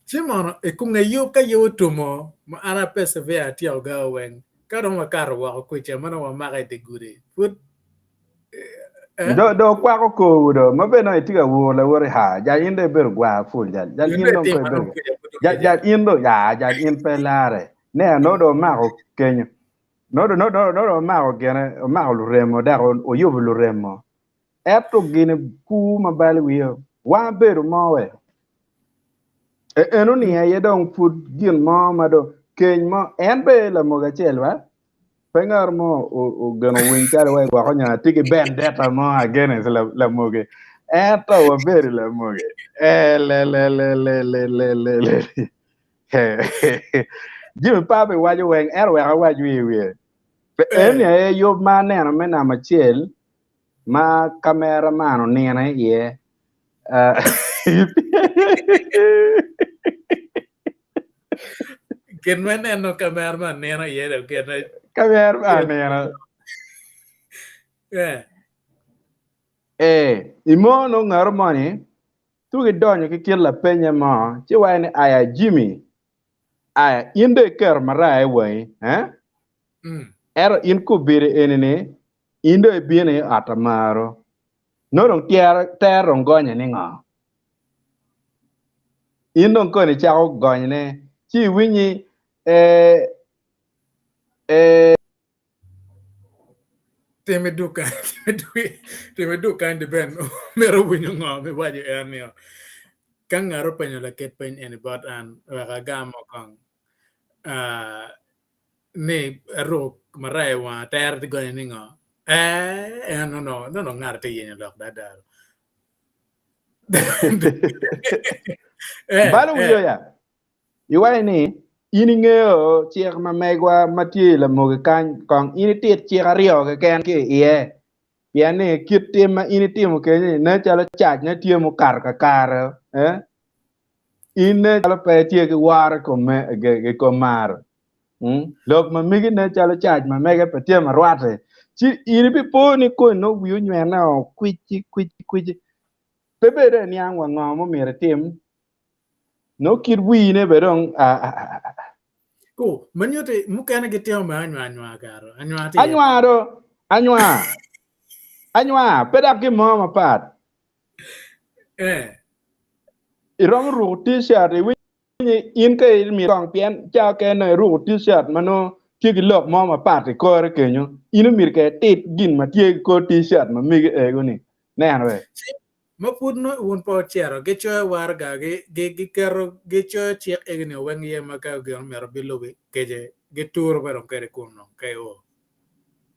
Speaker 1: Ci mono i kom nge yub ka yub otumo ma an ape severe atyeko gawa weng ka dong wakato woko kwica ma nongo wamake i dye gudi pud
Speaker 2: Do do kwako kowu do ma bene nongo itye ka wuro lawoti ha jal in dong ibedo gwar pul jal jal in dong pe ibedo jal jal in dong ya jal in pe lare ne nongo dong omako kenyo nongo dong nongo dong omako gine omako luremo dok oyubo luremo ento gine kur ma balo wiye wan bedo mo we eno ni aye dong pud gin mo ma dong keny mo en be lamogo acel wa Pe ngat mo ogeno winy calo wai gwoko nyo atye ki vendetta mo against lamogi. Ento wabedo lamogi. Elelelelelelele. Jami pe abiwaco weng ento wek awac wiye wiye. Pe eni aye yub ma aneno me namba acel ma kamera man onino iye.
Speaker 1: Gin ma ineno kamera man nino iye dong gin
Speaker 2: Kamera man nino.
Speaker 1: Eh.
Speaker 2: Eh, i mo nongo ngato moni tugi donyo ki kit lapenye mo ci waco ni aya Jimmy, aya in dong iketo maraya i wangi, eh? Ento in kubidi eni ni in dong ibino i ot amaro. Nongo dong tyero tere dong gonye ni ngo? In dong koni icako gonyone ci iwinyi eh eh.
Speaker 1: Tim idug kany, tim idug kany di ben mito winyo ngo ma iwaco en nio. Ka ngat openyo laket peny eni bot an wek agamo kong ah, ni aruko maraya i wanga tere tye gonyo ni ngo? Eh, en onongo nongo ngat tye yenyo lok da ada. Eh,
Speaker 2: Balo
Speaker 1: eh.
Speaker 2: wiyo ya. Iwaco ni in ingeyo cik ma megwa ma tye i lamogi kany kong in itit cik aryo keken ki iye pien ni kit tim ma in itimo kenyo-ni nen calo cac ne tye mukato kakare eh? In nen calo pe itye ki woro i kom mar. Lok ma megi nen calo cac ma mege pe tye ma rwatte. Ci in ibipo ni koni nongo wii onywene o kwici kwici kwici. Pe bed dong iniang wa ngo ma omyero itim. Nongo kit wii-ne bene dong
Speaker 1: Ku, ma nyuti mukene gitimo me anywar anywar kara. Anywar tye iye
Speaker 2: Anywar
Speaker 1: bene.
Speaker 2: do, anywar. Anywar, pe dok gin mo mapat.
Speaker 1: Eh.
Speaker 2: Iromo ruko t-shirt iwinyo in ka imito kong pien ca okene nongo iruko t-shirt ma nongo tye ki lok mo mapat i kore kenyo in omyero ka itit gin ma tye i kor t-shirt ma megi ego ni neno be.
Speaker 1: Ci ma pud nongo wun pe wucito gicoyo waraga giketo gicoyo cik egi ni weng iye ma ka gin omyero bilubi kece gituro be dong kede kun dong ka io.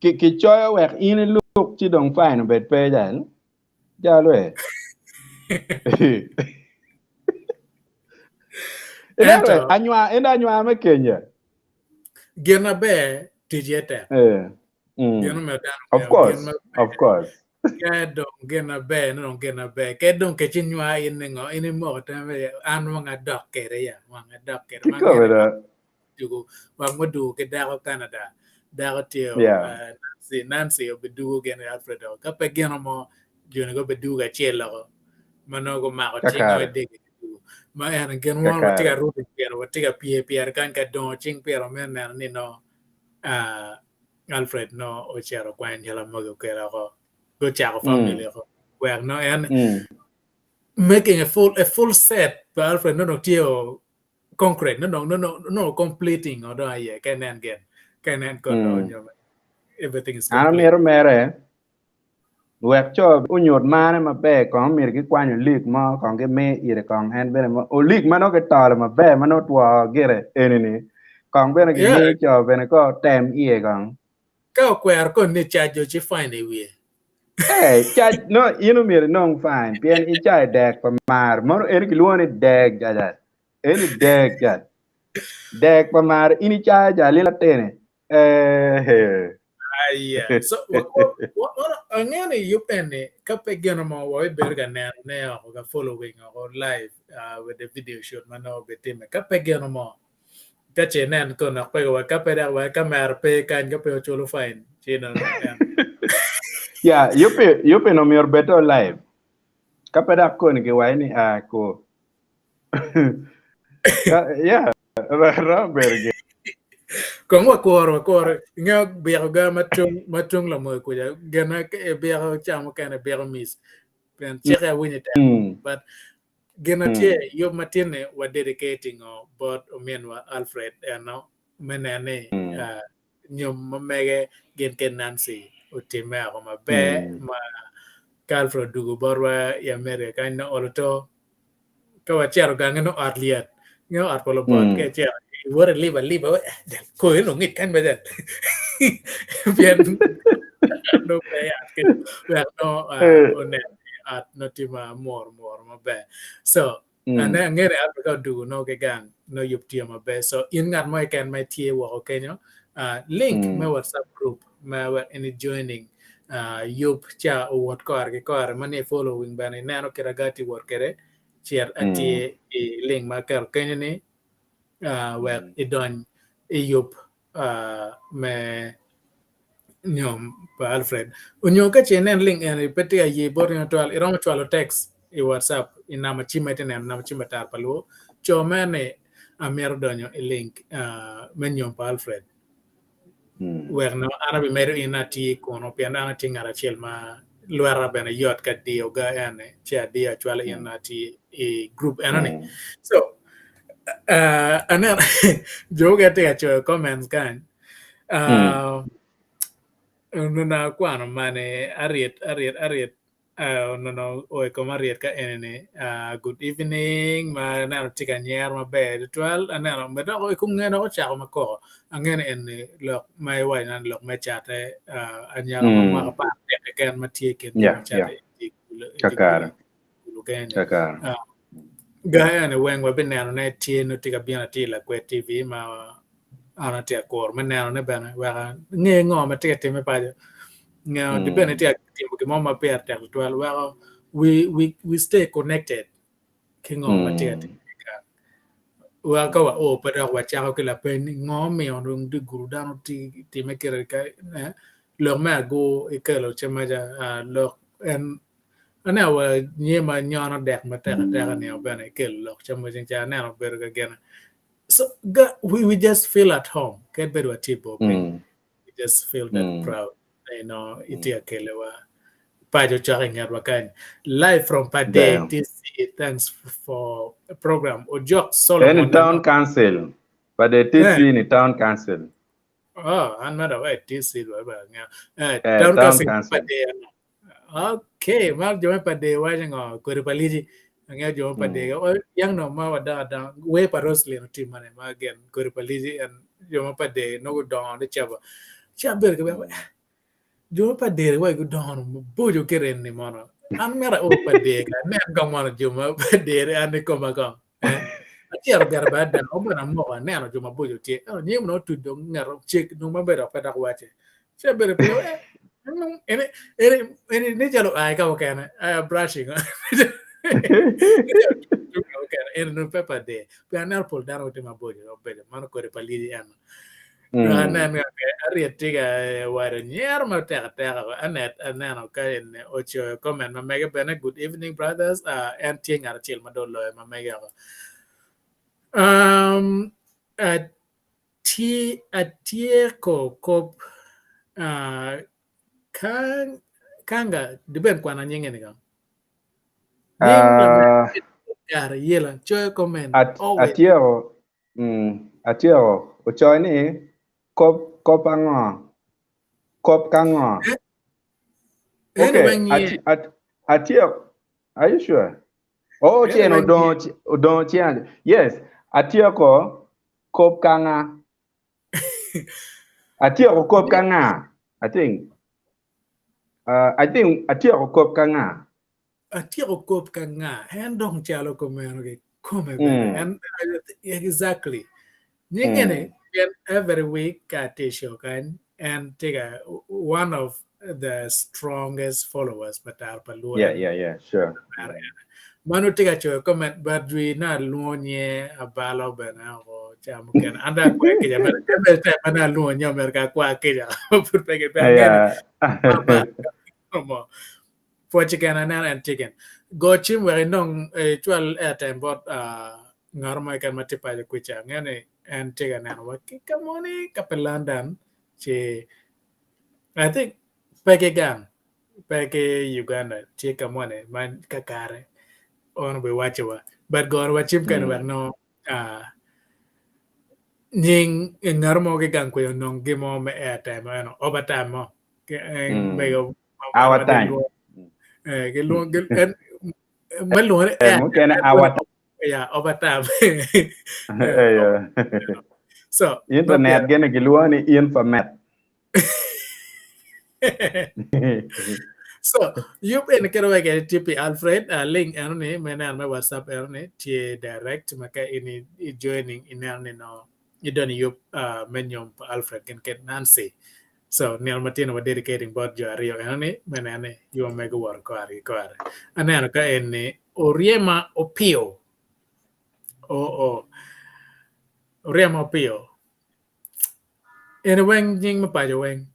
Speaker 2: Kicoyo wek in iluk ci dong fine obed pe jal. Jalwe.
Speaker 1: Ento
Speaker 2: Anywa, en anywa me Kenya.
Speaker 1: Gin maber tic iye tek.
Speaker 2: Eh. Mm.
Speaker 1: Gin omiyo dano
Speaker 2: Of
Speaker 1: ngeo
Speaker 2: course,
Speaker 1: gin maber.
Speaker 2: of course.
Speaker 1: Ka dong gin maber, ni dong gin maber. Ka dong kec inywa in ni ngo, in imoko tam an wang adok kede ya, wang adok kede. Ma
Speaker 2: Kikome
Speaker 1: ngene
Speaker 2: do.
Speaker 1: dugu wang mudugu ki dako Canada dako tye
Speaker 2: Yeah.
Speaker 1: uh, Nancy, Nancy obidugu gin ki Alfred oko ka pe gino mo joni gubidugu kacel oko ma nongo gumako cing
Speaker 2: Kakare.
Speaker 1: idegi dugu ma en gin mo watye ka
Speaker 2: Kakare.
Speaker 1: rooting pire watye ka pye pyere kany ka dongo cing pire me neno ni no uh, Alfred no ocito okwanyo nyal amogi okelo oko gucako family oko wek no en making a full set pa Alfred no dong tye o concrete no no no no completing o dong aye ka inen gin ka inen kod mm. nyo everything is
Speaker 2: An
Speaker 1: complete
Speaker 2: amito mere wek co onyut mare maber kong myero gikwany olik mo kong gimi ire kong en bene mo olik ma nongo kitolo maber ma nongo two gire eni-ni kong bene
Speaker 1: yeah
Speaker 2: gimi co bene ko tem iye kong.
Speaker 1: ka okwero kon ni cajo ci fine i wiye
Speaker 2: Eh, cac no in omyero inong fine pien icayo dek pa mar mono eni kilwongo ni dek jaja eni dek ja dek pa mar in icayo jal in latini eh
Speaker 1: Aya. So, angeyo ni yub eni ka pe gino mo wabibedo ka nenone oko ka following oko live with the video shoot ma nongo obitimme. Ka pe gino mo, ka ce inen kono dok pe wa ka pe dok wa kamera pe kany ka pe oculo fine ci nongo en.
Speaker 2: Yeah, yub yub eni omyero obed to live. Ka pe dok koni kiwaco ni ah ko. Yeah, romo bedo gin.
Speaker 1: Kong wakuro, wakuro. Ingeyo biko ga ma tung, ma tung lamoyo kuca, gin ibiko ca mukene ibiko mic. Pien cike awinyo tek. But gin ma tye, yub ma tin-ni wa dedicating o bot ominwa Alfred eno me neno ni nyom ma mege gin ki Nancy otimme oko maber ma ka Alfred odugo botwa i America kany nongo olo to ka wacito gange nongo ot lyet nge ot pa lubot ka icito iwoto ilibo aliba wa del koyo nongo ngic kany mada pien nongo pe yat kenyo wek nongo onen ni ot nongo tye ma mur mur maber so ane ange ni Alfred ka odugo nongo ki gang nongo yub tye maber so in ngat mo keken ma itye woko kenyo link me WhatsApp group ma wek in i joining yub ca owot kore ki kore ma ni following bene ineno kit aga tye wot kwede cit atir i link ma aketo kenyo ni wek idony i yub me nyom pa Alfred. Onyo ka ce inen link eni pe tye ka ye boti matwal iromo cwalo text i WhatsApp i namba cim ma itye neno namba cim matar pa luo co mere ni amito donyo i link me nyom pa Alfred. Wek nongo an abimedo in atir kunu pien an atye ngat acel ma lweta bene yot ka diyo ga ene ci adiyo acwalo in atir i group enoni. So aneno jo mukene tye ka coyo comments kany onongo akwano mani arit arit arit Onongo o i kom aryet ka eni-ni, Good evening, ma aneno tye ka nyero maber tutwal. Aneno ma dok i kom nge dok ocako ma koko. Angeyo ni eni lok ma iwaco ni lok me cate anyaka ma mwaka 13 keken ma tye i kin jo ma cate i dye kulu kene-ni. Ga eni weng wabinenone tye nongo tye ka bino atir i Lakwed TV ma an atye ka kuro me nenone bene wek ange ngo ma tye ka timme paco. Ngeyo di bene tye ka timo gin mo ma pire tek tutwal weko we, we, we stay connected ki ngo ma tye ka timme kany. Weko ka wao pe dok wacako ki lapeny ni ngo omiyo dong di gudo dano timme kite ka eh, lok me agur ikelo ce maca ah, lok en aneno wa nyer ma nyono dek matek ateka ni bene ikelo lok ca maca ca aneno obedo ka gene so ga, we, we just feel at home kadi bed watye i bor piny we just feel that proud you know itye ka kelewa paco cok i ngetwa kany live from Pade
Speaker 2: Damn.
Speaker 1: TC thanks for program Ojok Solomon
Speaker 2: Eni town council. Pade
Speaker 1: Eh.
Speaker 2: TC ni town council.
Speaker 1: Oh, an ma dok eh, TC dwa ba ngeyo. Eh,
Speaker 2: Eh,
Speaker 1: town
Speaker 2: town
Speaker 1: council
Speaker 2: council.
Speaker 1: Pade ano. Okay, ma jo me Pade waco ngo kodi pa lici. Angeyo jo me Pade. Mm. Yang no ma wadongo adonga we pa Roslyn otim mane ma gen kodi pa lici en jo ma Pade nongo gudongo ni caba. Ci abedo ki bene jo ma Pade wa gudongo maboco kite ni mono. An mera o Pade ka nen kong mono jo ma Pade an i koma kong. Eh, acito gire bene ada, obino amoko aneno jo maboco tye. Ento nyim onongo otuc dong ngeto ceg dong maber dok pe dok wacce. Ci abedo piny, eh, eni, eni, eni ni calo oa ka mukene, eh, brushing. Eni nongo pe pa der. Pien aneno pol dano gitye maboco, obedo mano kodi pa lyeci eno. Aneno Harriet tye ka waco nyero matek ateka Anet aneno ka en ocoyo comment ma mege bene good evening brothers uh, en tye ngat acel ma dong oloyo ma mege oko. Um, atye atyeko kop uh, ka kanga diben kwana nyinge ni kong. Nying
Speaker 2: Uh,
Speaker 1: kare yela coyo comment
Speaker 2: at,
Speaker 1: always
Speaker 2: atyeko mm, atyeko ocoyo ni kop kop ango kop ka ngo
Speaker 1: Eni
Speaker 2: okay
Speaker 1: weng
Speaker 2: at,
Speaker 1: ye.
Speaker 2: at, atyeko are you sure oh
Speaker 1: Eni
Speaker 2: cen
Speaker 1: weng ye.
Speaker 2: odongo odongo cen yes atyeko kop ka nga atyeko kop ka nga I think uh, I think atyeko kop ka nga
Speaker 1: Atyeko kop ka nga en dong calo komeno kikome bene en exactly nyinge ni pien every week ka atye i show kany. en tye ka one of the strongest followers pa Taro pa Luo.
Speaker 2: Yeah, yeah, yeah, sure.
Speaker 1: Mano tye ka coyo comment but jwi na alwongo nye abalo bene oko ca mukene. An dong akwayo kica mere mere time ma nongo alwongo nye omyero ka akwa kica pud pe pe angeyo ni pwoc keken aneno en tye gin. Go cim wek inong icwal airtime bot ngat mo keken ma tye paco kwica angeyo ni en tye ka neno wa ki ka moni ka pe London ci I think pe ki gang pe ki Uganda tye ka moni ma kakare on obiwaco wa but goro wa cim kene wek nongo nying ngat mo ki gang kwica onong gin mo me airtime eno overtime mo mego
Speaker 2: Our time.
Speaker 1: Gilwongo me lwongo ni
Speaker 2: Eh, mukene our time.
Speaker 1: Yeah, overtime. So,
Speaker 2: Internet gini gilwongo ni infomet.
Speaker 1: So, yub eni kede wek tye pi Alfred, uh, link eno ni me neno me WhatsApp eno ni tye direct ma ka in i joining ineno ni no idonyo i yub uh, me nyom pa Alfred gin ked Nancy. So, nino matino wa dedicating bot jo aryo eno ni me neno ni yub ma mego woto kore ki kore. Aneno ka eni oryema opiyo. Oh, oh. Oryema opiyo. Eni weng nying me paco weng.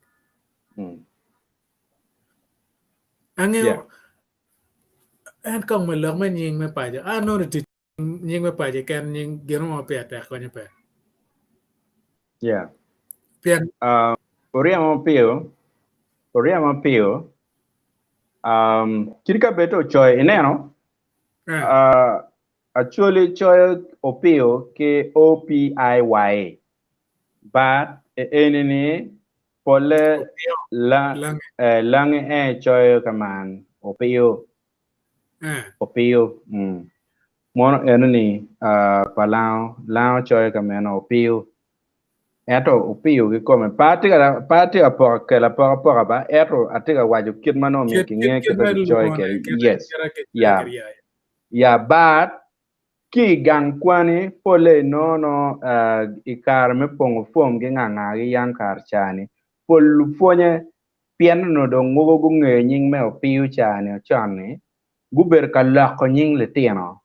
Speaker 1: Angeyo
Speaker 2: Yeah.
Speaker 1: en kong me lok me nying me paco. Anongo tic nying me paco keken nying gin mo ma pire tek konyo pe.
Speaker 2: Yeah.
Speaker 1: Pien
Speaker 2: Uh, oryemo piyo, oryemo piyo. Um, kit ka bed ocoyo ineno,
Speaker 1: eh,
Speaker 2: uh, Acholi coyo Opiyo ki O-P-I-Y but eni ni polle
Speaker 1: Opiyo
Speaker 2: la,
Speaker 1: lange.
Speaker 2: eh, lange en coyo kaman Opiyo.
Speaker 1: Eh.
Speaker 2: Opiyo. Mm. Mono eno ni uh, pa lango, lango coyo ka meno Opiyo. Ento Opiyo kikome pe atye ka pe atye ka poko kelo apokapoka ba ento atye ka waco kit ma nongo myero
Speaker 1: Kit kit
Speaker 2: kinge
Speaker 1: kit
Speaker 2: kit ma
Speaker 1: ma
Speaker 2: kicoyo
Speaker 1: lwongo
Speaker 2: kwede.
Speaker 1: kit
Speaker 2: Yes.
Speaker 1: kit kicoyo
Speaker 2: Yeah.
Speaker 1: kwede yeah.
Speaker 2: Yeah, but ki i gang kwani polle inongo uh, i kare me pongo fom ki nga nga ki yang kare ca-ni pol lupwonye pien onongo dong mogo gungeyo nying me Opiyo ca-ni con-ni gubedo ka loko nying litino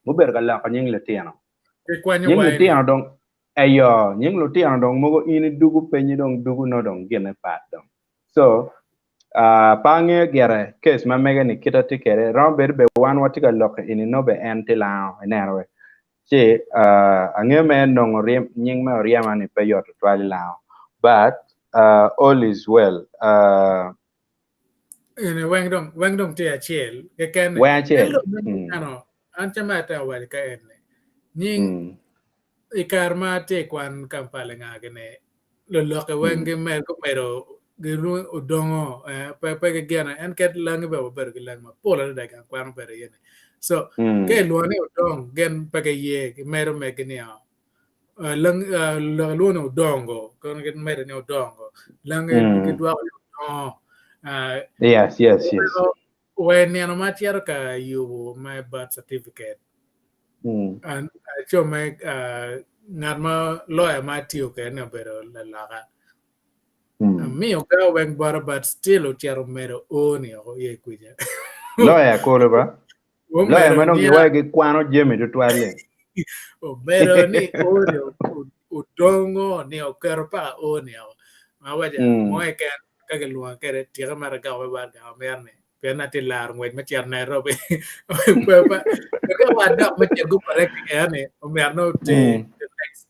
Speaker 2: gubedo ka loko nying litino
Speaker 1: Kikwanyo
Speaker 2: nying
Speaker 1: wa ini.
Speaker 2: litino dong eyo nying lutino dong mogo in idugu penyi dong dugu nongo dong gine pat dong so uh, pe angeyo gire case ma mege ni kite tye kwede romo bedo be wan watye ka loko eni nongo be en tye lango ineno we ci uh, angeyo me nongo ryem, nying me oryema ni pe yot tutwal i lango but uh, all is well uh,
Speaker 1: Eni weng dong weng dong tye acel keken
Speaker 2: weng
Speaker 1: en
Speaker 2: acel
Speaker 1: lok me
Speaker 2: mm.
Speaker 1: neno an ca me atemo waco ka en ni nying
Speaker 2: Mm.
Speaker 1: i kare ma atye i kwan Kampala nga gini lulokke weng
Speaker 2: Mm.
Speaker 1: gimedo gumedo gilwongo odongo eh, pe pe gigene en ket langi bene wabedo ki langi mapol adada i gang kwan obedo iye ni so ka
Speaker 2: Mm.
Speaker 1: ilwongo ni odong gin pe giye gimedo megi ni oh, uh, lang uh, lok ilwongo ni odongo kono gimedo ni odongo langi
Speaker 2: Mm.
Speaker 1: gidwoko ni odongo uh,
Speaker 2: Yes, yes, yes.
Speaker 1: oweko wa i nino ma acito ka yubo me birth certificate
Speaker 2: Mm.
Speaker 1: an aco me uh, ngat ma lawyer ma atiyo kwede ni obedo laloka
Speaker 2: Mm.
Speaker 1: amiyo ga weng bote but still ocito omedo o ni oko iye kwica
Speaker 2: Lawyer kolo ba? Lawyer
Speaker 1: omedo
Speaker 2: ma dong
Speaker 1: nia
Speaker 2: giwaco gikwano jami tutwal-li.
Speaker 1: omedo ni o ni odongo ni oketo paka o ni oko awaco
Speaker 2: Mm.
Speaker 1: mo keken ka gilwonga kwede tika mere agamo me bar gamo mere ni pien atye laro ngwec me cito Nairobi pe pe ka wadok me cito go correcting eno ni omyero nongo oter
Speaker 2: Mm.
Speaker 1: the next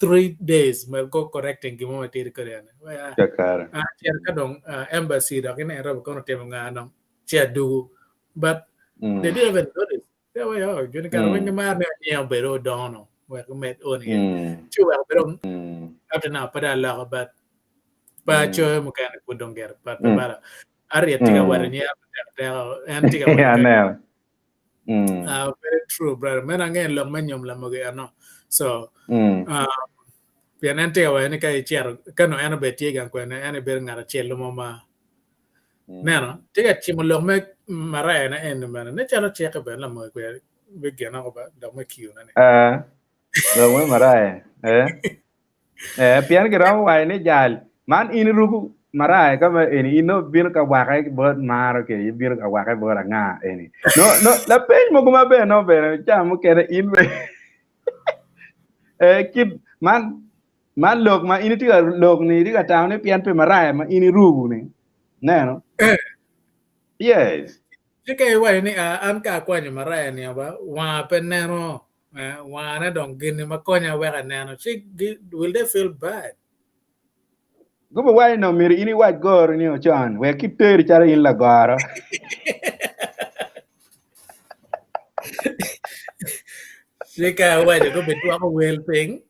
Speaker 1: 3 days me go correcting gin mo matidi kede eni
Speaker 2: Kakare.
Speaker 1: acito ka dong uh, embassy dok i Nairobi kono otimo nga dong ci adugu but they
Speaker 2: Mm.
Speaker 1: didn't even notice they were oh joni kare weng
Speaker 2: Mm.
Speaker 1: gimaro ni anying obedo odongo no wek omed oni
Speaker 2: Mm.
Speaker 1: ci wek bedo
Speaker 2: Mm.
Speaker 1: up to now pe dong aloko but pe
Speaker 2: Mm.
Speaker 1: acoyo mukene pud dong gire but pe
Speaker 2: Mm.
Speaker 1: bala Harriet tye ka waco
Speaker 2: Mm.
Speaker 1: nyero tek teko en tye ka waco ka
Speaker 2: Aneno. Mm.
Speaker 1: very true brother meno angeyo lok me nyom lamogi eno so
Speaker 2: Mm.
Speaker 1: uh, pien en tye ka waco ni ka icito ka nongo en obedo tye gang kwene en ebedo ngat acel mo ma
Speaker 2: Mm.
Speaker 1: neno tye ka cimo lok me maraya ne eni bene ne calo cikke bene lamogi kwede be gin oko ba dok me kiyo ne ni
Speaker 2: Eh, lok me maraya. Eh. Eh, pien giromo waco ni jal man in iruko maraya ka ma eni in nongo ibino ka wake bot maro ke ibino ka wake bot anga eni. No, no, lapeny mogo maber no bene ca mukene in be eh, kit man man lok ma in itye ka lok ni itye ka tamo ni pien pi maraya ma in iruko ni neno
Speaker 1: Eh.
Speaker 2: yes
Speaker 1: Ci ka iwaco ni ah, an ka akwanyo maraya ni ba wanga pe neno eh, wangane dong gini ma konya wek aneno ci will they feel bad?
Speaker 2: Gubi waco ni myero in iwac goro ni ocon wek kiteri calo in lagoro.
Speaker 1: Ci ka awaco gubi dwoko wel piny.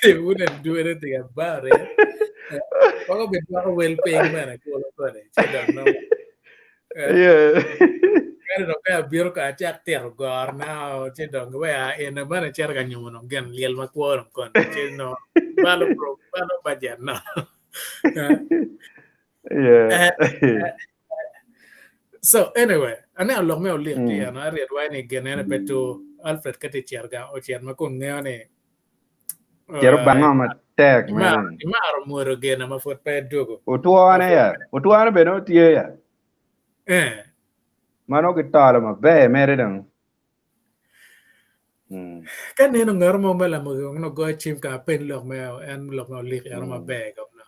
Speaker 1: They wouldn't do anything about it. Wako bi dwoko wel piny bene kulu kode. Ci dong nongo.
Speaker 2: Yeah.
Speaker 1: Kadi dong ka abiro ka acak tito gor na ci dong we a en bene cito ka nyumo dong gin lyel makwo dong koni ci no balo pro balo budget no.
Speaker 2: Yeah.
Speaker 1: So anyway, aneno lok me olik tye eno Harriet waco ni gin ene pe tur Alfred ka tye cito gang ocit ma kun ngeyo ni
Speaker 2: Cito bango matek
Speaker 1: imaro
Speaker 2: man.
Speaker 1: imaro mwodo gene ma pud pe edwogo.
Speaker 2: Otwone ya. Otwone bene otye ya.
Speaker 1: Eh.
Speaker 2: Ma nongo gitolo maber mere dong. Mm.
Speaker 1: Ka neno ngat mo me lamogi kong nongo goyo cim ka apeny lok me en lok me olik eno maber kong no.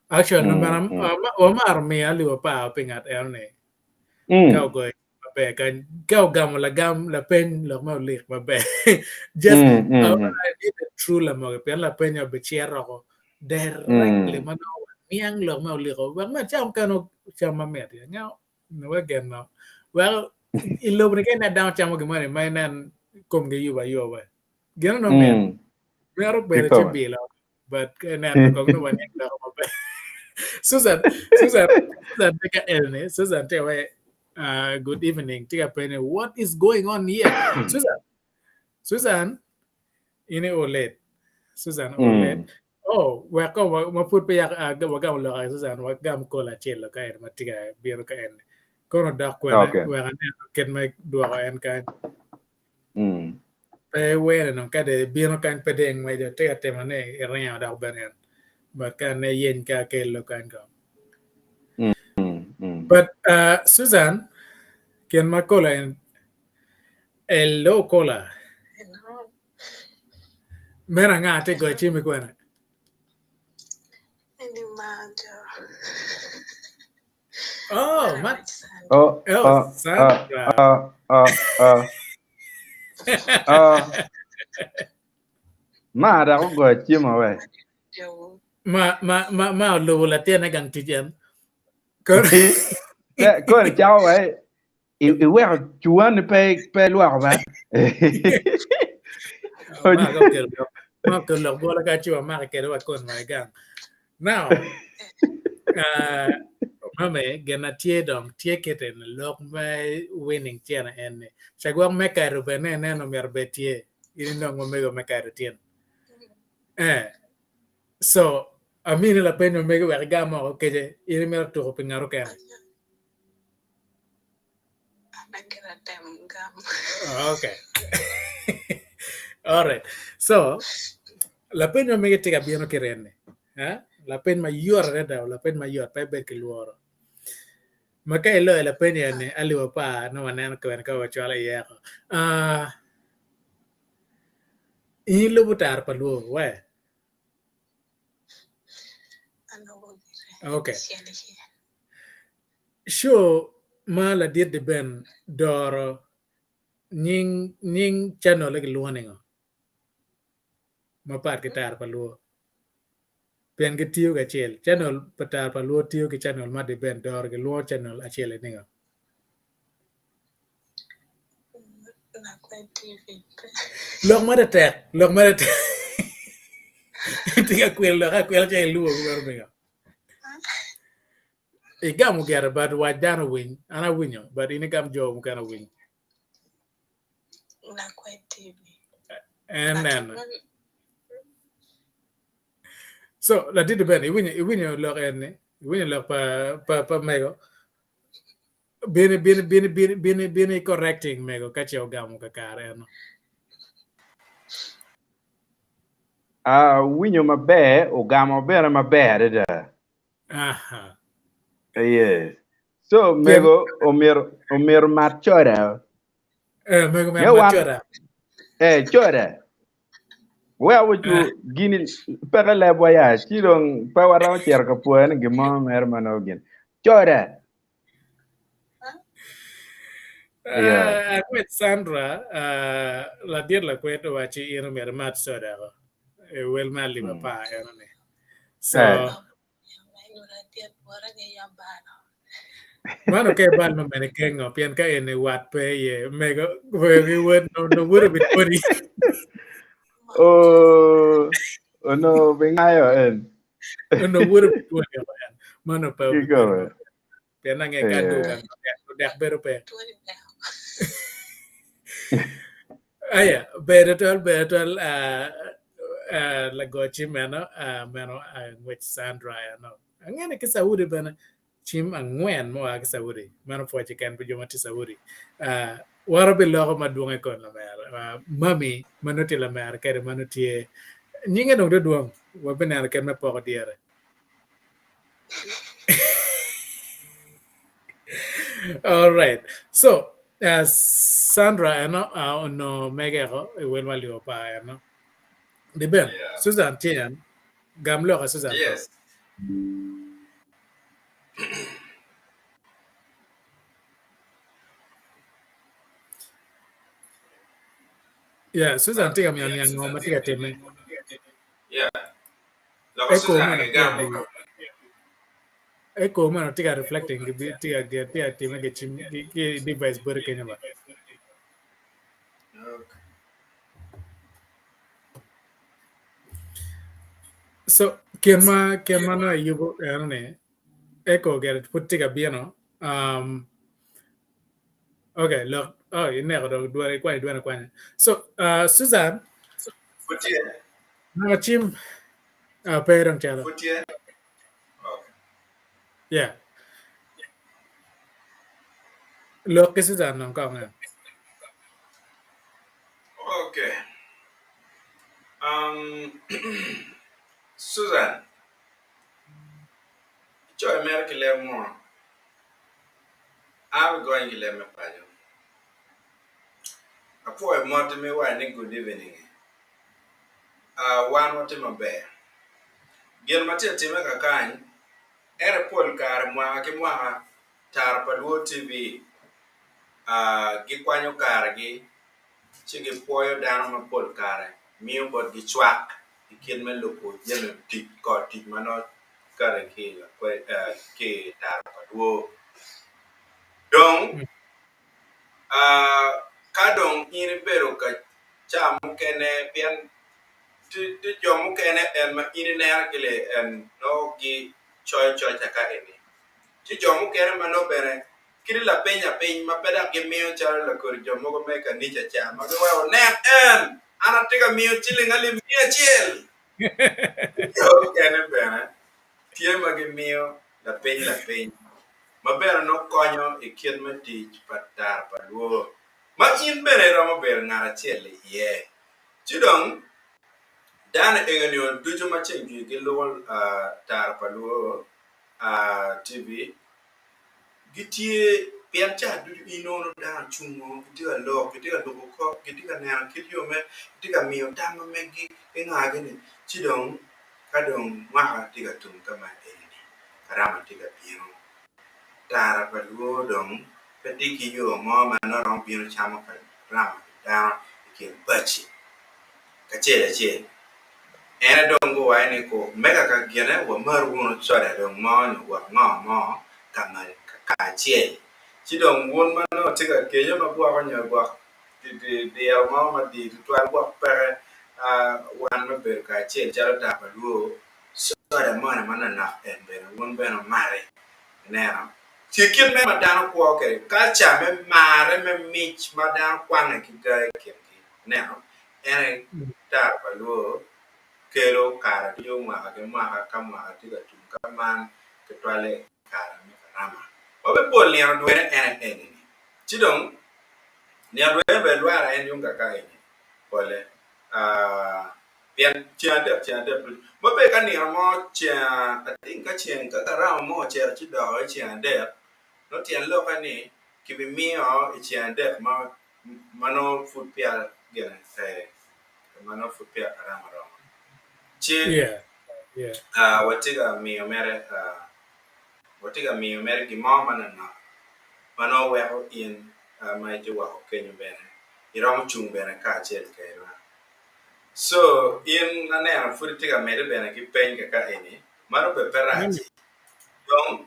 Speaker 1: Actually, mm, mm, mm. wamaro miyo alip apar pi ngat eno ni.
Speaker 2: Mm.
Speaker 1: Ka ogoyo maber ka ka ogamo lagam lapeny lok me olik maber. Just
Speaker 2: Mm, mm, mm.
Speaker 1: I need a true lamogi pien lapeny obicito oko directly
Speaker 2: Mm.
Speaker 1: ma nongo waniang lok me oliko wek me cam kano cam mamit ya ngeo wek gen no wek i lobo ni ka inen dano camo gin moni ma inen komgi yubo ayuba gin onongo mit
Speaker 2: Mm.
Speaker 1: mito bedo ci
Speaker 2: Kikome.
Speaker 1: bilo but ka ineno kong nongo waniang loko maber. Susan, Susan, Susan tye ka eni, Susan tye we uh, good evening, tye ka penyo what is going on here? Susan, Susan, in i olet. Susan olet.
Speaker 2: Mm.
Speaker 1: Oh, wek ko wa- ma pud pe yak uh, wagamo lok a Susan, wagam kol acel ka en ma tye ka bino ka en. Kono dok kwene,
Speaker 2: Okay.
Speaker 1: wek aneno kit me dwoko en kany.
Speaker 2: Mm.
Speaker 1: Pe iwene dong ka dong ibino kany pe dong ingweco tye ka timo ni iringo dok bene en but ka ne yeny ka akello kany kong.
Speaker 2: Mm. Mm.
Speaker 1: But uh, Susan kin ma kola en hello kola
Speaker 4: Hello.
Speaker 1: meno anga tye goyo cim i kwene?
Speaker 4: Eni majo.
Speaker 1: Oh, ma
Speaker 2: Oh,
Speaker 1: oh,
Speaker 2: oh, oh,
Speaker 1: Sandra.
Speaker 2: oh, oh, oh. Oh. Ma dok ogoyo cim we.
Speaker 1: Ma ma ma ma olubo latinne gang tic en. Kor
Speaker 2: Koni cako we iweko cuwan ni pe pe lwoko ba.
Speaker 1: Ma ka okelo lok ma okelo lok bwolo ka ci wamake kede wa kon wa igang. Now, uh, mame gin na tye dong tye kite ni lok me winning cene en ni cagwok me kato bene ineno myero bed tye in inong omego me kato tyen. Eh, so amini lapeny omego wek igam oko kece in imito tuko pi ngat okene. Okay. All right. So, lapeny ma mege tye ka bino ki ren-ni, eh? Lapeny mayot adada, lapeny mayot pe ibed ki lworo. Ma ka iloyo lapeny eni alip apar nongo waneno kwene ka wacwalo iye oko. Ah, in ilubo tara pa lwo we? Okay. Show ma ladit Deben doro nying nying channel-le gilwongo ningo mapat ki Tara pa Luo? Pien gitiyo kacel. Channel pa Tara pa Luo tiyo ki channel ma Deben doro gilwongo channel acel-li ningo? Lok mere tek, lok mere tek. Itye ka kwilo lok akwila ca ilubo kumeno pingo? Igamo gire but wac dano owiny. An awinyo but in igam jo mukene owiny. En neno. So ladit bene iwinyo iwinyo lok en ni iwinyo lok pa pa pa mego bini bini bini bini bini bini correcting mego ka ce ogamo kakare eno.
Speaker 2: Awinyo maber, ogamo bene maber adada.
Speaker 1: Aha.
Speaker 2: Yes. So mego omyero omyero mat coda.
Speaker 1: Eh, mego myero mat coda.
Speaker 2: Eh, coda. We awacu gini peke lebwa ya, ci dong pe waromo cito ka pwoyo ni gin mo mere ma nongo gin. Coda.
Speaker 1: Yeah. Akwed Sandra, uh, ladit lakwed owaci in omyero imat soda ko. E wel me alip apar eno ni. So,
Speaker 2: Eh.
Speaker 1: Mano ka ibal ma mene kengo pien ka eni wat pe iye mego wegi wod no no wudo bi twoni.
Speaker 2: Oh, ono bingayo en.
Speaker 1: Ono wudo bi twoni o en. Mano pe obi bedo
Speaker 2: Kikome.
Speaker 1: maber. Pien ange ka
Speaker 2: Eh.
Speaker 1: duka dek bedo pe. Aya, ber twatwal, ber twatwal, ah, ah, lago cim eno, ah, meno ah, ngwec Sandra eno. Ange ni ki Saudi bene, cim angwen mua ki Saudi. Meno pwoc keken pi jo ma tye Saudi. Ah, waro biloko madwong i kom lamera. Ah, mami ma nongo tye lamera kede ma nongo tye nyinge dong dwong, wabineno kit me poko dyere. All right. So, uh, Sandra eno uh, onongo mege eko i wel ma liwo pa eno. Di ben,
Speaker 2: Yeah.
Speaker 1: Susan tye en. Gam loka Susan.
Speaker 2: Yes.
Speaker 1: Yeah, Susan tye ka miyo niang ngo ma tye ka timme.
Speaker 2: Yeah. Loko
Speaker 1: Echo
Speaker 2: Susan
Speaker 1: meno
Speaker 2: ki gamo.
Speaker 1: Echo meno tye ka reflecting tye ka tye ka timme ki cim ki device boti kenyo ba.
Speaker 2: Okay.
Speaker 1: So kin ma kin ma nongo iyubo eno ni echo gire pud tye ka bino um, okay lok oh ineko dong dwone ikwanyo dwone akwanya. So uh, Susan
Speaker 2: Pud tye.
Speaker 1: Naka cim uh, pe dong calo.
Speaker 2: Pud tye. Okay.
Speaker 1: Yeah. Lok ki Susan dong kong. eh.
Speaker 2: Okay. Um, Susan, icoyo mere ki leb mo. An abigonyo ki leb me paco. Apwoyo motti me waco ni good evening. Uh, wan watye maber. Gin ma tye ka timme kakany, ento pol kare mwaka ki mwaka Tara pa Luo TV uh, gikwanyo karegi ci gipwoyo dano ma pol kare miyo botgi cwak i kit me lubo jami tic kor tic ma nongo kati ki uh, ki i Tara pa Luo. Dong uh, ka dong in ibedo ka ca mukene pien tye jo mukene en ma in ineno ki li en nongo gicoyo coca ka eni ci jo mukene ma nongo bene kit lapeny apiny ma pe dok gimiyo calo lakodi jo mogo me kanica ca ma giweko nen en an atye ka miyo ciling alip 100 jo mukene bene tye ma gimiyo lapeny lapiny ma bene nongo konyo i kit me tic pa tara pa lwor ma in bene iromo bedo ngat acel iye. Ci dong, dano ego nio ducu ma ceng jwi gilubo tara pa lwor TV, gitye pien ca ducu inongo dano ocungo, gitye ka lok, gitye ka lubo kor, gitye ka neno kit yo me, gitye ka miyo tam ma meggi ki ngagi-ni. Ci dong, ka dong mwaka tye ka tum ka ma eni-ni, karama tye ka bino. Tara pa lwor dong pe tye ki yo mo ma nongo romo bino camo karama ki dano i kin paci kacel acel. En aye dong guwaco ni ku mega ka gine wamar wunu coda dong mo nyo gwok ngo mo ka ma kacel ci dong wun ma nongo tye ka kenyo ma gwoko nyo gwok diro mo ma dir tutwal gwok peke wan me bedo kacel calo tara pa lwor Soda moni manonok en bene wun bene wumati. Ineno? Tye kit meno ma dano kwo kwede, kalca me marre me mic ma dano kwange ki gaa i kingi. Ineno? En aye tara pa lwor kelo kare ducu mwaka ki mwaka ka mwaka tye ka tum ka man kitwale i kare me karama. Wabipol nino dwene en aye eni-ni. Ci dong, nino dwene bene lwero en yung kaka eni pole. Ah. Pien ceng adek ceng adek ducu ma be ka nino mo ceng I think ka ceng ka karama mo ocito ci doko i ceng adek nongo tyen lokke ni kibimiyo i ceng adek ma ma nongo pud peya gine ma nongo pud peya karama oromo ci
Speaker 1: Yeah, yeah.
Speaker 2: watye ka miyo mere watye ka miyo mere gin mo manonok ma nongo weko in ma itye woko kenyo bene iromo cung bene kacel kedwa. So in aneno pud itye ka medde bene ki peny kaka eni, mano bene pe rac. Dong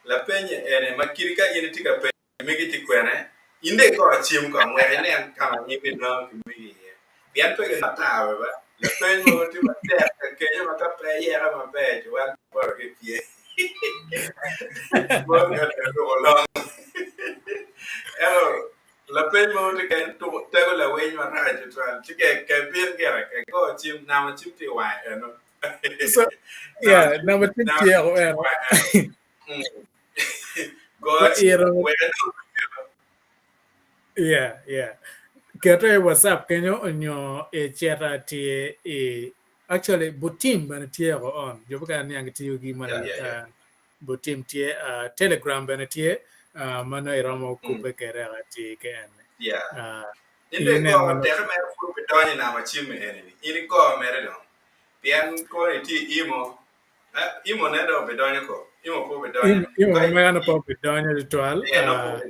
Speaker 2: lapeny eni ma kadi ka in itye ka penyo megi tye kwene, in dong ikor cim kong wek inen ka ma in inongo ki megi iye. Pien pe ginongo ata bene ba, lapeny mogo tye matek ka kenyo ma ka pe iyeke maber ci wan poto ki pye. Mogo ka ruko long. Ento Lapeny mogo tye kany tuko tego lawiny marac tutwal ci ke ke bin gire ke go cim namba cim tye i wange eno.
Speaker 1: So, yeah, namba cim
Speaker 2: Namba
Speaker 1: tye
Speaker 2: cim
Speaker 1: o
Speaker 2: tye i
Speaker 1: eno.
Speaker 2: wange eno. Mm. Go
Speaker 1: Wa
Speaker 2: cim
Speaker 1: iro
Speaker 2: wek enong video.
Speaker 1: Yeah, yeah. Kete i WhatsApp kenyo onyo i cita tye i actually Butim bene tye o on. Jo mukene niang gitiyo gi
Speaker 2: Yeah,
Speaker 1: mana
Speaker 2: yeah, yeah.
Speaker 1: uh, Butim tye, uh, Telegram bene tye, uh, ma nongo iromo kubbe kwede atir ki en.
Speaker 2: Yeah.
Speaker 1: Uh,
Speaker 2: In dong
Speaker 1: inen
Speaker 2: igo
Speaker 1: ma nongo
Speaker 2: teke mere pud pe donyo i namba cim eni-ni, in igo mere dong. Pien kono itye i imo, eh, imo ne dong obidonyo ko, imo pe obidonyo.
Speaker 1: Imo, imo
Speaker 2: Ka
Speaker 1: ma mega nongo pe obidonyo tutwal.
Speaker 2: Eh, nongo pe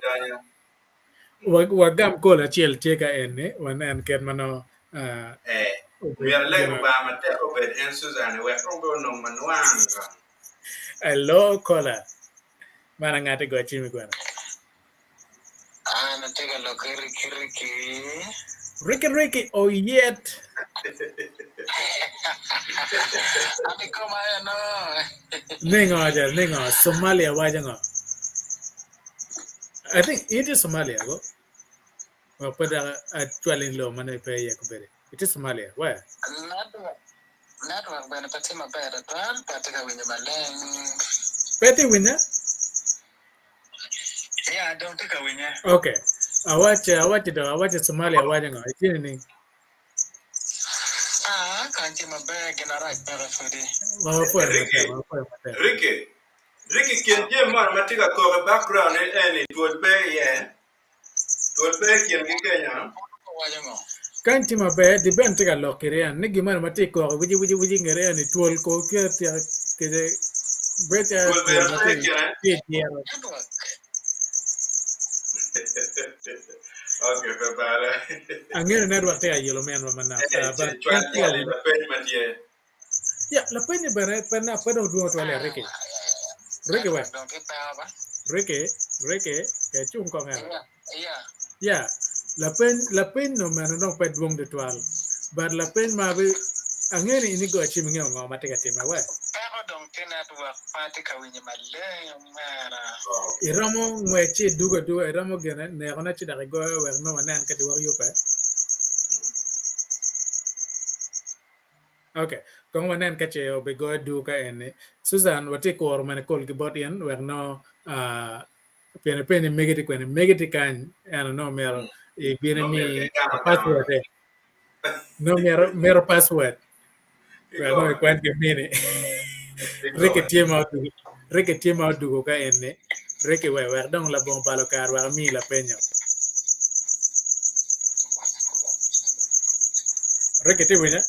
Speaker 1: Uh,
Speaker 2: obidonyo.
Speaker 1: wagam kol acel tye ka eni, wanen kit ma nongo uh,
Speaker 2: Eh,
Speaker 1: obed
Speaker 2: myero aleg
Speaker 1: gin.
Speaker 2: Lubanga matek obed en Susan-ni wek kong pe onong manwang kong.
Speaker 1: Hello caller. Man angati go cim i gweno.
Speaker 3: An atye ka lok ki Ricky Ricky.
Speaker 1: Ricky Ricky oyet.
Speaker 3: An i koma eno.
Speaker 1: Ningo aja ningo Somalia waco ngo? I think it is Somalia go. Well, pe dok acwali lobo ma nongo ipe iye kobedi. Itye Somalia, where?
Speaker 3: Network, network bene pe tye maber tutwal, pe atye ka winyo maleng.
Speaker 1: Pe itye winya?
Speaker 3: Yeah, dong tye ka winye.
Speaker 1: Okay. Awaco, awaco dong, awaco Somalia waco ngo? Itye nining?
Speaker 3: Ah, kany tye maber, gin arac peke pudi.
Speaker 1: Wa wapwoyo
Speaker 2: Ricky,
Speaker 1: matek, wa wapwoyo matek.
Speaker 2: Ricky, Ricky kin jami moni ma tye ka kok i background ni eni twol pe iye. Twol pe i kingi kenyo.
Speaker 1: Kany tye maber, di ben tye ka lok ki Ryan ni gin moni ma tye i koko wici wici wici nge Ryan ni twol ko ki atyeka kede bedo calo
Speaker 2: Twol
Speaker 1: twol
Speaker 2: bene
Speaker 1: ma
Speaker 2: pe
Speaker 1: tye
Speaker 2: i kine.
Speaker 1: tye i dyere.
Speaker 2: Okay, pe bale.
Speaker 1: Angeyo ni network tye ka yelo minwa manok,
Speaker 2: Eh,
Speaker 1: uh, but
Speaker 2: cwal
Speaker 1: en tye ka
Speaker 2: jali
Speaker 1: winyo.
Speaker 2: lapeny ma tye.
Speaker 1: Ya, lapenye bene pe na pe dong dwong twal ya Ricky. Ricky we. Ricky, Ricky, ke cung kong eno. Ya, lapeny lapeny no meno dong pe dwong tutwal. But lapeny ma bi angeyo ni in igo cim ingeyo ngo ma tye ka time we.
Speaker 3: Peko dong tye network pe atye ka winyo maleng omera.
Speaker 1: Iromo ngwec ci idugo aduga iromo gine nekone ci dok igoyo wek nongo wanen ka ci wek yubbe. Ok, kong wanen ka ce obigoyo dur ka eni. Susan, watye kuro mene kol ki bot in wek nongo uh, pien ipenyo ni megi tye kwene, megi tye kany, eno nongo myero ibin
Speaker 2: Nongo myero
Speaker 1: imi
Speaker 2: kigam agama.
Speaker 1: password e. Nongo myero mito password wek nongo
Speaker 2: Kikome.
Speaker 1: ikwan ki mini. Ricky
Speaker 2: Kikome.
Speaker 1: tye ma odugo, Ricky tye ma odugo ka eni. Ricky we wek dong labongo balo kare wek amiyi lapenyo. Ricky itye winya?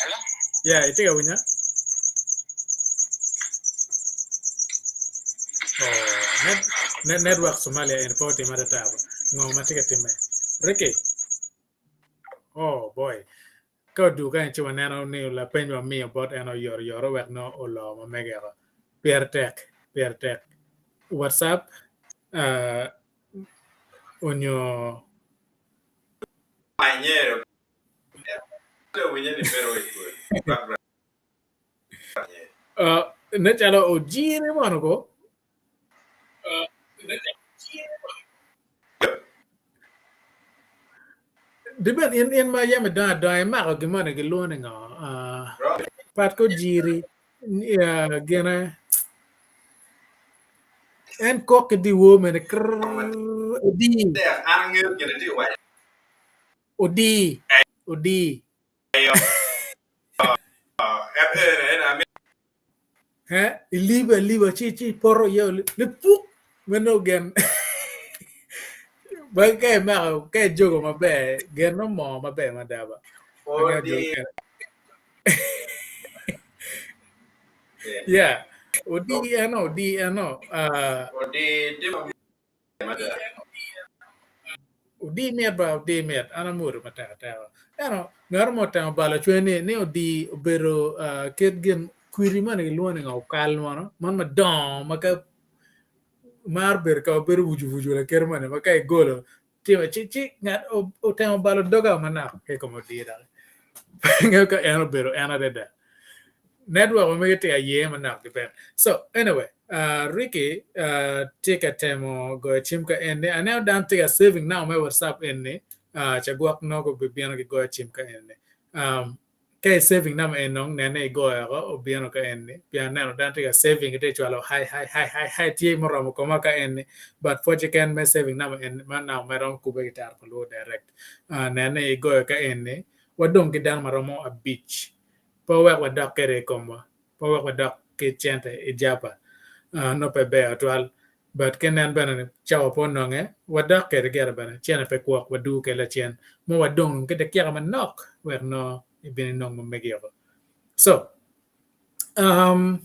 Speaker 3: Hello?
Speaker 1: Yeah, itye ka winya? Oh, net, net, network Somalia eni pe otime atata ba. Ngo ma tye ka timme? Ricky. Oh boy. Ka odugo kany ci waneno ni lapeny wamiyo bot en oyotoyot wek nongo oloo ma mege oko. Pire tek, pire tek. WhatsApp uh, onyo
Speaker 2: Manyero. Winye ni bedo i twol. Background.
Speaker 1: uh, ne calo ojiri mono ko. Diben in in ma yam idongo adonga imako gin moni gilwongo ni ngo? Uh, pat ko jiri uh, gine en kok ki diwor mene krrrr odi
Speaker 2: An angeyo gin itye ka waco.
Speaker 1: odi odi. Eh, ilibo aliba ci ci ipoto iye lipuk meno gen ba ka imako ka ijogo maber gen nongo moo maber mada ba. Yeah, odi eno odi eno ah, Odi mit ba odi mit an amwodo matek ateka ento ngat mo otemo balo cwinye ni ni odi obedo kit gin kwidi moni kilwongo ni ngo okal mono man madongo ma ka maro bedo ka ma bedo bucu bucu lakite moni ma ka igolo timo ci ci ngat otemo balo doga manok ki i kom odi doki pe angeyo ka en obedo en adada. Network ma mege tye ka ye manok depend. So anyway, uh, Ricky uh, tye ka temo goyo cim ka en ni aneno dano tye ka saving now me WhatsApp en ni uh, ca gwok nongo bibino ki goyo cim ka en ni. Um, ka i saving number en nong nene igoyo oko obino ka en ni pien aneno dano tye ka saving tye cwalo hi hi hi hi hi tye muromo koma ka en ni but pwod keken me saving number en ma now me romo kube ki taro pa luo direct. Uh, nene igoyo ka en ni wadong ki dano maromo abic Pe wek wadok kwede i komwa, pe wek wadok ki cente i jaba, nongo pe ber tutwal. But ka inen bene ni cawa pe ononge, wadok kwede gire bene, cente pe kwok, wadugo kwede lacen, mo wadong dong ki dakika manok wek nongo ibin inong ma megi oko. So, um,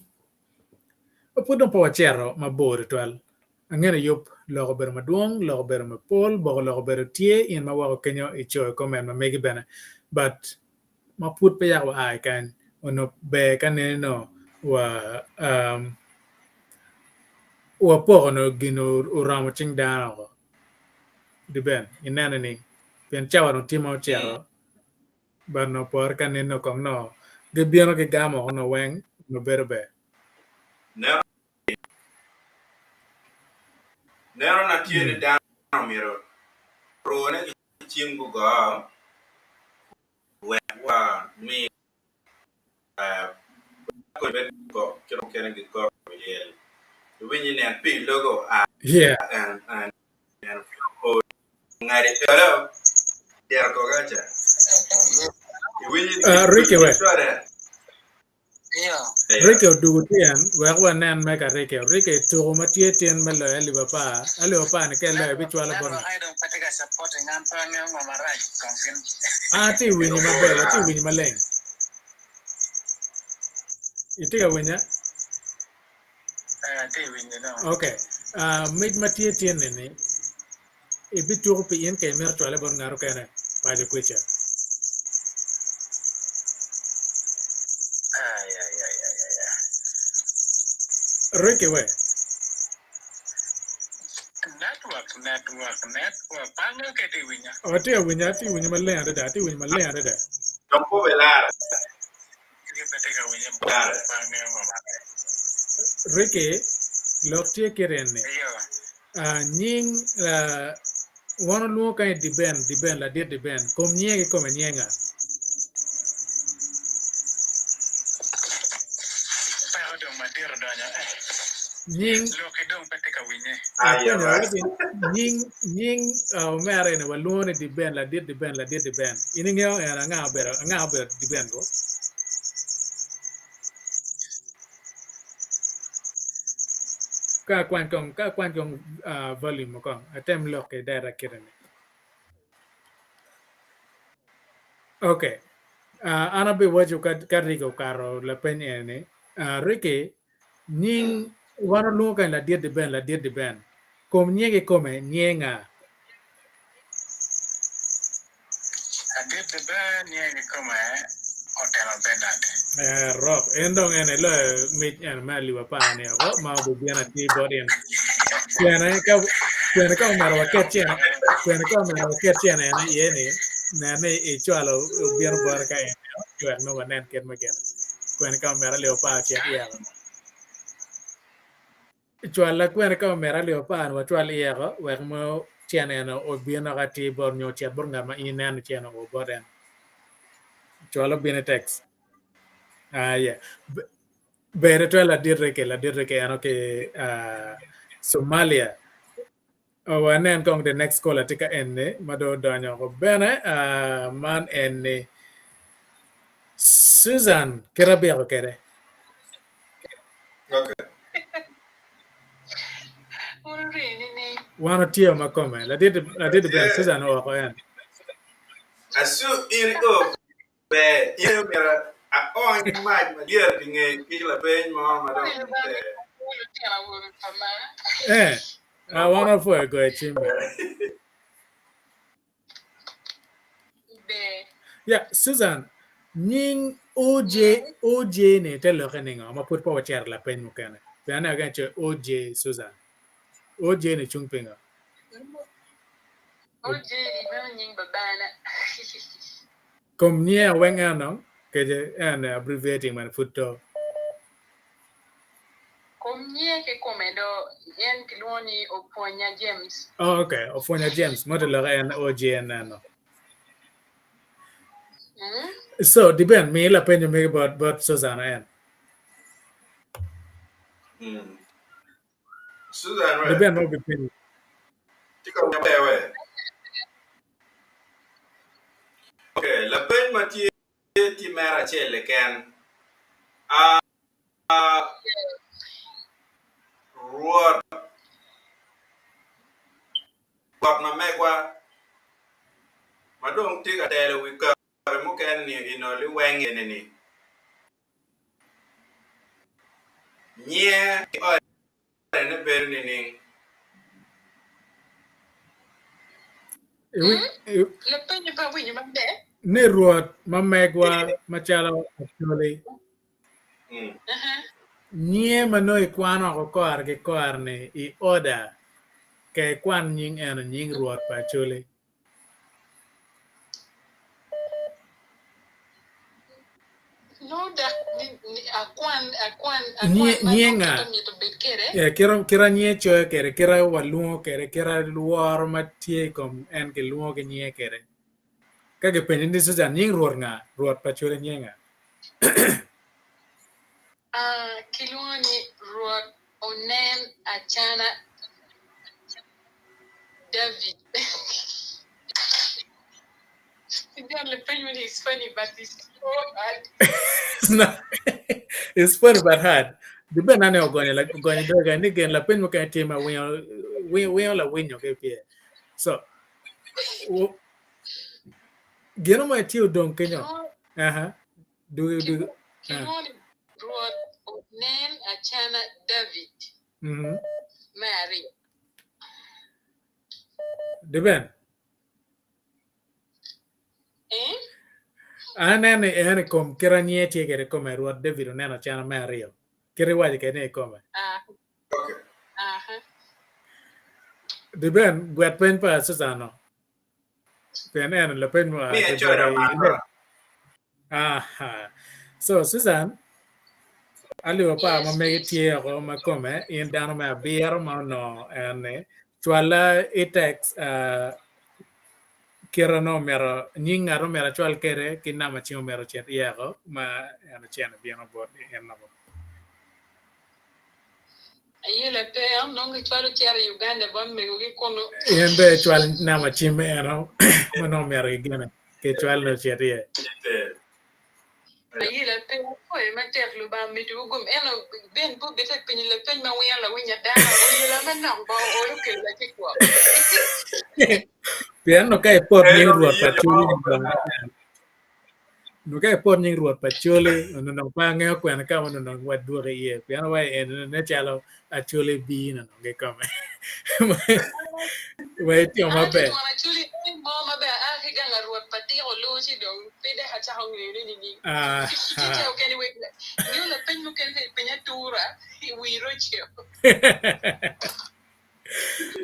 Speaker 1: pud dong pe wacito mabor tutwal. Angeyo ni yub lok obedo madwong, lok obedo mapol, boko lok obedo tye in ma woko kenyo icoyo comment ma megi bene. But ma pud pe yaka wa i kany onongo ber ka nene nongo wa um, wapoko nongo gin oromo cing dano oko. Diben inene ni pien cawa dong tye ma ocito but nongo pore ka nene nongo kong nongo gibino gigamo oko nongo weng nongo bedo ber.
Speaker 2: Neno Neno na tye ni dano myero orone ki cim gugo wek wa mi kodi bed kok kit mukene gikok i lyel iwinyo inen pii logo oa
Speaker 1: Yeah.
Speaker 2: neno pii oo ngadi elo dyero koka ca iwinyo
Speaker 1: Ricky we.
Speaker 2: cware
Speaker 1: Ricky odugo tyen wek wanen me ka Ricky. Ricky tuku ma tye tin me loyo alip apar, alip apar ni ka iloyo ibicwalo bot nga? An atye ka winyi maber, atye ka winyi maleng. Itye ka winya? Ok, mic ma tye tin ni Ibituko pi in ka imito cwale bot ngat okene paco kwica. Ricky we. Atye ka winyo, atye ka winyo maleng adada, atye ka winyo maleng adada. Ricky, lok tye kit eni. Nying wan olwongo kany ni Diben, Diben, ladit Diben. Kom nyinge kikome nyinge nga? Nying apenyo awaci nying nying omera eni walwongo ni Diben, ladit Diben, ladit Diben. In ingeyo en anga obedo anga obedo Diben ko? Ka akwany kong ka akwany kong volume kong atem lok ki data kite ni. Ok, an abiwaco ka Ricky okato lapeny eni ni, Ricky nying wan walwongo kany ladit Diben ladit Diben kom nyinge kikome nyinge nga?
Speaker 3: Ladit Diben nyinge kikome Otema Bernard.
Speaker 1: Rok en dong en eloyo mic eno me alip apar ni oko ma obibino atir bot in. Kwene ka kwene ka omyero waket cene kwene ka omyero waket cene en iye ni nen ni icwalo obino bote ka en ci wek nongo wanen kit me gine. Kwene ka omyero alip apar ocit iye oko. Cwal lakwene ka omyero alip apar ni wacwal iye oko wek mo cene eno obin oko atir bot nyo ocit bot ngat ma in ineno ni cene oo bot en. Cwal obin i text. Ah yeah. Ber tutwal ladit Ricky, ladit Ricky eno ki Somalia. Wanen kong the next caller tye ka eni ma dong odonyo oko bene man eni. Susan kit abyeko kwede.
Speaker 2: Okay.
Speaker 1: Wan otye ma kome. Ladit ladit Ben Susan owoko en.
Speaker 2: Asu in o ber in aye myero aony mac malyet i nge ki lapeny mo ma dong mitte.
Speaker 1: Eh, ah, wan wapwoyo goyo cim be.
Speaker 4: Ber.
Speaker 1: Ya, Susan, nying OJ, OJ ni te lokke ningo ma pud pe wacito lapeny mukene? Pien aneno ka icoyo OJ Susan. OJ ni cung pingo?
Speaker 4: OJ ni meno nying babana.
Speaker 1: Kom nyinge weng eno, kece en abbreviating man pud to.
Speaker 4: Kom nyinge kikome do, en kilwongo ni Opwonya James.
Speaker 1: Oh, okay, Opwonya James, ma te lokke en OJ en eno. So, depend, mi lapenyo megi bot, bot Susan en.
Speaker 2: Mm. Susan we.
Speaker 1: Depend mo bipenyo.
Speaker 2: Tika winyo maber we? Okay, lapeny ma tye tye mere acel keken. Ah, Rwot, Rwot ma megwa, ma dong tye ka telo wi kare mukene-ni i noli weng eni-ni, nyinge ki ode-ne bedo nining?
Speaker 4: Lapenyo pe awinyo maber.
Speaker 1: Ni Rwot ma megwa macalo Acholi. Nyinge ma nongo ikwano oko kore ki kore ni i oda ka ikwan nying eno nying Rwot pa Acholi. Nyinge nga? Kit a nyinge coyo kwede, kit a walwongo kwede, kit a lworo ma tye i kom en kilwongo ki nyinge kwede. Ka kipenyi ni Susan nying Rwot nga? Rwot pa Acholi nyinge nga?
Speaker 4: Kilwongo ni Rwot onen acana David. It's funny but it's so hard.
Speaker 1: It's not, it's funny but hard. Dibed nane ogonyo la ogonyo doga ni gen lapeny mukene tye ma winyo winyo lawinyo ki pye. So gino ma tye odong kenyo. Aha. Dugi dugi.
Speaker 4: Kilwongo ni Rwot onen acana David me aryo.
Speaker 1: Deben.
Speaker 4: Eh?
Speaker 1: Aneno ni en i kom kit a nyinge tye kwede i kome Rwot David oneno acana me aryo. Kit iwaco kwede ni i kome.
Speaker 4: Ah. Aha.
Speaker 1: Deben, gwet peny pa Susan no. Pien en lapeny mua
Speaker 2: Mi
Speaker 1: ki
Speaker 2: acoyo
Speaker 1: bote.
Speaker 2: man bro.
Speaker 1: Aha. So Susan, alip apar ma
Speaker 4: Yes,
Speaker 1: megi
Speaker 4: please.
Speaker 1: tye oko ma kome, in dano me abiro ma onongo en ni, cwalla i text uh, kite nongo myero nying ngat ma myero acwal kwede ki namba cim myero ocit iye oko ma en ocen obino bot en oko.
Speaker 4: Ayela pe, an dong gicwalo cito i Uganda bot megogi kunu.
Speaker 1: In bene icwal namba cim eno ma nongo myero gigene kicwal ni ocit iye.
Speaker 4: Ayela pe, apwoyo matek Lubanga omeddiwu gum ento Ben pe obite penyo lapeny ma winyo lawinya dano oyela manok ba ool okelo ci kwo.
Speaker 1: Pien onongo ka ipot nying Rwot pa Acholi Onongo ka ipot nying Rwot pa Acholi, onongo dong pe angeyo kwene ka ma onongo dong wadwoki iye, pien wa i eni nen calo Acholi bino dong kikome. Wa itimo
Speaker 4: An atye
Speaker 1: maber.
Speaker 4: twon Acholi eni mo maber aa ki gang a Rwot pa Tiko Luu ci dong pe dok acako ngeyone nining. Ci
Speaker 1: Aha.
Speaker 4: ca okene wek nyo lapeny mukene ka ipenya atura i wi roco.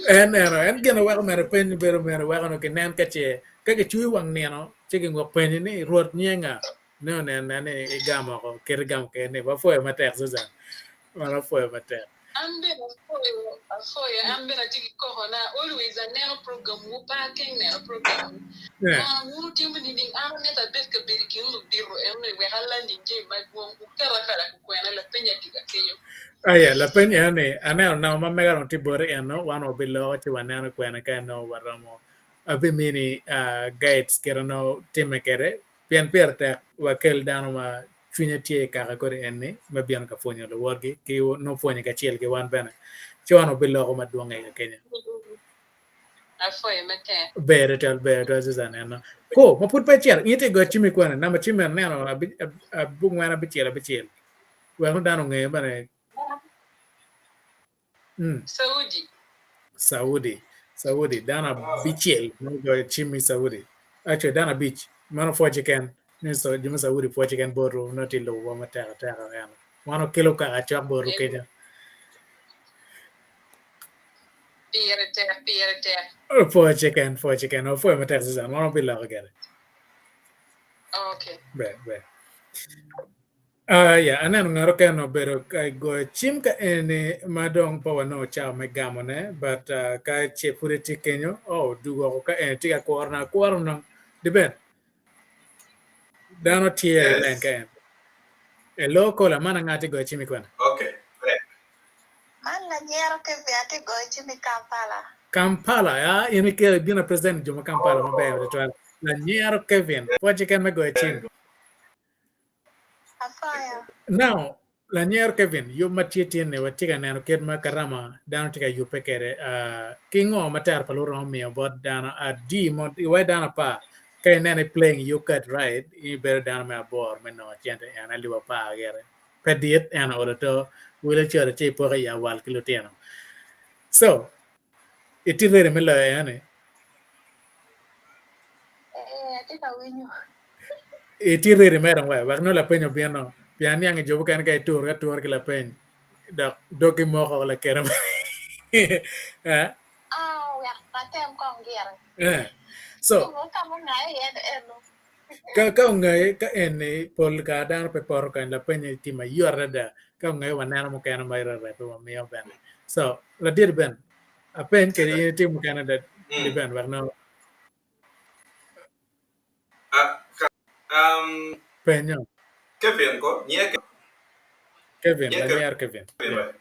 Speaker 1: En eno, en gin oweko mere peny bedo mere weko no kinen ka ce ka gicuyo wang nino ci gingwok penyi ni Rwot nyinge nga? Ne onen nen ni igamo oko kit igamo kwede ni wapwoyo matek Susan. Wan wapwoyo matek.
Speaker 4: An bene apwoyo apwoyo an bene atye ki koko na always aneno program wu pe akeng neno program wu
Speaker 1: Eh.
Speaker 4: kono wun wutimo nining an amito abed ka bedo ikin ludito eno ni wek alandi jami madwong wuketa kara kukwena lapeny adika kenyo.
Speaker 1: Aya, lapeny eno ni, aneno namba ma mega dong tye boti eno, wan wabiloko ci waneno kwene ka nongo waromo. Abimini uh, guides kit ma nongo timme kwede. Pien pire tek wakel dano ma cwinye tye i kaka kodi en-ni me bino ka pwonyo luwotgi ki nongo pwonye kacel ki wan bene. Ci wan wabiloko madwong i kakenya.
Speaker 4: Apwoyo matek.
Speaker 1: Ber tutwal, ber tutwal Susan eno. Ko, ma pud pe icito, in itye goyo cimmi kwene? Namba cimmi aneno abongwen abicel abicel. Wek nongo dano onge bene. Mm.
Speaker 4: Saudi.
Speaker 1: Saudi. Saudi. Dano abicel ma ogoyo cim i Saudi. Actually, dano abic. Mano pwoc keken. Ni so, jo me Saudi pwoc keken botwu nongo tye lubo matek ateka eno. Wan okelo kaka cok botwu kenyo.
Speaker 4: Pire tek, pire tek.
Speaker 1: Pwoc keken, pwoc keken. Wapwoyo matek Susan. Wan wabiloko gire.
Speaker 4: Okay.
Speaker 1: Ber, ber. Ah, ya, aneno ngat okene obedo ka goyo cim ka eni ma dong pe wanongo cawa me gamone, but uh, ka ce pud etye kenyo, oh, odugo woko ka eni tye ka kurona akura nong. Diben, dano tye i line ka
Speaker 2: Yes.
Speaker 1: en. Hello, kola, man anga tye goyo cim i kwena?
Speaker 2: Okay. Ber.
Speaker 5: Man lanyero Kevin atye goyo cim i Kampala.
Speaker 1: Kampala, ah, in ikelo ibino present jo ma Kampala maber tutwal. Lanyero Kevin, pwoc keken me goyo
Speaker 2: Very
Speaker 1: cim.
Speaker 2: good.
Speaker 5: Apwoyo.
Speaker 1: Now, Lanyer Kevin, yub ma tye tin ni watye ka neno kit ma karama dano tye ka yubbe kwede. Uh, ki ngo ma tero pa luto romo miyo bot dano adi mo iwai dano apar ka ineno i playing you cut right in ibedo dano me aboro me nongo cente en alip apar gire. Pe dit en olo to wilo cito ci ipoko i awal ki lutino. So, itye ready me loyo eni?
Speaker 5: Ee, atye ka winyo.
Speaker 1: Itye ready mere we wek nongo lapeny obino pien aniang i jo mukene ka ituro atura ki lapeny dok doggi moko lakere eh?
Speaker 5: Ah, wek atem kong gire.
Speaker 1: Eh. So,
Speaker 5: Ka mungaye iye eno.
Speaker 1: ka ka ongaye ka eni pol kare dano pe poto kany lapeny tye mayot adada ka ongaye waneno mukene ma irerepe wamiyo bene. So, ladit Ben, apeny kede in itye mukene da
Speaker 2: Mm.
Speaker 1: di Ben wek nongo
Speaker 2: Ah, ka, um,
Speaker 1: penyo.
Speaker 2: Kevin ko, nye Kevin.
Speaker 1: Kevin,
Speaker 2: Nye
Speaker 1: lanyer Kevin.
Speaker 2: Kevin,
Speaker 1: Yeah.
Speaker 2: right?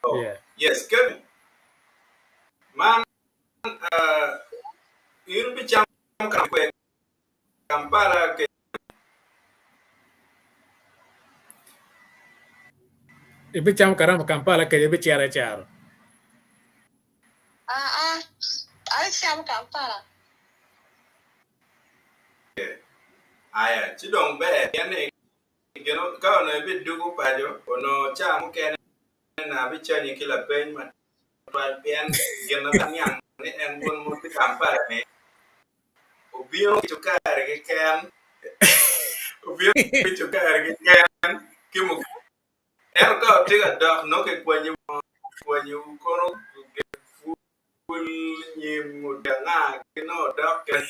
Speaker 2: Oh,
Speaker 1: Yeah.
Speaker 2: yes, Kevin. Man, uh, in bicamo ka kwe Kampala ke
Speaker 1: Ibicamo karama Kampala kede ibicito i caro.
Speaker 5: Ah, ah, abicamo Kampala.
Speaker 2: Aya, ci dong ber pien ni gin ka onongo ibidugo paco onongo ca mukene na abicanyi ki lapeny matwal pien gin na aniang ni en wun ma wutye Kampala ni obino ki cukari keken obino ki cukari keken ki mukene ento ka wutye ka dok nongo kikwanyowu kikwanyowu kono pul nyim anga ki nongo odok kede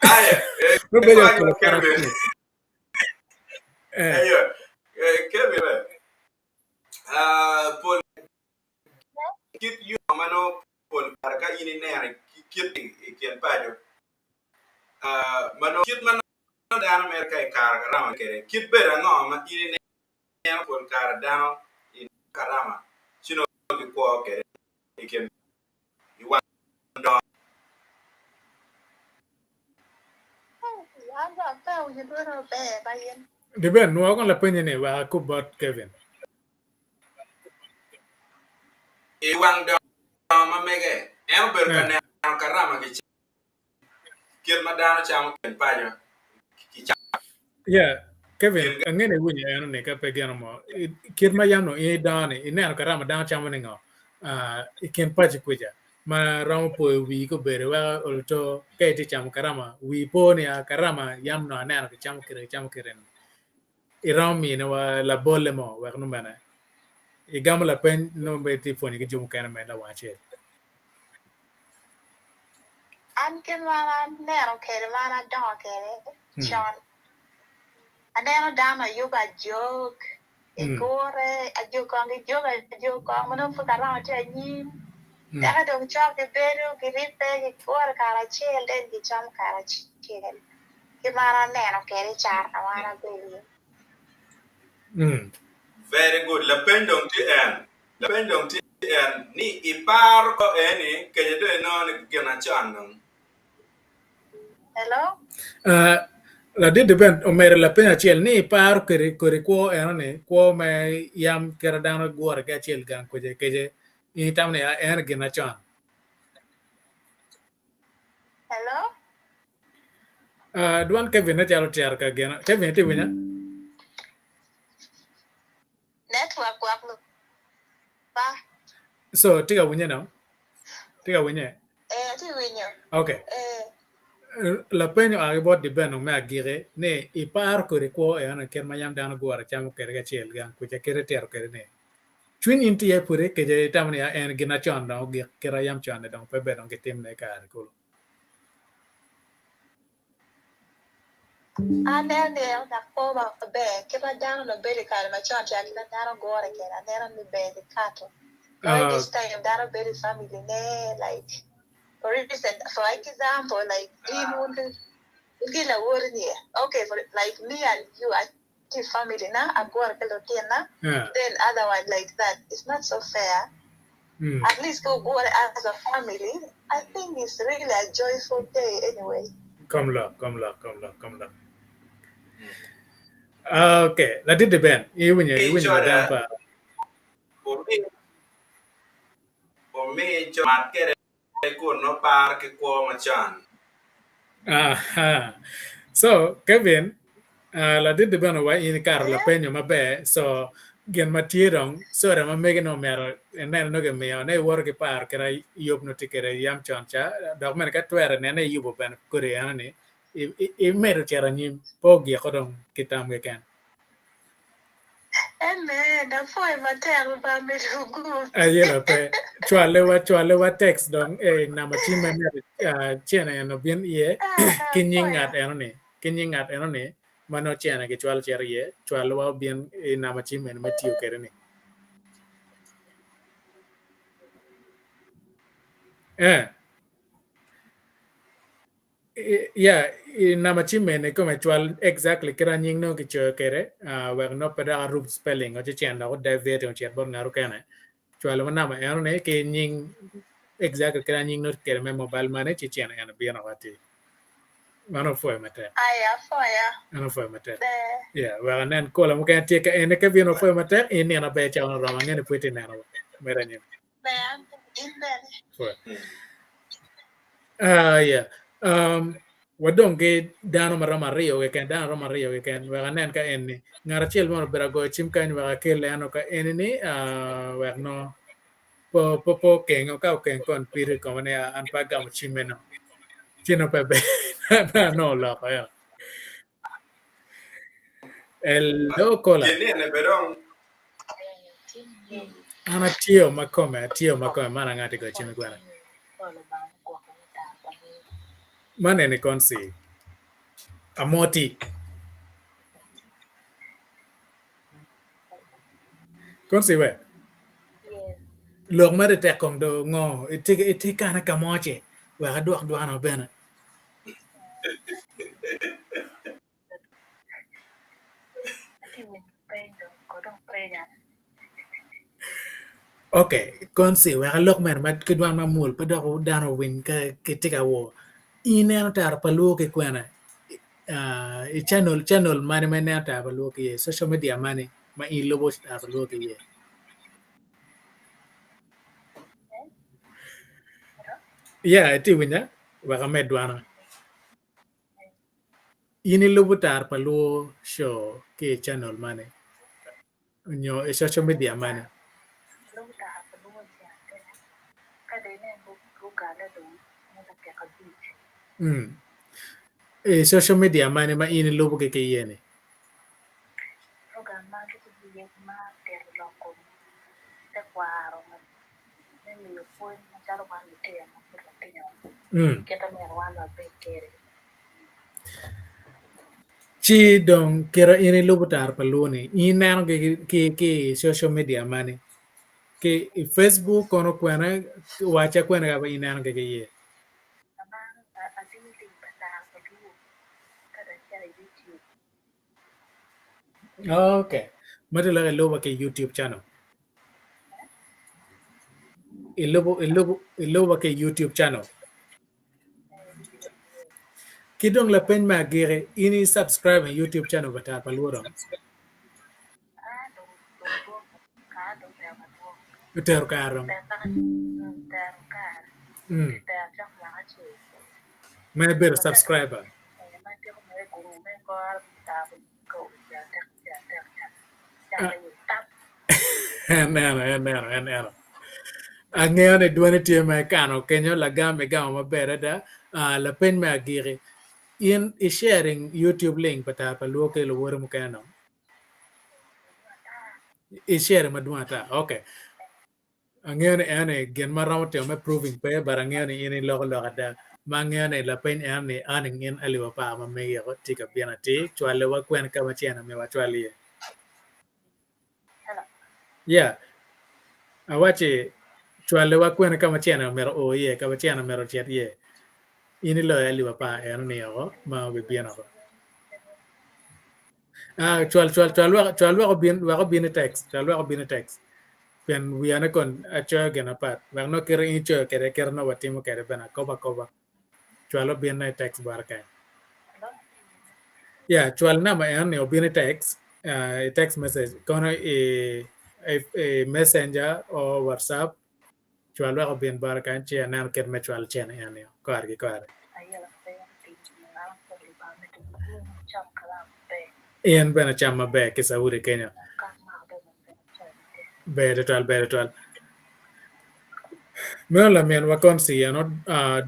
Speaker 2: aya eh,
Speaker 1: Bedo
Speaker 2: kwanyo
Speaker 1: okelo
Speaker 2: Kevin
Speaker 1: parachute. Eh.
Speaker 2: ayo eh, Kevin eh, ah, pol kit yo ma nongo pol kare ka in ineno kit i kin paco ah, ma nongo kit ma nongo dano mere ka i kare karama kwede kit bedo ango ma in ineno pol kare dano i karama ci nongo gikwo kwede i kin i wang dongo.
Speaker 5: An dong ape awinyo dwone maber ba in.
Speaker 1: Di ben, nwo kong lapenye ni wek akub bot Kevin.
Speaker 2: I wang dongo ma mege, en obedo ka
Speaker 1: Eh.
Speaker 2: neno karama ki cam, kit ma dano camo kin paco ki cam.
Speaker 1: Yeah, Kevin,
Speaker 2: Kin
Speaker 1: ange ni iwinyo eno ni ka pe gino mo. I- Kit ma yam nongo in idongo ni, ineno karama dano camo ni ngo ah, i kin paci kwica ma romo poyo wii kobedo weko oluto ka itye camo karama wii po ni ah, karama yam nongo aneno kicamo kite kicamo kite ni. Iromo miniwa labolle mo wek nongo bene igamo lapeny nongo bene itye pwonyo ki jo mukene mere lawang acel.
Speaker 5: An kit ma aneno kwede ma an adongo kwede con, aneno dano ayubo ajog i gure, ajog kong gijogo ajog kong ma nongo pud karama tye anyim, eka dong cok gibedo giribbe gigure karacel then gicamo karacel. Kit ma an aneno kwede i caro ka ma an abedo iye.
Speaker 2: Very good, lapeny dong tye en, lapeny dong tye en ni iparo ko eni kenyo dong inongo ni gin acon dong.
Speaker 5: Hello?
Speaker 1: Uh, ladit Ben omedo lapeny acel ni iparo kede kodi kwo eno ni kwo me yam kite dano gure ki acel gang kwece kece in itamo ni en gin acon.
Speaker 5: Hello?
Speaker 1: Uh, dwan Kevin ne calo ocito ka gin. Kevin itye winya?
Speaker 5: Network gwok ba.
Speaker 1: So tye ka winye no? Tye ka winye?
Speaker 5: Eh, atye winyo.
Speaker 1: Okay.
Speaker 5: Eh.
Speaker 1: Lapeny oa ki bot Dibeno me agiki ni iparo kodi kwo eno kit ma yam dano gure camo kwede kacel gang kuca kit itito kwede ni cwiny in tye iye pudi kece itamo ni en gin acon dong ogik kit ayam con ni dong pe ber dong kitimne i kare kulu.
Speaker 5: Aneno ni en odak kwo maber kit ma dano onongo bedo i kare macon ca kit ma dano gure kwede aneno ni ber nikato loyo this time dano bedo i family ne like for instance for example like in wun ki lawoti ni okay for like me and you atye i family na agure ki lutinna then other one like that it's not so fair at least ka wugure as a family I think it's really a joyful day anyway.
Speaker 1: Kom lok, kom lok, kom lok, kom lok. Okay, ladit Ben, iwinyo iwinyo lagam pa.
Speaker 2: Omi co mat kwede kun nongo paro ki kwo macon.
Speaker 1: Aha. So, Kevin, uh, ladit bene wa in ikato lapenyo maber. So, gin ma tye dong, soda ma mege nongo myero ineno nongo kimiyo ne iwoto ki paro kite yub nongo tye kwede yam con ca, dok bene ka twere nene iyubo bene kodi eno ni, imedo cito anyim, pe ogiko dong ki tam keken.
Speaker 5: Amen apwoyo matek Lubanga medo gu.
Speaker 1: Ayela pe. Cwale wa cwale wa text dong e namba cim ma myero cene eno bin iye ki nying ngat eno ni ki nying ngat eno ni ma nongo cene gicwalo cito iye cwale wa obin i namba cim eno me tiyo kwede ni. Eh. Yeah, i namba cim eni kome cwal exactly kit ma nying nongo kicoyo kwede wek nongo pe dok arub spelling ci cen dok odivert ocit bot ngat mukene. Cwalo ma namba eno ni ki nying exactly kit ma nying nongo tye kwede me mobile money ci cen eno bino woko atir. Mano apwoyo matek.
Speaker 5: Aya apwoya.
Speaker 1: Mano apwoyo matek.
Speaker 5: Ber.
Speaker 1: Yeah, wek anen kola mukene tye ka eni ka bino apwoyo matek in nino aber cawa ni oromo ange ni pud itye neno mere anyim.
Speaker 5: Ber, in bene.
Speaker 1: Apwoyo. Ah, yeah. Um, wadong ki dano ma romo aryo keken, dano romo aryo keken. Wek anen ka eni. Ngat acel mono obedo agoyo cim kany wek akel eno ka eni ni, ah, wek no po po po okeng, ka okeng kon piro i kome ni an pe agamo cimme no. Ci no pe ber. No oloko ya. Hello kola.
Speaker 2: Gin ene be dong.
Speaker 1: An atye ma kome, atye ma kome, man anga tye ka cim kwena. Man eni konsi. Amoti. Konsi we. Lok mere tek kong do ngo itye itye kana ka mo ce wek adwok dwana bene. Ok, konsi wek alok mere ma ki dwan mamwol pe dok dano owiny ka kitye ka woo. In ineno tara pa luo ki kwene? I channel channel mane ma ineno tara pa luo ki iye? Social media mane ma in ilubo tara pa luo ki iye? Yeah, itye winya? Wek amed dwana. In ilubo tar pa luo show ki i channel mane? Nyo i social media mane? Mm. I social media mane ma in ilubo ki ki iye ni? Mm. Ci dong kit in ilubo tar pa luo ni, in ineno gi ki ki i social media mani? Ki i Facebook kono kwene waca kwene ka in ineno gi ki iye? Okay. Mati lok ilubo ki YouTube channel. Ilubo ilubo ilubo ki YouTube channel. Ki dong lapeny me agiki, in i subscribe i YouTube channel pa Tar pa Luo dong? Otero kare dong. Mm. Ma ibedo subscriber. En eno, en eno, en eno. Angeyo ni dwani tye ma ikano kenyo lagam igamo maber adada. Ah, lapeny me agiki, in i sharing YouTube link pa Tar pa Luo ki luwoti mukene no? I sharing madwong ata. Okay. Angeyo ni eno ni gin ma romo timo me proving pe but angeyo ni in iloko lok ada ma angeyo ni lapeny eno ni earning in alip apar ma megi eko tye ka bino atir cwale wa kwene ka ma cene myero wacwal iye. Yeah awaci cwale wa kwene ka ma cene myero o iye ka ma cene myero ocit iye in iloyo alip apar eno ni oko ma obibino oko. Ah, cwal cwal cwal wek cwal wek obin wek obin i text cwal wek obin i text pien wiya ne kon acoyo gin apat wek nongo kite in icoyo kwede kite nongo watimo kwede bene akobo akoba cwal obin i text bota kany ya cwal namba eno ni obin i text ah, i text message kono i i, i messenger or whatsapp Cwal wek obin bota kany ci aneno kit me cwalo cene eni kore ki kore. In bene cam maber ki Saudi kenyo. Ber tutwal, ber tutwal. Meno laminwa Konsi eno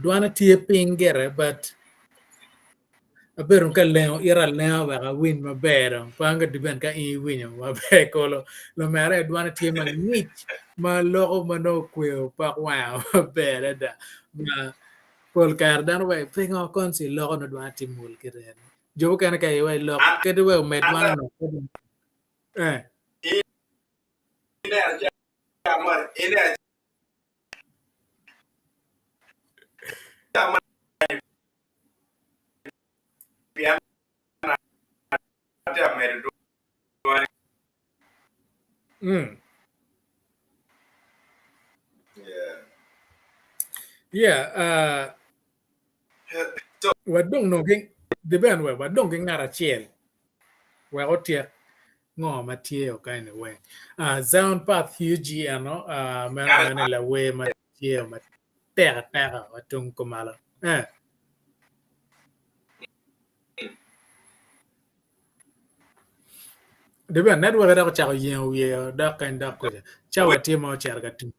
Speaker 1: dwane tye piny gire but Abedo ka lengo ita alenga wek awiny maber dong pe ange depend ka in iwinyo maber kolo lumere dwane tye mangic ma loko ma nongo okweyo pok wanga maber adada ma pol kare dano waco pingo konci loko nongo dwane tye mwol kite eni jo mukene ka iwaci lok kadi wek omed dwane no eh.
Speaker 2: Pien atye ka medo dwani.
Speaker 1: Mm.
Speaker 2: Yeah.
Speaker 1: Yeah, uh,
Speaker 2: So,
Speaker 1: wadong nongo ki depend we wadong ki ngat acel wek otyek ngo ma tye okany weng. Uh, Zion Path UG eno uh, meno
Speaker 2: ngat
Speaker 1: en lawer ma tye matek ateka wa tung kumalo. Eh. Depend network dok ocako yengo wiye dok kany dok kuca. Cawa tye ma ocito ka tum.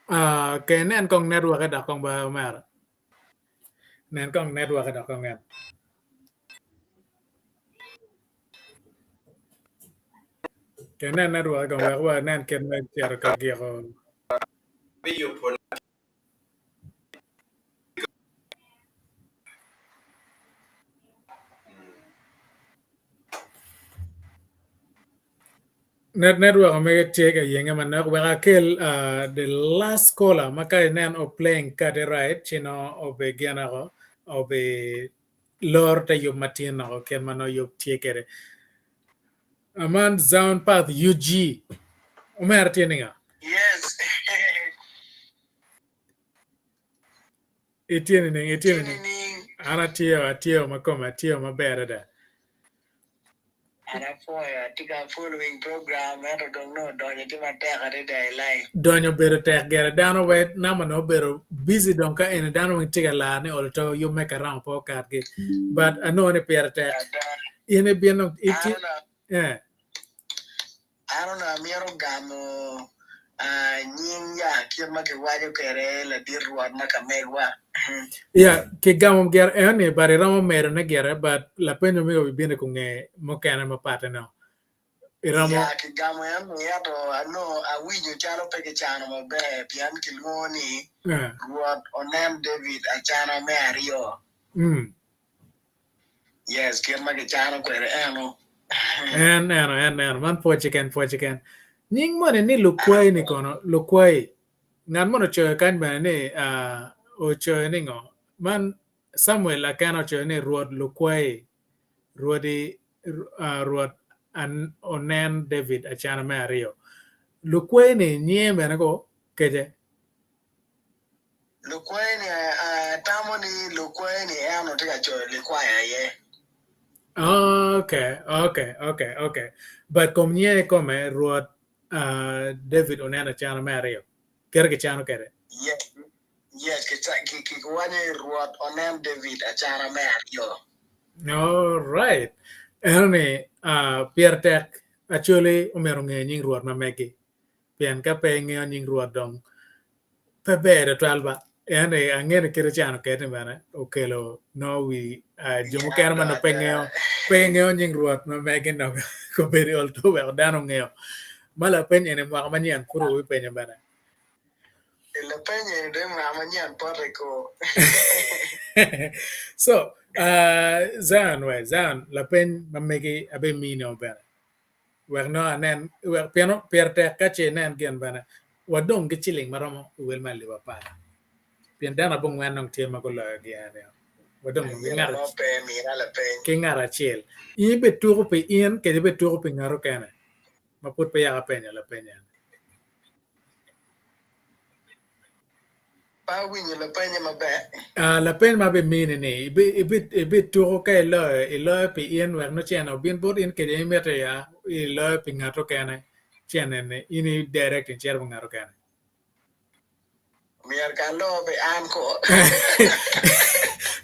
Speaker 1: Ah, ke nen kong network dok kong ba omera. Nen kong network dok kong en. Ke nen network kong wek wa nen kit me cito ka giko.
Speaker 2: biyubo
Speaker 1: Net network omege tye ka yenge manok wek akel uh, the last caller ma ka inen o playing kati right ci no obi gin oko obi loro te yub matin oko kit ma no yub tye kede. Aman Zion Path UG omera tye ninga?
Speaker 3: Yes.
Speaker 1: Itye nining? Itye
Speaker 3: Tye
Speaker 1: nining?
Speaker 3: nining?
Speaker 1: An atye atye ma kome atye maber adada.
Speaker 3: An apwoyo, atye ka following program ento dong nongo donyo tye matek adada i line.
Speaker 1: Donyo obedo tek gire dano we namba nongo obedo busy dong ka eni dano weng tye ka lar ni olo to yub me karama pe okatgi but anongo ni pire tek
Speaker 3: Ada,
Speaker 1: in ibino
Speaker 3: an
Speaker 1: itye
Speaker 3: onongo
Speaker 1: eh
Speaker 3: An onongo amito gamo nying ya kit ma kiwaco kwede ladit rwot ma ka megwa.
Speaker 1: Ya, kigamo gire eno-ni but iromo medone gire but lapeny ma myero ibin i kunge mukene mapatte no. Iromo.
Speaker 3: Ya, kigamo eno-ni ento anongo awinyo calo pe kicano maber pien kilwongo ni Rwot onen David acana me aryo. Yes, kit ma kicano kwede eno.
Speaker 1: En eno, en eno. Man pwoc keken, pwoc keken. Nying moni ni Lukwayi ni kono, Lukwayi. Ngat moni ocoyo kany bene ni, uh, ocoyo ni ngo? Man Samuel Akena ocoyo ni Rwot Lukwayi, Rwodi, uh, Rwot. Onen David Acana me Aryo. Lukwe-ni nyinge bene ko kece?
Speaker 3: Lukwe-ni, atamo ni lukwe-ni en onongo tye ka coyo likwayo aye.
Speaker 1: Okay, okay, okay, okay. But kom nyinge kikome Rwot David Onen Acana me Aryo. Kite kicano kwede.
Speaker 3: Yes, yes, kiwaco ni Rwot onen David Acana me Aryo.
Speaker 1: All right. Eno ni pire tek Acholi omyero onge nying Rwot ma megi. Pien ka pe ingeyo nying Rwot dong pe ber tutwal ba. Eno ni angeyo ni kite cano kede ni bene okelo nongo wi jo mukene ma nongo pe ngeyo pe ngeyo nying Rwot ma megi dong kobedo i ol to weko dano ongeyo. Ma lapeny eni mwaka manyen pud wubipenyo bene.
Speaker 3: Lapeny eni dong mwaka manyen pote ko.
Speaker 1: So, Zion we, Zion lapeny ma megi abimino bene. Wek nongo anen, wek pien pire tek ka ce inen gin bene wadong ki ciling ma romo i wel me alip apar. Pien dano abongwen dong tye ma guloyo gi eni. Wadong ki ngat ki ngat acel. In ibituko pi in kede ibituko pi ngat okene ma pud pe yaka apenyo lapeny eni.
Speaker 3: Pe awinyo lapenye maber.
Speaker 1: Lapeny ma abimini ni, ibituko ka iloyo, iloyo pi in wek nongo cene obin bot in kede imito ya iloyo pi ngat okene cene ni in i direct icito bot ngat okene.
Speaker 3: Myero ka aloo pi an ko.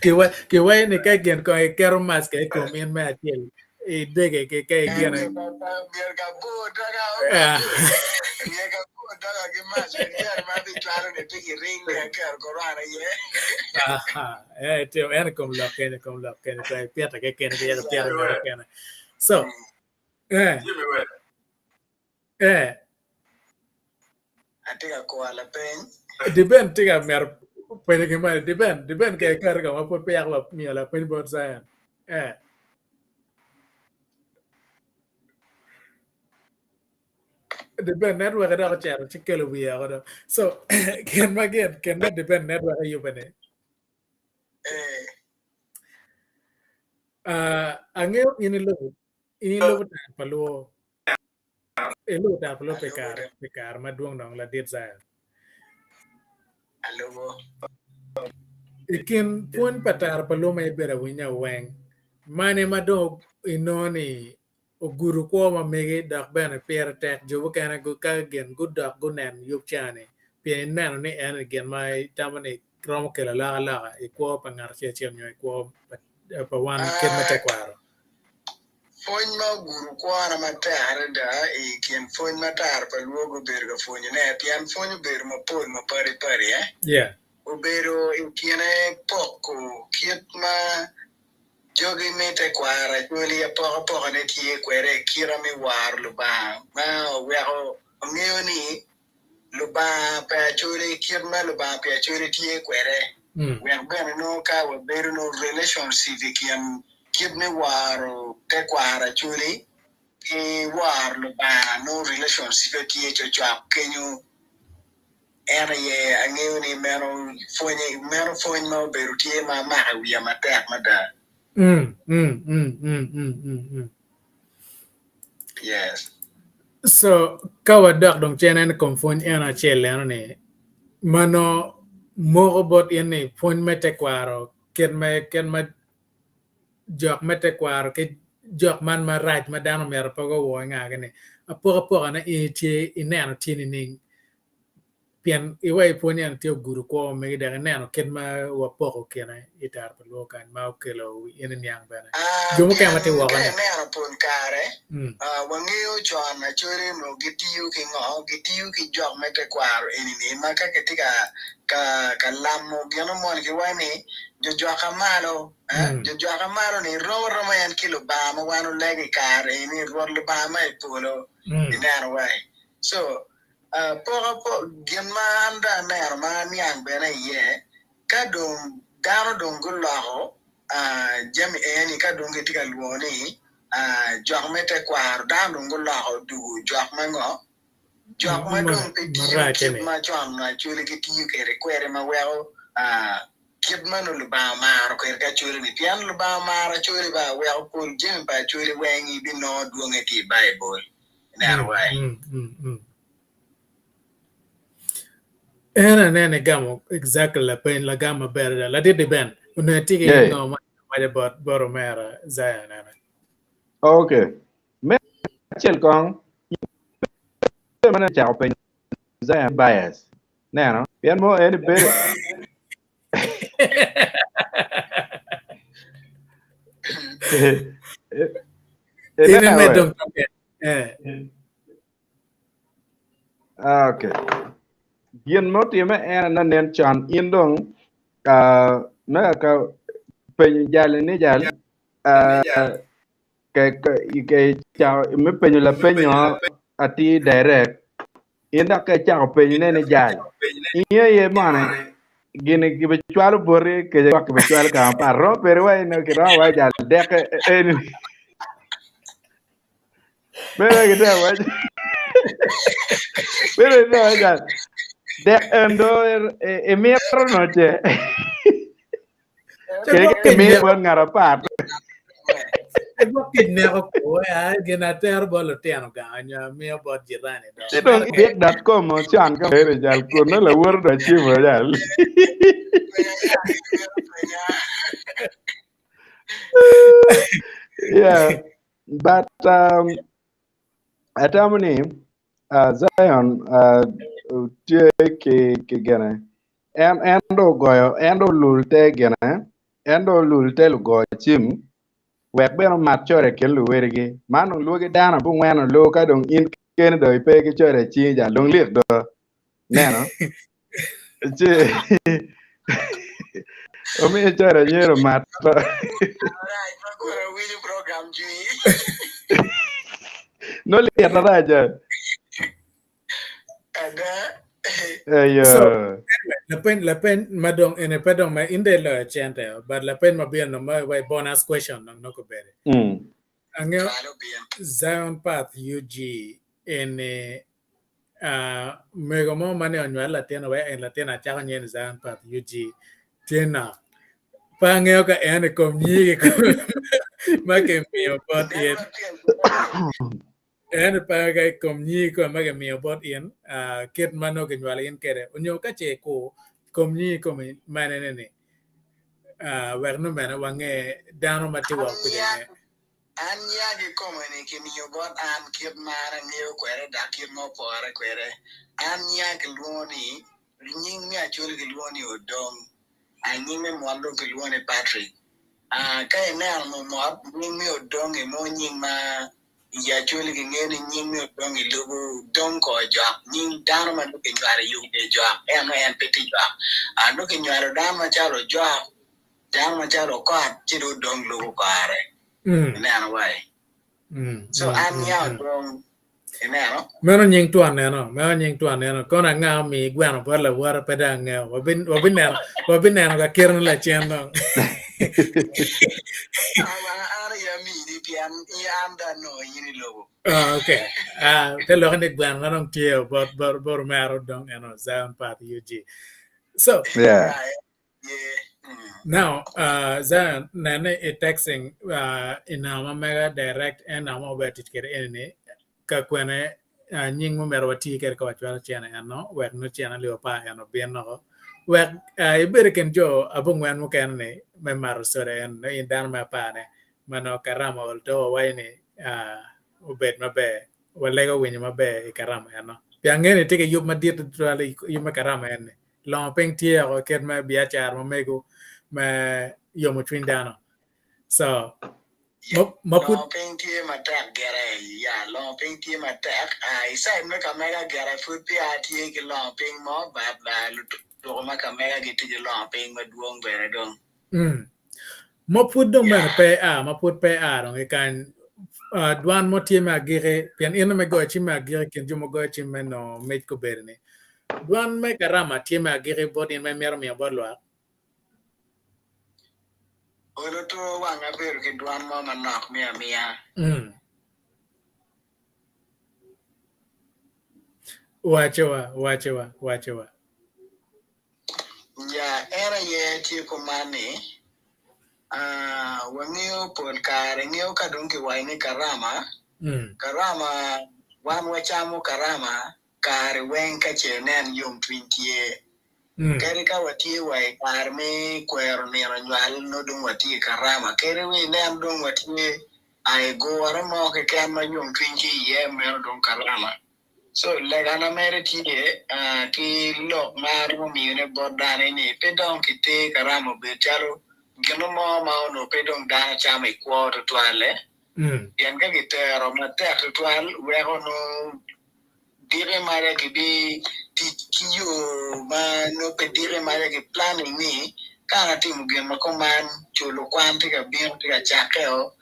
Speaker 1: Kiwaco ni ka gin kong iketo mask i kom in me acel idege ki ka igine.
Speaker 3: Myero ka abor doga. Myero ka abor doga ki mask cene ma abicwalo ni tye ki ring ni aketo korona iye.
Speaker 1: Aha, eh tye en i kom lok kene i kom lok kene to ipite kekeni pe yaka ipito ngat okene. So, eh. Eh.
Speaker 3: Atye ka kuro lapeny.
Speaker 1: Diben tye ka mito penyo gin moni. Diben, diben ke iketo ka ma pud peya wamiyo lapeny bot Zion. Eh. Diben network dok ocito ci kelo wiye woko dong. So, gin ma gin, gin ma diben network eyubbe ni.
Speaker 3: Eh.
Speaker 1: Uh, angeyo in ilubo, in ilubo tar pa luo. Ilubo tar pa luo pi kare, pi kare madwong dong ladit Zion.
Speaker 3: Alubo.
Speaker 1: I kin pwony pa tar pa luo ma ibedo awinya weng, mane ma dong inongo ni ogudo kwo ma megi dok bene pire tek jo mukene ka gin gudok gunen yub ca-ni pien ineno ni en gin ma itamo ni romo kelo alokaloka i kwo pa ngat acel acel nyo i kwo pa wan kit me tekwaro?
Speaker 3: Pwony ma ogudo kwona matek adada i kin pwony ma tara pa lwor gubedo ka pwonyone, pien pwony obedo mapol mapadipadi, obedo i kine poko kit ma jogi me tekwaro Acholi apokapokane tye kwede i kite me woro Lubanga ma oweko wangeyo ni Lubanga pa Acholi kit ma Lubanga pi Acholi tye kwede wek bene nongo ka wabedo nongo relationship i kin kit me woro tekwaro Acholi ki woro Lubanga nongo relationship tye cocok kenyo en aye angeyo ni meno pwonye meno pwony ma obedo tye ma amako i wiya matek mada. Yes.
Speaker 1: So ka wadok dong cen en i kom pwony en acel eno ni ma nongo moko bot in ni pwony me tekwaro kit ma kit ma jok me tekwaro ki jok man marac ma dano myero pe guwor ngagi ni apokapoka ne in itye ineno tye nining? Pien iwa i pwony eni tye ogudo kwo megi dok ineno kit ma wapoko kine i tara pa lwor kany ma okelo wi in iniang bene. Jo mukene
Speaker 3: Pien
Speaker 1: ma tye
Speaker 3: ka
Speaker 1: woko-ni.
Speaker 3: ineno pol kare, wangeyo con Acholi onongo gitiyo ki ngo? Gitiyo ki jok me tekwaro eni-ni ma ka kitye ka, ka, ka lamo gino moni giwaco ni jojwaka malo, jojwaka malo-ni rom aroma en ki Lubanga ma wan olego i kare eni, Rwot Lubanga ma i polo. Ineno wai? So, Gin ma an dong aneno ma aniang bene iye, ka dong dano dong guloko jami eni, ka dong gitye ka lwongo ni jok me tekwaro, dano dong guloko odugo jok me ngo? Jok ma dong pe tiyo kit ma con Acholi gitiyo kwede ma weko. Kit ma nongo Lubanga omaro kwede ki Acholi-ni, pien Lubanga omaro Acholi ba, weko pol jami pa Acholi weng ibinongo dwonge ki i Baibul. Ineno wai?
Speaker 1: En aneno igamo exactly lapeny lagam maber adada. Ladit di Ben, onongo itye ki
Speaker 2: Yeah.
Speaker 1: ngo ma iwaco bot bot omera Zion ene?
Speaker 2: Okay. Me acel kong, in bene icako penyo Zion bias. Neno, pien mo en bedo
Speaker 1: In
Speaker 2: Ineno
Speaker 1: imed
Speaker 2: we?
Speaker 1: dong token. Eh.
Speaker 2: Ah, okay. Gin ma otimme en aye nen con in dong ah, me ka penyo jali ni jal ah, ke ke ke ca me penyo lapenyo atir direct in dok ka icako penyone ni jal in aye mone gini gibicwalo boti kece gwok gibicwalo ka mapat romo bedo wa in kiromo wa jal deke eni bedo gitye wac bedo gitye wac jal dek en do imito no ce Kec miyo bot ngat apat.
Speaker 1: Gwok kec neko kwo ya gin atero bot lutino gang nyo amiyo bot jirani do.
Speaker 2: Ci dong ibik.com ocan ka mere jal kun nongo lawote dong cimo jal. Yeah, but um, atamo ni uh, Zion uh, tye ki ki gene En en dong ogoyo, en dong olul te gine, en dong olul te lugo cim, wek bene omat coda i kin luwedigi. Man dong lwogi dano abongwen olu ka dong in keni dong ipe ki coda i cingi jal dong lik do. Neno? Ci omiyo coda myero omat.
Speaker 3: Alright, ma koro awinjo program jwi.
Speaker 2: Nongo lyet marac.
Speaker 3: Ada.
Speaker 2: Eyo.
Speaker 1: So, anyway, lapeny lapeny ma dong ene pe dong ma in dong iloyo cente but lapeny ma bino dong ma wa bonus question dong nongo obedo.
Speaker 2: Mm.
Speaker 1: Angeyo
Speaker 3: Cwalo bin.
Speaker 1: Zion Path UG eni uh, mego mo ma ne onywalo latin wek en latin acako nyinge ni Zion Path UG tye nok. Pe angeyo ka en i kom nyigi ma kimiyo bot in. Ento pe ka i kom nyingi kome ma kimiyo bot in, kit ma nongo kinywalo in kwede, onyo ka ce ikur kom nyingi kome ma enene-ni, wek nongo bene wange dano ma tye woko kwede nge.
Speaker 3: An nya kikome-ni kimiyo bot an kit ma an angeyo kwede dok kit ma opore kwede. An nya kilwongo ni, nying me Acholi kilwongo ni Odong, nying me Mwot dong kilwongo ni Patrick. Ka ineno mumot, nying me Odong-ngi mo nying ma I Acholi kingeyo ni nying me Odong i lobo dong kor jok, nying dano ma nongo kinywalo i yo nge jok, ento en pe tye jok. A Nongo kinywalo dano macalo ojok, dano macalo okot, ci dong Odong lubo kore. Ineno wai? So an nya Odong, ineno?
Speaker 1: Meno nying twon eno, meno nying twon eno. Kono anga omiyi gweno bot lawote pe dong angeyo. Wabineno, wabineno ka kitone lacen dong.
Speaker 3: An aye amini pien an dong anongo in i lobo.
Speaker 1: Oh, okay. Ah, te lokke ni gweno na dong tye bot bot bot omera dong eno Zion Path UG. So,
Speaker 2: Yeah.
Speaker 1: Now, uh, Zion, nene i texting uh, i namba ma mega direct en namba ma wabedo tic kwede eni ni ka kwene uh, nying ma myero wati kwede ka wacwalo cene eno wek nongo cene alip apar eno obin oko wek uh, ibed i kin jo abongwen mukene ni me mato soda en nongo in dano me apar-ne ma nongo karama ol to wawaco ni uh, obed maber walego winyo maber i karama eno pien angeyo ni itye ki yub madit tutwal i yub me karama en ni longo piny tye oko kit me biacara ma mego me yomo cwiny dano so ma pud
Speaker 3: Longo piny tye matek gire, ya longo piny tye matek. Ah, i side me ka mega gire pud peya atye ki longo piny mo, but ah, lutuku ma ka mega gitye ki longo piny madwong bene dong.
Speaker 1: Mm. Ma pud dong bene
Speaker 3: Ya.
Speaker 1: pe a, ma pud pe a dong ki kany ah, dwan mo tye me agiki pien in me goyo cim me agiki kin jo ma goyo cim me nongo mic kobedo ni dwan me karama tye me agiki bot in ma imito miyo bot lwak.
Speaker 3: Olo to wang abedo ki dwan mo manok me amiya.
Speaker 1: Mm. Wacowa, wacowa, wacowa.
Speaker 3: Ya, en aye. aye tye kuman ni, wangeyo pol kare ngeyo ka dong kiwaco ni karama, karama wan wacamo karama kare weng ka ce inen yomcwiny tye. Kadi ka watye wa i kare me kwero nino nywal nongo dong watye i karama, kadi wa inen dong watye i gure mo keken ma yomcwiny tye iye meno dong karama. So legana mere tye ki lok ma aromo miyone bot dano ni pe dong kiter karama obed calo gin mo ma onongo pe dong dano camo i kwo tutwal-le. Pien ka kitero matek tutwal weko nongo diki maca kibi tic ki yo ma nongo pe diki maca ki planning ni ka an atimo gin ma kuman culo kwan tye ka bino tye ka cakke-o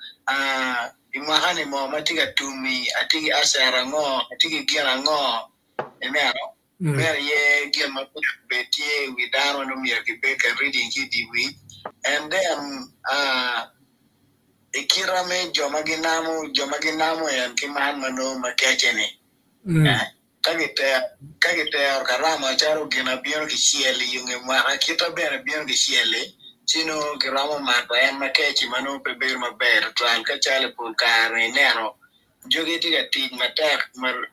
Speaker 3: i mwaka-ni moo ma tye ka tum-mi atye ki asset ango atye ki gin ango ineno meno aye gin ma myero obed tye i wi dano nongo myero gibed ka reading ki i dye wic and then i kita me jo ma ginamo jo ma ginamo en ki man ma nongo ma kece-ni ka ka gitero karama calo gin a bino kicel i yo nge mwaka kita bene bino kicel-li ci nongo giromo mato en ma kec-ci ma nongo pe bedo maber tutwal ka calo i pol kare-ni ineno Jogi tye ka tic matek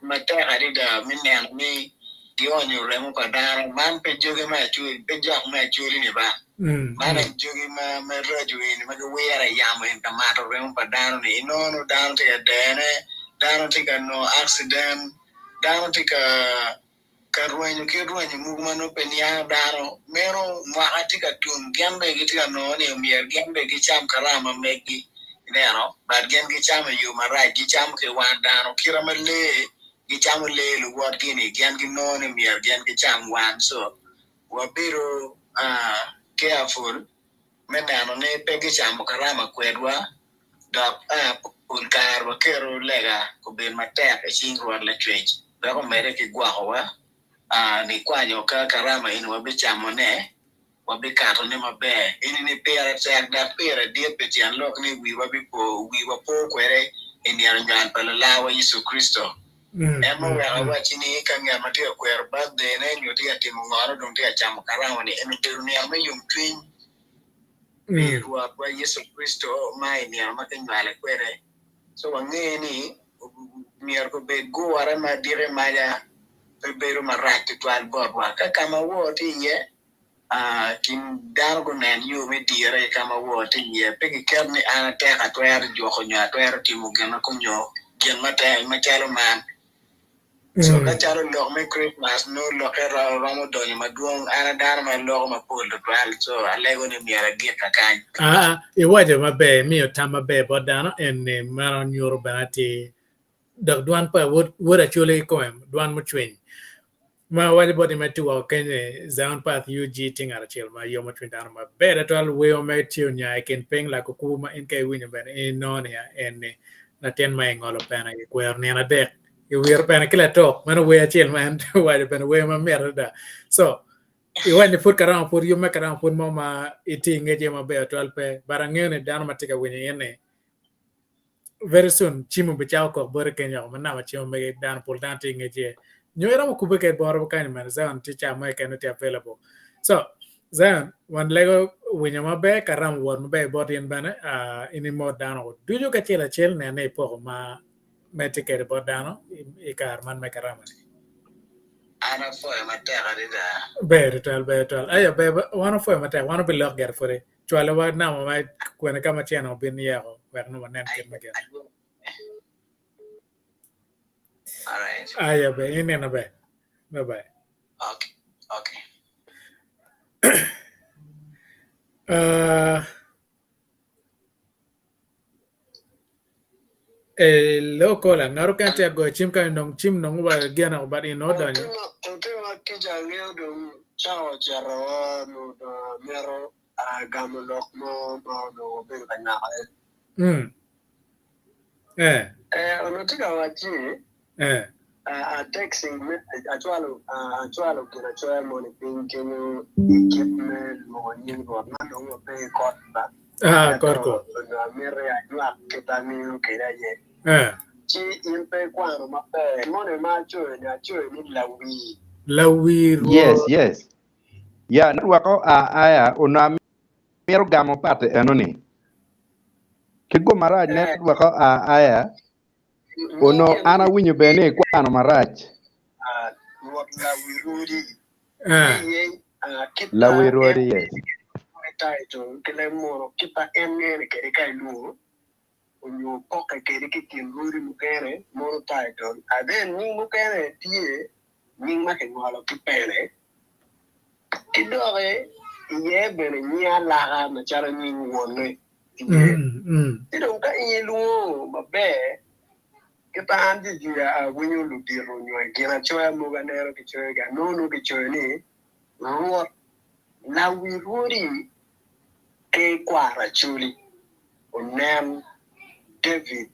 Speaker 3: matek adada me neno ni gionyo remo pa dano. Man pe jogi me Acholi, pe jok me Acholi-ni ba. Man en jogi ma maraco eni ma giwiro i yamo eni ka mato remo pa dano-ni. Inongo nongo dano tye ka dene, dano tye ka nongo accident, dano tye ka ka rwenyo kit rwenyo mogo ma nongo pe niango dano, meno mwaka tye ka tum gin bene gitye ka nongo ni omyero gin bene gicam karama megi ineno but gin gicamo i yo marac gicamo ki wan dano kite ma lee gicamo lee luwotgi ni gin ginongo ni myero gin gicam wan so wabedo careful me neno ni pe gicamo karama kwedwa dok pol kare waketo lega obed matek i cing Rwot Lacwec wek omedde ki gwokowa nikwanyo ka karama eni wabicamone wabikatone maber. Eni-ni pire tek dok pire dit pi tyen lok ni wiwa bipo wiwa po kwede i nino nywal pa Lalawa Yecu Kricito. En ma oweko awacci ni ka ngat ma tye ka kwero birthday-ne nyo tye ka timo ngono dong tye ka camo karama-ni, eni obedo nino me yomcwiny pi Rwotwa Yecu Kricito ma i nino ma kinywale kwede. So wange ni myero obed gure ma diki maca pe bedo marac tutwal botwa. Ka ka ma wor tye iye, kin dano gunen yo me dire ki ka ma wor tye iye. Pe kiket ni an atek atwero juko nyo atwero timo gin ma nyo gin macalo man. So ka calo lok me Christmas nongo lokke romo donyo madwong, an a dano ma loko mapol tutwal so alego ni myero agik kakany.
Speaker 1: Aa, iwaco maber, imiyo tam maber bot dano eni meno nyuto bene atir dok dwan pa wod Acholi kikome, dwan mucwiny. Ma awaco boti me tye woko kenyo ni Zion Path UG tye ngat acel ma yomo cwiny dano maber tutwal wer ma tye onya i kin piny lakuku ma in ka iwinyo bene in inongo ni en-ni latin ma ingolo pene kikwero nino adek kiwiro pene ki latok meno wer acel ma en owaco bene wer mamit adada so iwaco ni pud karama pud yub me karama pud mo ma itye ingec iye maber tutwal pe but angeyo ni dano ma tye ka winyo in ni very soon cim obicako kok bote kenyo ma namba cim omege dano pol dano tye ingec iye nyo iromo kubbe kwede bote kany mene Zion tye ca mo keken tye available so Zion wan lego winyo maber karama wot maber bot in bene uh, in imot dano ducu kacel acel nene ipoko ma me tye kwede bot dano i kare man me karama ni.
Speaker 3: An apwoyo matek adada.
Speaker 1: Ber tutwal, ber tutwal. Aya ber, wan opwoyo matek, wan obilok gire pwodi. Cwalo wa namba ma kwene ka ma cene obin yeko wek nongo wanen kit me gin.
Speaker 3: Alright.
Speaker 1: Aya ber, in nino ber. Bye bye.
Speaker 3: Okay. Okay.
Speaker 1: Uh, Hello kola, ngato kene tye agoyo cim kany dong cim nongo wa gene but in odonyo.
Speaker 3: Otima kica angeyo dong cawa ocito onongo dong amito gamo lok mo ma onongo wabedo ka nywakone.
Speaker 1: Mm. Eh.
Speaker 3: Eh, onongo tye ka wacci
Speaker 1: Eh.
Speaker 3: A texting message acwalo acwalo ginacoya moni piny kenyo i kit me lwongo nying Rwot man dong wape i kot ba.
Speaker 1: Ah, kot
Speaker 3: ko. Onongo amiti anywak kit angeyo kwede aye.
Speaker 1: Eh.
Speaker 3: Ci in pe ikwano maber. Moni ma acoyo ni acoyo ni lawii.
Speaker 1: Lawii Rwot.
Speaker 6: Yes, yes.
Speaker 2: Ya, network oa aya, onongo amito gamo part eno-ni. Ki gum marac network oa aya, onongo an awinyo bene ni ikwano marac.
Speaker 3: Rwot lawi rwodi.
Speaker 2: Lawi rwodi, yes.
Speaker 3: Kit ma en ngene kwede ka ilwongo onyo opokke kwede ki i kin rwodi mukene mono title and then nying mukene tye nying ma kingolo ki pene ki doki iye bene nying alaka macalo nying wonne tye ci dong ka in ilwongo maber kit ma an jwijwi awinyo ludito nyo i gin acoya mogo aneno kicoyogi anongo nongo kicoyo ni Rwot lawi rwodi ki kwar Acholi onen David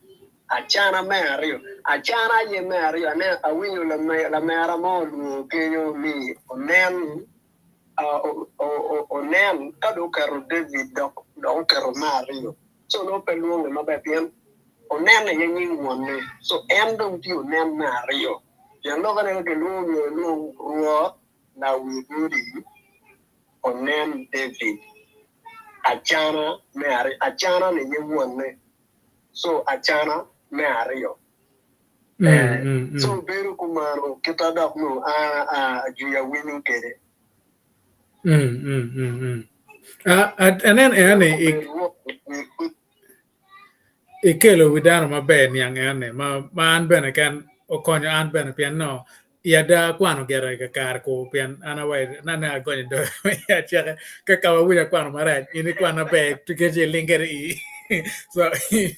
Speaker 3: Acana me aryo. Acana aye me aryo. Aneno awinyo lamera mo olwongo kenyo ni onen onen ka dong oketo David dok oketo me aryo. Co nongo pe lwonge maber pien onen aye nying wonne. Co en dong tye onen me aryo. Pien lok aneno kilwongo myero elwong Rwot lawi rwodi. Onen David, Acana me aryo, Acana-ni aye wonne, co Acana me aryo. Eh, co bedo kumano kita dok nongo an ajwiya awinyo kwede.
Speaker 1: Anen eno ni Ikelo wi dano maber niang ene ma an bene ken okonyo an bene pien no i ada akwano gire kakare ku pien an awaco nane agonyo doga i aceke ka ka awinyo akwano marac in ikwan maber nikech iling kede ii so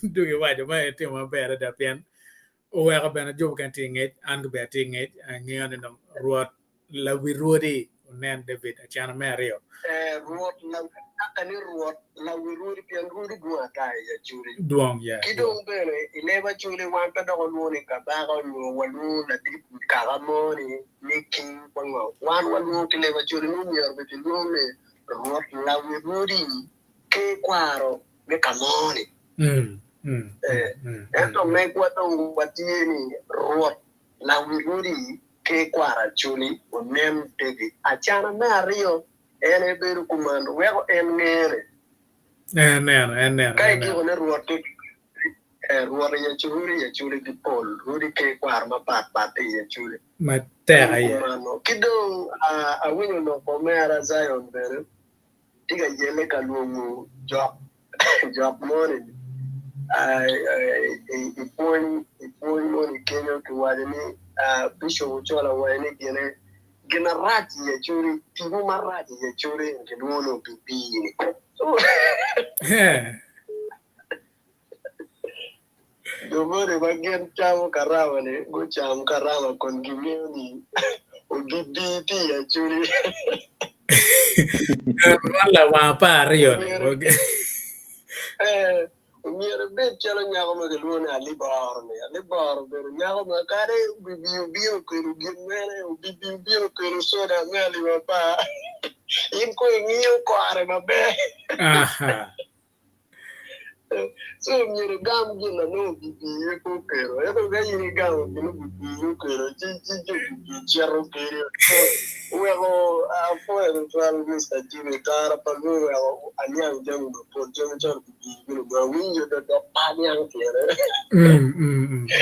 Speaker 1: dong iwaco ma itimo maber adada pien Oweko bene jo mukene tye i ngec, an bene atye i ngec, angeyo ni dong Rwot lawi rwodi onen David acana me aryo.
Speaker 3: Ee, Rwot lawi, kaka ni Rwot lawi rwodi, pien rwodi dwong ata i Acholi.
Speaker 1: Dwong, yeah,
Speaker 3: Ki
Speaker 1: dwong.
Speaker 3: dong bene i leb Acholi wan pe dok walwongo ni kabaka nyo walwongo ladit wi kaka mo ni ni king wa ngo. Wan walwongo ki leb Acholi ni myero bed kilwongo ni Rwot lawi rwodi ki kwaro me ka mo ni. Ento megwa dong watye ni Rwot lawi rwodi ki kwar Acholi onen David. Acana me aryo en aye bedo kuman weko en ngene. Ka igiko ni Rwot ki Rwot i Acholi i Acholi gi pol rwodi ki kwar mapat pat i Acholi.
Speaker 1: Matek aye.
Speaker 3: Ki dong awinyo lok pa omera Zion bene tye ka yelle ka lwongo jok jok moni i pwony i pwony moni kenyo kiwaco ni Bishop Ochola owaco ni gine gin marac i Acholi tipo marac i Acholi en kilwongo ni obibi-ni. Jo moni ma gin camo karama-ni gucam karama kun gingeyo ni obibi tye i Acholi.
Speaker 1: Man lawang 12-ni.
Speaker 3: Ee, omyero ibed calo nyako ma kilwongo ni Aliboro-ni. Aliboro obedo nyako ma kadi obibi obino kwede gin mene, obibi obino kwede soda me alip apar, in kong ingiyo kore maber. Ci myero igam gin ma nongo obibi iye pe okelo. Ento ka in igamo gin ma obibi iye okelo, ci ci jo obibi cito kede. Oweko apwoyo tutwal Mister Jimmy, tara pa lwor oweko aniang jami mapol, jami calo obibi gini dong awinjo dong dok pe aniang tyene.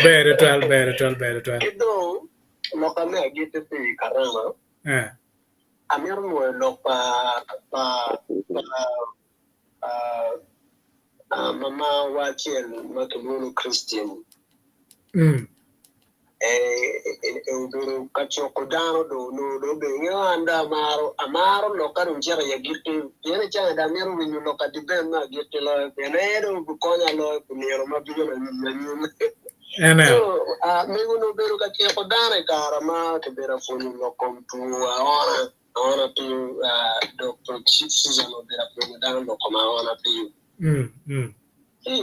Speaker 1: Ber tutwal, ber tutwal, ber tutwal.
Speaker 3: Ki dong loka me agikki pi karama, amito nwoyo lok pa pa pa Mamawa acel ma kilwongo ni Christine obedo ka cuko dano dong onongo dong obedo ngeyo an dong amaro amaro lok ka dong cito i agikki pien i cawa dong amito winyo lok ka dibed me agikki loyo pien en dong obikonya loyo pi nino ma bino anyim. So mego ni obedo ka ciko dano i kare ma kibedo ka pwonyo lok kom two aona. Aona piyo, Doktor Susan obedo apwonyo dano lok kom aona piyo. Ci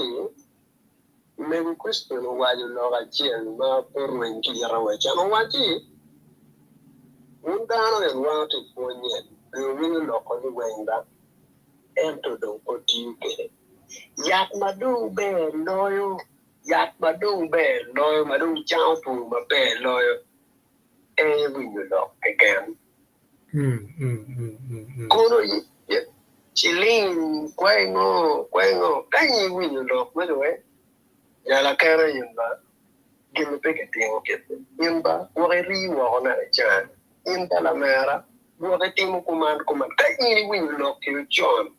Speaker 3: mego Christine owaco lok acel ma pe orweny ki ita wa can. Owacci, Wun dano en wang tye pwony en, be wuwinyo loko ni weng ba, ento dong pe wutiyo kwede. Yat ma dong ber loyo, yat ma dong ber loyo, ma dong cango two maber loyo, en winyo lok keken. Kono ciling kwai ngo, kwai ngo, ka in iwinyo lok me wek jal akena in ba, gin pe kitimo kit in ba gwok irii woko naka ican, in ba lamera gwok itimo kuman kuman. Ka in iwinyo lok ki ocon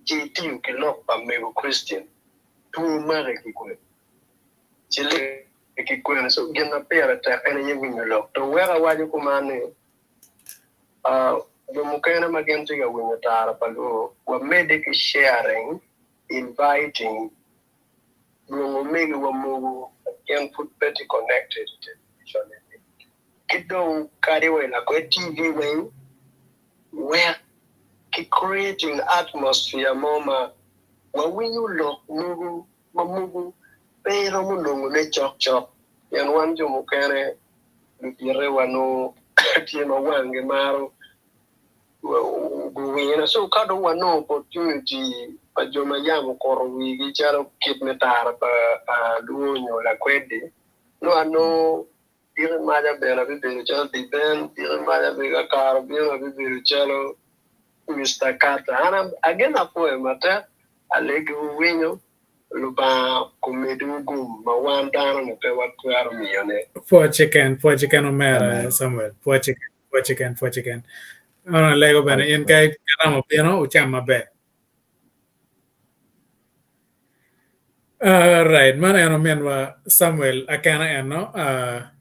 Speaker 3: ci itiyo ki lok pa mego Christian, two maki ki kwede. Ciling ki kwene. So gin ma pire tek en aye winyo lok. Dong wek awaco kuman ni, jo mukene ma gin tye ka winyo tara pa luo, wamedde ki sharing, inviting, lwongo omegiwa mogo ma gin pud pe tye connected i television eni, ki dong kadi wa i lakwed TV weng, wek ki creating atmosphere mo ma wawinyo lok mogo ma mogo pe iromo nongone cokcok pien wan jo mukene luditewa nongo tye ma wanggi maro guwine. So ka dong wanongo opportunity pa jo ma yam okuto wigi calo kit me tara pa luo nyo lakwed-di, nongo anongo diki maca bene abibedo calo Diben, diki maca bene ka kare obino abibedo calo Mister Carter. An ageno apwoyo matek, alegiwu winyo, Lubanga omedwu gum ma wan dano-ni pe watwero miyone.
Speaker 1: Pwoc keken, pwoc keken omera Samuel, pwoc keken, pwoc keken, pwoc keken. An alego bene in ka iromo bino wucam maber. Alright, mano en ominwa Samuel Akena eno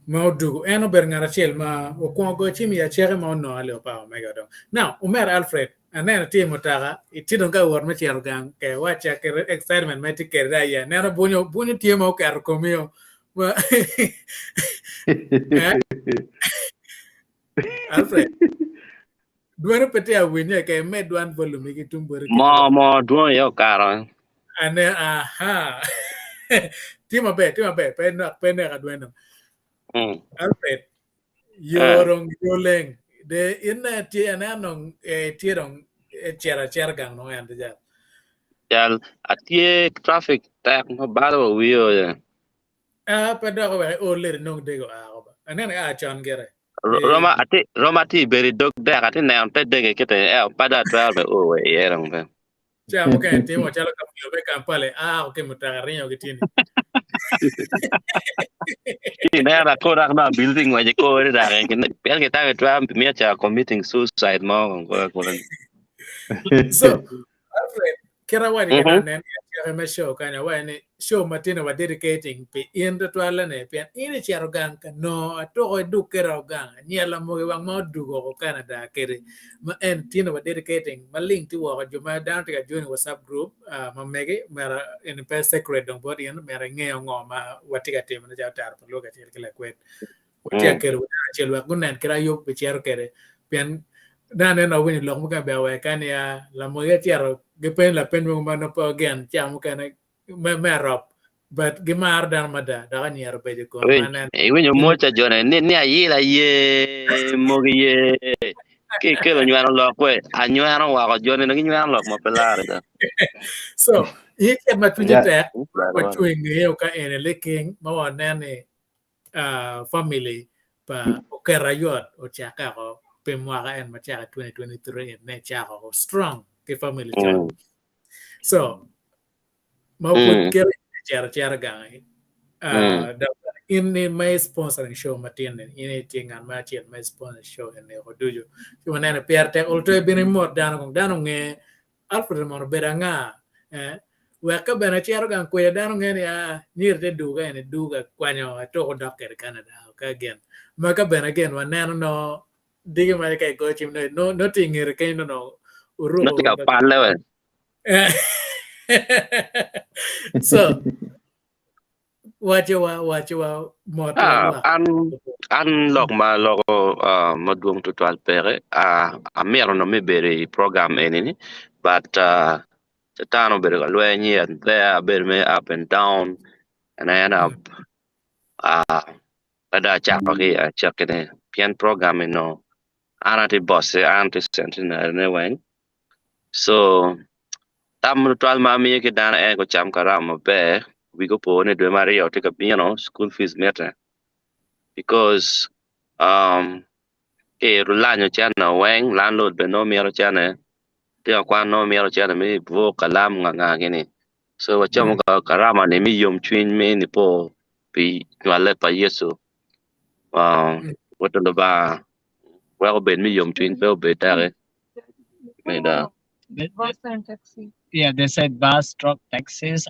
Speaker 1: ma odugu. En obedo ngat acel ma okwongo goyo cim i aceke ma onongo alio pa omega dong. Now, omera Alfred, aneno itye i mutoka, itye dong ka wot me cito gang, ke wacca ki excitement ma itye kwede dong aye. Aneno bunyo, bunyo tye ma oketo komio. Ma Eh? Alfred. Dwone pe tye awinye ka imed dwan volume ki tung boti.
Speaker 6: Moo moo dwong aye okato.
Speaker 1: Ane aha. Tye maber, tye maber. Pe nok pe neka dweno.
Speaker 6: Mm.
Speaker 1: Alfred, yo
Speaker 6: Eh.
Speaker 1: dong yo leng. De in ne tye aneno dong eh, tye dong eh, cito acita gang dong en tye.
Speaker 6: Cal atye traffic tek ma balo wa wiyo ye.
Speaker 1: Ah, pe dok wek iol ledi nong dego a ba. Aneno ia con gire.
Speaker 6: Roma ati Roma ati bedo i dog dek ati neno te dege kite eo pe dong atwero be o wa iye dong be.
Speaker 1: Ca mukene timo calo ka pio me Kampala a ki mutoka ringo ki tyeni.
Speaker 6: Ci ineno akorak ma abili tye ngwec i kore dok pien kitamo itwero miyo ca committing suicide mo kore.
Speaker 1: So, Alfred, kit awaco kwede anen i acaki me show kany awaco ni show ma tye ni wa dedicating pi in tutwalle ni pien in icito gang ka nongo atuko idug kede o gang anyela mogo i wang ma odugo oko Canada kede ma en tye ni wa dedicating ma link tye woko jo ma dano tye ka join i WhatsApp group ma megi mera eni pe secret dong bot in mera ingeyo ngo ma watye ka timone calo tero pa luo kacel ki lakwed. Watye ka kelo dano acel wek gunen kit ma yub bicito kwede pien dano aneno awinyo lok mukene ber wek ka niya lamogi acito gipenyo lapeny mogo ma nongo pe ogen ca mukene me arop but gimaro dano mada dok anyira obedo i kome ma aneno
Speaker 6: Iwinyo mwoc ca jone ni ni ayila ye mogi ye ki ikelo nyweno lok we anyweno woko joni dong ginyweno lok ma pe lare da.
Speaker 1: So in kit ma cwinyi tek wacung i ngeyo ka eni liking ma wanen ni family pa oketo ayot ocakke oko pi mwaka en ma cako i 2023 en ne cako oko strong ki family con. So ma pud kite cito acita gangi dok in ni ma i sponsoring show matin ni in itye ngat ma acel ma i sponsor show eni oko ducu ci waneno pire tek olo to ibino imot dano kong dano onge Alfred mono obedo anga? Eh, wek ka bene acito gang kwede dano nge ni aa nyiri te duga eni duga kwanyo atuko dok kede Canada ka gin. Ma ka bene again waneno no diki ma ka igoyo cim no no no tye ingete kenyo no no
Speaker 6: Nongo
Speaker 1: oruko
Speaker 6: tye ka palle we.
Speaker 1: So Wacowa, wacowa mot wa
Speaker 6: Ah,
Speaker 1: lwak.
Speaker 6: an an lok ma aloko ah, madwong tutwal peke. Ah, amito nongo me bedo i program eni-ni but ah, catan obedo ka lweny here and there, abedo me up and down and I end up ah, pe dong acako ki i acakkine pien program eni nongo an atye boss-se, an atye centenary-ne weng. So tam tutwal ma amiyo ki dano en gucam karam maber wigi opo ni dwe me aryo tye ka bino school fees mitte because um, Ki rulanyo cene weng, landlord bene nongo mito cene, lutino kwan nongo mito cene me buk, kalam nga nga gini. So wacamo karama ni me yomcwiny me nipo pi nywale pa Yecu. Wot Lubanga wek obed me yomcwiny pe obed daki. Meda.
Speaker 7: Yeah, they said bus, truck, taxis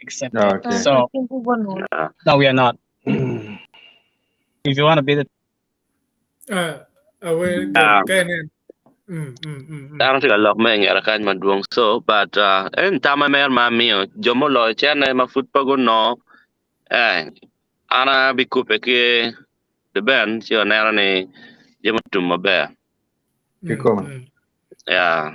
Speaker 7: accepted.
Speaker 2: Okay.
Speaker 7: So no, we are not. If you want to be the
Speaker 1: Awe kene.
Speaker 6: Dano tye ka lok me ngeta kany madwong so but en tama mer ma amiyo jo muloyo cene ma pud pe gunongo eh an abikube ki The Ben ci waneno ni jami otum maber.
Speaker 2: Kikome.
Speaker 6: Yeah.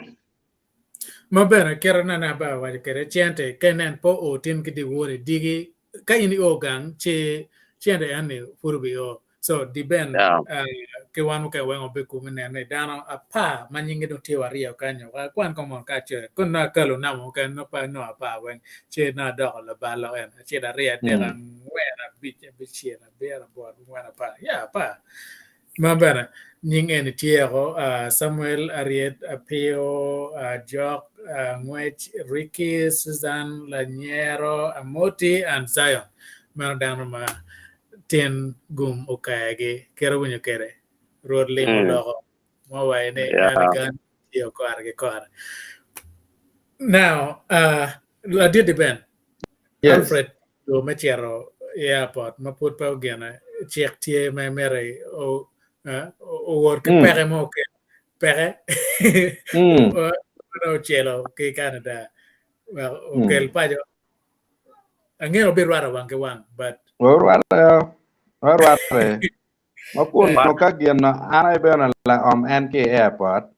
Speaker 1: Ma bene kite nene aba awaco kwede cente ka inen pe oo tin ki dyewor-ri diki ka in io gang ci cente eni pud obio so di ben
Speaker 6: Yeah.
Speaker 1: ki wan mukene weng wabikumo neno ni dano apar ma nyingi dong tye waryo kanyo wakwan kong mono kacel kun nongo akalo namba mukene nongo pe anongo apar weng ci nongo adoko labalo en acel aryo adek angwen abic abicel abiro aboro abongwen apar ya apar Ma bene nying eni tye oko, Samuel, Ariet, Apio, Jok, Ngwec, Ricky, Susan, Lanyero, Amoti and Zion. Meno dano ma tin gum okayagi. Kit awinyo kwede, Rwot limo loko ma owaco ni en gan tye kore ki kore. Now, ladit Ben,
Speaker 2: Yes.
Speaker 1: Alfred yo me cito i airport ma pud pe ogene cik tye ma imito owot ki peke mo okel peke ocelo ki Canada wek okel paco angeyo wabirwatte wang ki wang but
Speaker 2: Warwatte warwatte ma kun ka gin an aye bene laom en ki i airport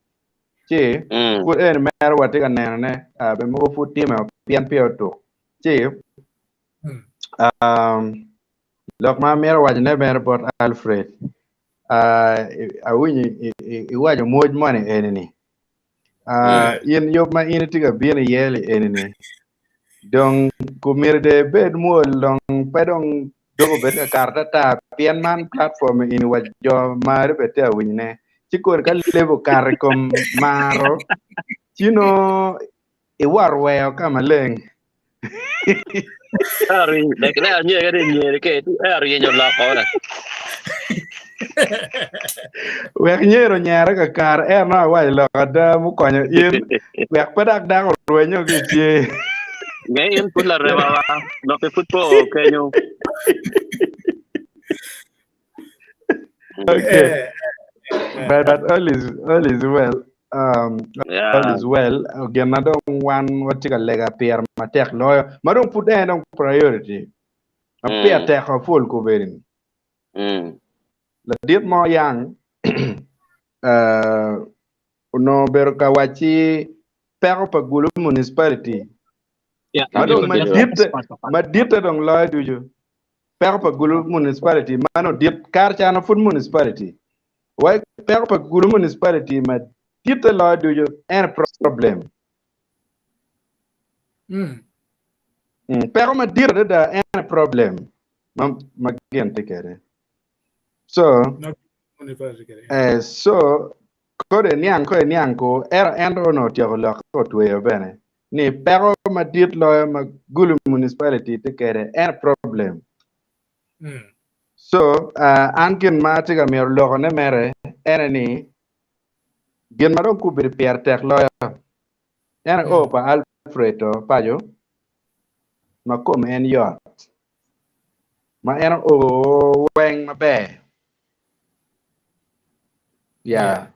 Speaker 2: ci pud eni mere watye ka nenone be mogo pud time pien peya otuk ci lok ma amito wacone mere bot Alfred awinyo iwaco mwoc moni eni-ni in yub ma in itye ka bino iye li eni-ni dong komiti dong ibed mwol dong pe dong dog obed ka kato atata pien man platform eni wa jo mari bene tye ka winyone ci koni ka lebo okato i kom maro ci nongo iwot weo ka maleng. Wek nyer onyere kakare en nongo awaco lok ada mukonyo in wek pe dok dako orwenyo ki i cingi.
Speaker 6: Nge in pud larema wa, lokki pud pe oo kenyo.
Speaker 2: Okay. But, but all is all is well. Um, all is well. Gin ma dong wan watye ka lega pire matek loyo. Ma dong pud en dong priority. Ma pire tek apol kobedi. Ladit mo yang uh, onongo obedo ka wacci peko pa Gulu municipality ma dong maditte maditte dong loyo ducu peko pa Gulu municipality man odit kare ca pud municipality wai peko pa Gulu municipality maditte loyo ducu en problem peko madit adada en problem ma ma gin tye kwede so eh, so kodi niang ko iniang ku ento en dong onongo otyeko lok otweyo bene ni peko madit loyo ma Gulu municipality tye kwede en problem. So uh, an gin ma atye ka mito lokone mere ene ni gin ma dong kubedo pire tek loyo en o pa Alfred to paco ma kome en yot ma en oo weng maber ya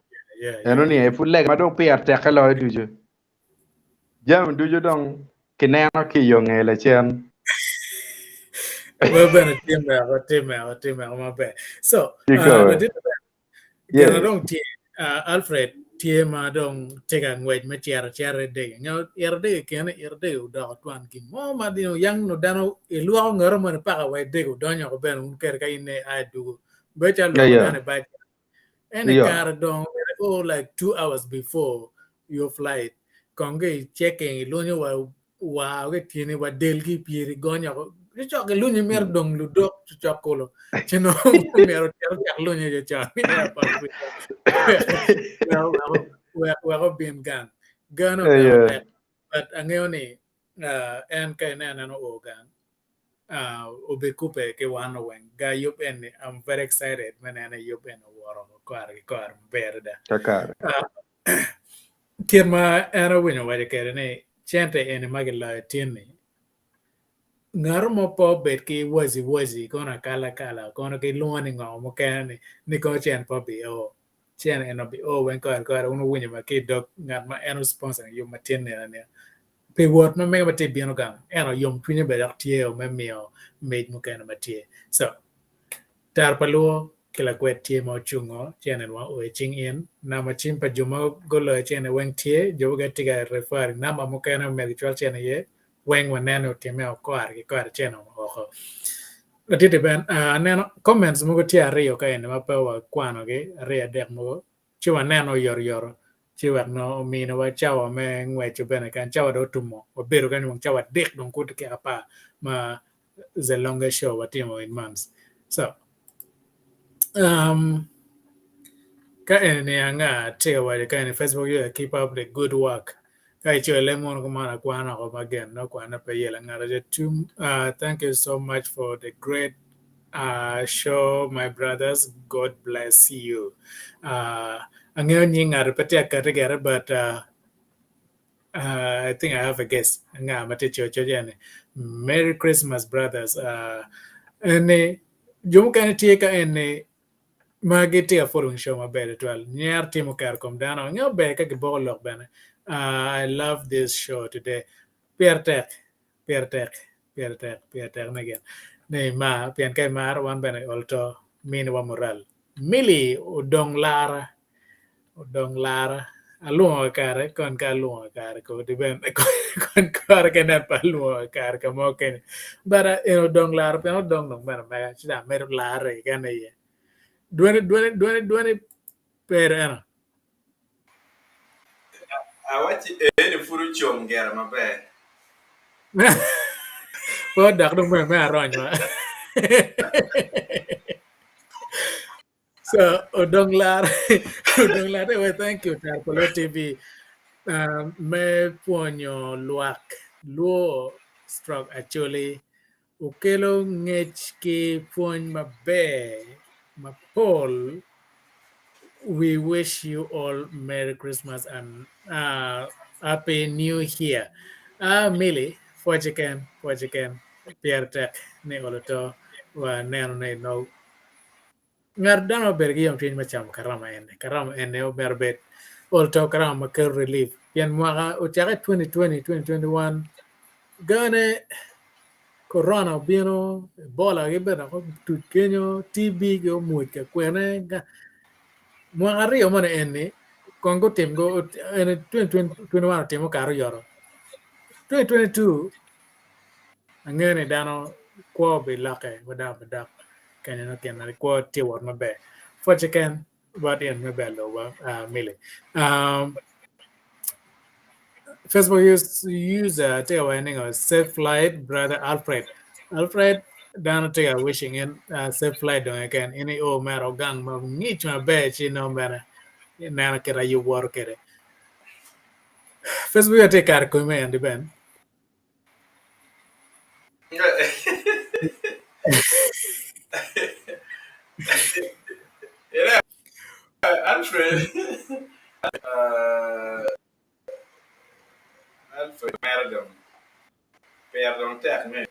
Speaker 2: eno ni aye pud lega ma dong pire tekke loyo ducu jami ducu dong kineno ki i yo nge lacen.
Speaker 1: Well, bene timme ako, timme ako, timme ako maber. So,
Speaker 2: Kikome.
Speaker 1: Gin ma dong tye, Alfred tye ma dong tye ka ngwec me cito acita i dege. Nyo ito dege kene, ito dege odoko twan gin mo ma yang nongo dano ilwoko ngete moni paka wa i dege odonyo oko bene wun kede ka in ia i dugu. Bedo calo lwoko dano i bac. En i kare dong myero o like 2 hours before your flight. Kong ki i checking ilunyo wa war ki tyeni wa delgi i pyeri gonyo oko. Cocok gilunye myero dong ludok cocok kulu. Ci nongo myero ocit ocak lunye cocok i airport wek wek obin gang. Gano
Speaker 8: Eye.
Speaker 1: tek but angeyo ni en ka ineno en oo gang obikube ki wan weng. Ga yub eni I'm very excited me neno yub eni owoto kore ki kore maber adada.
Speaker 8: Kakare.
Speaker 1: Kit ma en owinyo waco kwede ni cente eni ma giloyo tin-ni Ngat mo pe obed ki waci waci kono akalakala kono ki lwongo ni ngo mukene ni ni kono cen pe obi o cen en obi o weng kore kore wun wuwinyo wa ki idog ngat ma en o sponsor yub matin ni eni pi wot ma mege ma tye bino gang ento yom cwinye bene dok tye o me miyo mic mukene ma tye so Tero pa luo ki lakwed tye ma ocungo cene wa o i cing in namba cim pa jo ma guloyo cene weng tye jo mukene tye ka referring namba mukene omyero gicwal cene iye weng waneno ni otime o kore ki kore cene oko. Ladit Ben aneno comments mogo tye aryo ka eni ma pe wakwano gi aryo adek mogo ci waneno oyotoyot ci wek nongo ominiwa cawa me ngweco bene kany cawa dong otumo wabedo kany wang cawa adek dong kwo dakika apar ma the longest show watimo in months so um, ka eni ni anga tye ka waco ka eni Facebook you keep up the good work ka icoyo leb mono kumano akwana oko ma gen no kwana pe yela ngat ace tum thank you so much for the great show my brothers God bless you angeyo nying ngato pe tye akati gire but I think I have a guess anga ma tye coyo coc eni Merry Christmas brothers eni jo mukene tye ka eni ma gitye ka following show maber tutwal nyer tye muketo kom dano angeyo ber ka giboko lok bene I love this show today pire tek pire tek pire tek pire tek me gin ni imar pien ka imaro wan bene ol to miniwa mural Millie odong lara odong lara alwongo kare kon ka alwongo kare kodi bene kon kore ka inen pe alwongo kare ka mo keni but en odong lara pien odong dong bene mega ci dong amedo larre keken iye dwoni dwoni dwoni dwoni pero eno.
Speaker 2: Awacci eni pud ocom gire maber.
Speaker 1: Pe odok dong bene me arony wa. So odong lar odong lar anyway thank you Tar Polo TV me pwonyo lwak luo stroke Acholi okelo ngec ki pwony maber mapol we wish you all merry Christmas and happy new year. Ah Millie pwoc keken pwoc keken pire tek ni olo to wa neno ni nongo Ngat dano obedo ki yomcwiny me camo karama eni. Karama eni omyero obed ol to karama ma kelo relief pien mwaka ocake 2020, 2021 gane korona obino, Ebola gi bene dok otuc kenyo, TB gi omwoc ka kwene mwaka aryo moni eni kong gutim go eni 2021 otimo kare oyoto 2022 Angeyo ni dano kwo bilokke ma dano bidok kenyo nongo gin ma kwo tye wot maber. Pwoc keken bot in me belo wa Milly. Facebook user tye ka waco ni safe flight brother Alfred. Alfred dano tye ka wishing in safe flight dong keken in i o mere ogang ma ngic maber ci nongo bene ineno kit ma yub woto kwede. Facebook tye ka kare komi me en Ben.
Speaker 2: Alfred Alfred mere dong pire dong tek me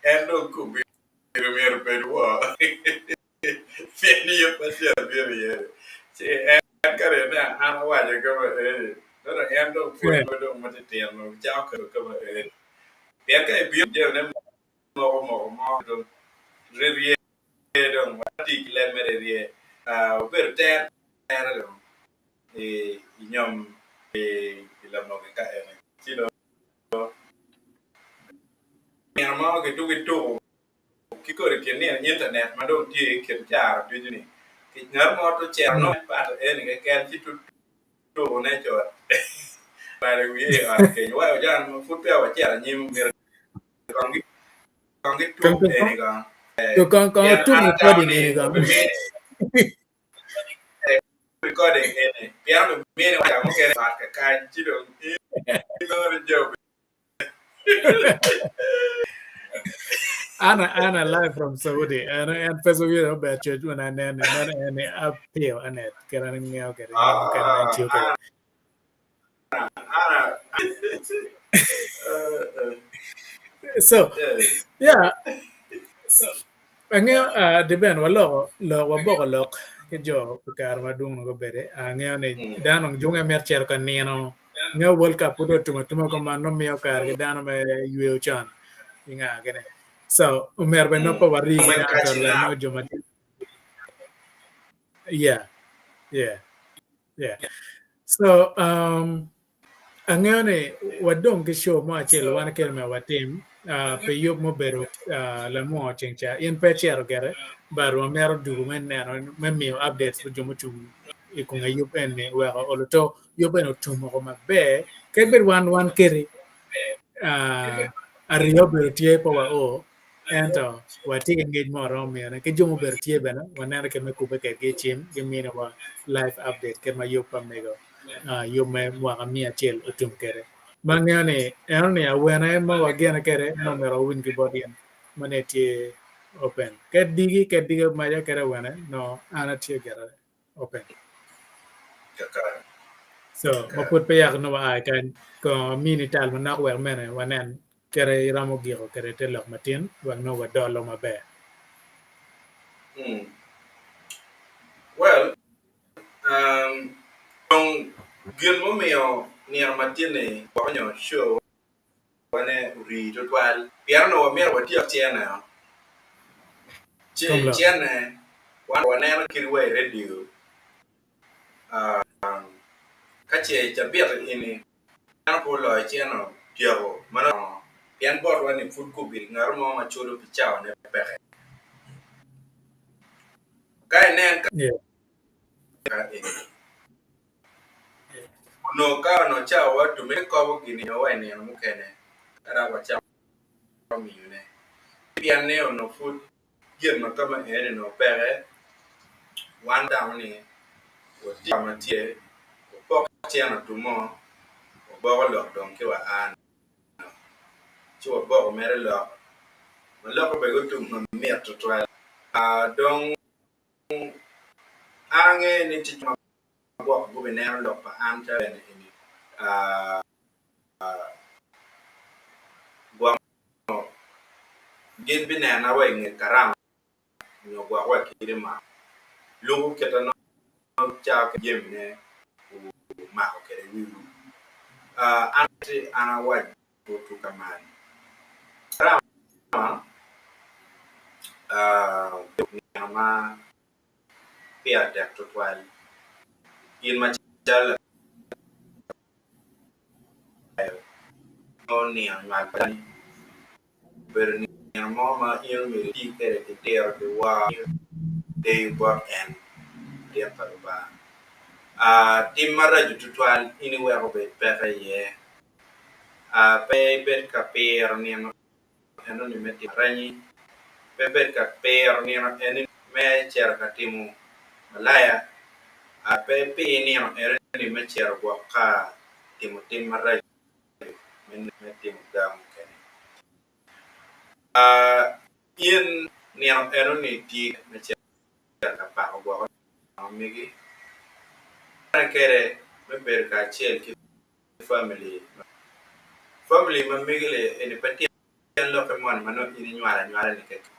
Speaker 2: en dong kobedo myero obed wor Pien yub acel bino iye ci en ka dong an awaco kama eni nongo en dong pwod ma dong matitino cako keto kama eni pien ka ibino jamine moko moko mo dong rerye dong watye ki leb me rerye obedo tere dong i nyom i lamogi ka eni ci dong nino mo gidwogo gituko Ki kodi kin nino intanet ma dong tye i kin caro ducu-ni, ngat mo to cito nongo en pato eni keken ci tuko ne cut balo i wiye i ot kenyo. Wa ojang ma pud peya wacito anyim myero Kong gi kong gi tuk eni kong.
Speaker 1: Kong kong
Speaker 2: Pien
Speaker 1: tuk
Speaker 2: an atamo
Speaker 1: recording
Speaker 2: ni
Speaker 1: eni kong.
Speaker 2: obimini recording eni pien obimini wa mukene ot kakany ci dong in inongo ni jo
Speaker 1: Ana ana live from Saudi. Ana en peso wiro ber church when I nen nen en apio anet kera ni ngeo kere ni mukene en tiyo kere.
Speaker 2: Ana
Speaker 1: So yeah angeo uh, diben waloko lok waboko lok ki jo pi kare madwong nongo bede angeo ni dano junge myero cito ka nino ngeo World Cup pud otum atuma kuman nongo miyo kare ki dano me yweyo con inga gine so omyero bene nongo pe wari ki dano twero wek nongo jo ma yeah yeah yeah so um, Angeyo ni wadong ki show mo acel wan kene myero watim pi yub mubedo lamwongo ceng ca. In pe icito gire, but wamito dugo me neno me miyo updates bot jo mucung i kom yub eni weko oluto yub eni otum woko maber kadi bed wan wan kedi aryo obedo tye pe wa o ento watye ki ngec mo romo miyone ki jo mubedo tye bene waneno kit me kubbe kedgi i cim giminiwa live update kit ma yub pa mego yub me mwaka miya acel otum kwede. Ma angeyo ni eno ni awene ma wagene kwede ma omyero wawiny ki bot in ma ne tye open. Ked digi ked digi maca kede awene no an atye gire open. So ma pud pe yaka nongo waa kany kong amini tal manok wek mene wanen kede iromo giko kede te lok matin wek nongo wadolo maber.
Speaker 2: Well, Dong gin mumiyo nino ma tye-ni gwoko nyo show-wane orii tutwal pien onongo wamito watyek cene-o. Ci cene wan waneno kadi wa i redio ka ce cabit eni dano pe oloyo cene otyeko ma nongo pien botwa ni pud gubedo ngat mo ma culo pi cawane peke. Ka inen ka eni onongo ka onongo cawa otum me kobo gin nyo wa i nino mukene ka dok wacako miyone pien ni onongo pud gin ma kama eni onongo peke wan tamo ni wati ka ma tye wapok cen otumo waboko lok dong ki wa aa ci waboko mere lok ma lokke bene gutum mamit tutwal dong An angeyo ni tye jo ma gwok gubineno lok pa an calo eni eni gwok gin binena wa i nge karama nyo gwok wa i kite ma lubo kite nongo calo ki jamine omako kwede wiwu. An ci an awac botwu ka man, karama nino ma pire tek tutwal in macalo lapaco nongo nino nywal pa dano obedo nino mo ma in omyero iti kwede ki diro ki woro deyo bot en latin pa Lubanga. Tim maraco tutwal in iweko obed peke iye Pe ibed ka piro nino enoni me timo aranyi, pe ibed ka piro nino eni me cito ka timo malaya, pe ipir nino enoni me cito gwok ka timo tim maraco me timo ga mukene. In nino enoni tye me cito ka pako gwoko megi, kede me bedo kacel ki family family ma megi li eni pe tyen lokke moni ma nongo in inywalo anywala ni keken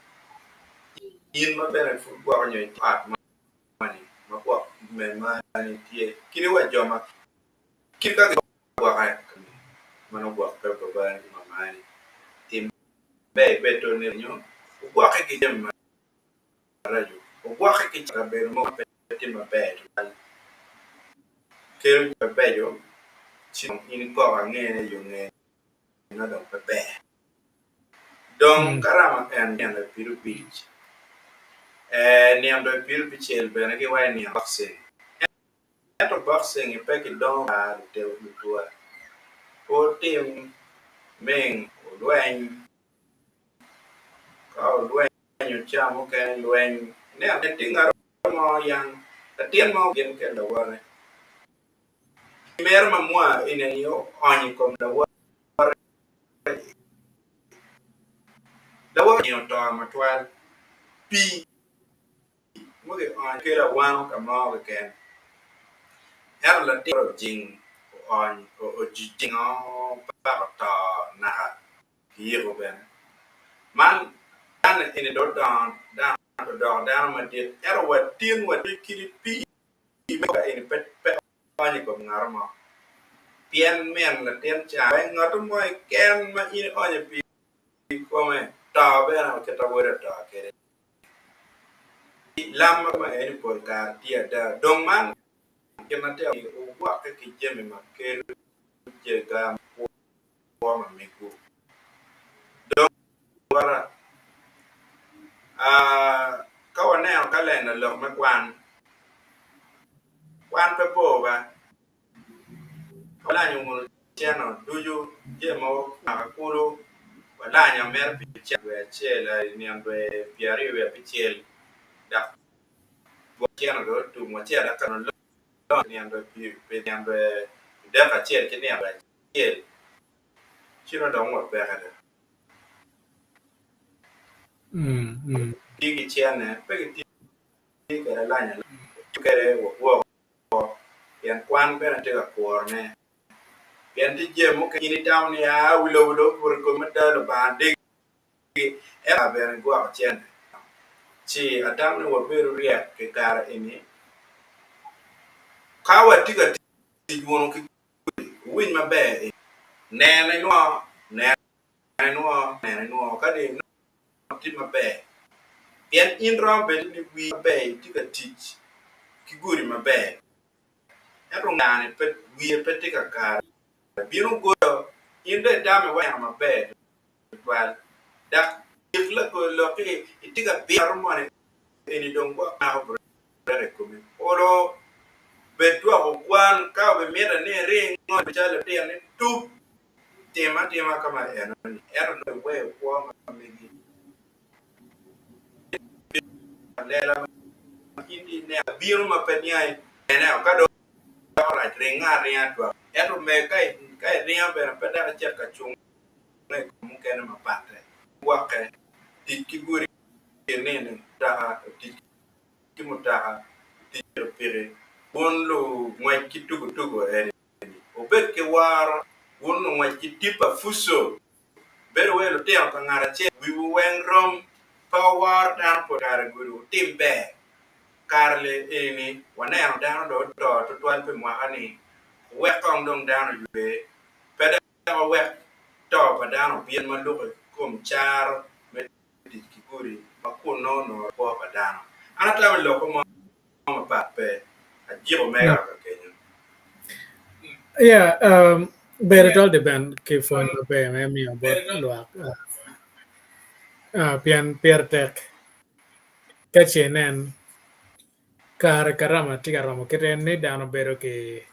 Speaker 2: in ma bene pud gwoko nyo itye ot moni ma gwok me mani tye kadi wa jo ma kit ka gigwoke ma nongo gwok pe babani ki mamani tim ber ibed to ni nyo ogwokke ki jami maraco ogwokke ki kabedo mogo ma pe tye maber tutwal kelo jami mabeco ci dong in ikoko angene i yo nge nongo dong pe ber. Dong karama en nino i pido abic, nino dong i pido abicel bene giwaco nino boxing ento boxing pe kidongo ba lutuwa pe wutim ming wulweny. Ka olwenyo ca mukene lweny, ineno ni tye ngat mo yang latin mo gin ki lawote. Mere ma mwa eni aye oonyo i kom lawote. Lawote-ni oto matwal. Pii ma kionyo kelo awano ka mo keken. Ento latin ojing oony ojingo paka oto naka kiyiko bene. Man dano eni dong odongo dano odoko dano madit ento wa tin wa kadi pii me eni pe onyo i kom ngat mo pien min latin ca wek ngat mo keken ma in ionyo pii i kome to bene kit ma wode oto kwede. Lam ma eni pol kare tye ada. Dong man gin ma tek ni wugwokke ki jami ma kelo jega kwo ma megwu. Dong bota, ka waneno kalenda lok me kwan, kwan pe bor ba. Walanyo wunu ceno ducu, jami ma wamako kulu, walanyo mere pi cen dwe acel nino dwe pyeraryo wiye abicel, dok dwok ceno dong otum wacito dok ka nongo nino dwe pyedek acel ki nino dwe acel, ci nongo dong wapeke do. Tye ki cene, pe gitye kwede alanya alanya, kwede wagwoko. Pien kwan bene tye ka kurone. Pien tye jami mukene in itamo ni, 'Aa, wi lobo dong obuto i komi mada, Lubanga degi. Ento bene igwoko cente. Ci atamo ni wabedo ryek i kare eni. Ka watye ka tic wunu ki gudi, wuwiny maber eni, Nen inwo, nen inwo, nen inwo. Ka dong inongo tye maber pien in romo bedo ni wii maber itye ka tic ki gudi maber ento ngani pe wiye pe tye kakare bino goyo in dong itamo iweno maber tutwal dok gik lagoyo lok-ki itye ka bito moni eni dong gwok mako burek i komi olo bed dwoko kwan ka obimite ni iring ngoli calo lutino ni tup Tim atima ka ma enoni, ento nongo iweyo kwo ma megi lela ma in dong ineno bino ma pe niangi bene ka dong orac ringo aringa twak ento me ka iringo bene pe dok icit ka cunge i kom mukene mapatte gwokke tic ki gudi nini mutoka tic ki mutoka tic ki pikipiki wun lungwec ki tugutugu eni. Wubed ki woro, wun lungwec ki tipa fuco, bedo wai lutino pa ngat acel, wiwu weng rom, pe wuwor dano pol kare gudo wutim ber. Kare eni waneno dano dong oto tutwal pi mwaka-ni, wuwek kong dong dano oywe, pe dok wuwek to pa dano obin ma luko i kom caro me tic ki gudi ma kun nongo onoro kwo pa dano. An atamo i lokko mo mapat pe ajiko mega ka kenyo.
Speaker 1: Yeah, um, ber tutwal dibend ki pwony maber ma imiyo bot lwak uh, uh, pien pire tek ka ce inen kare karama tye ka romo kite ni dano bedo ki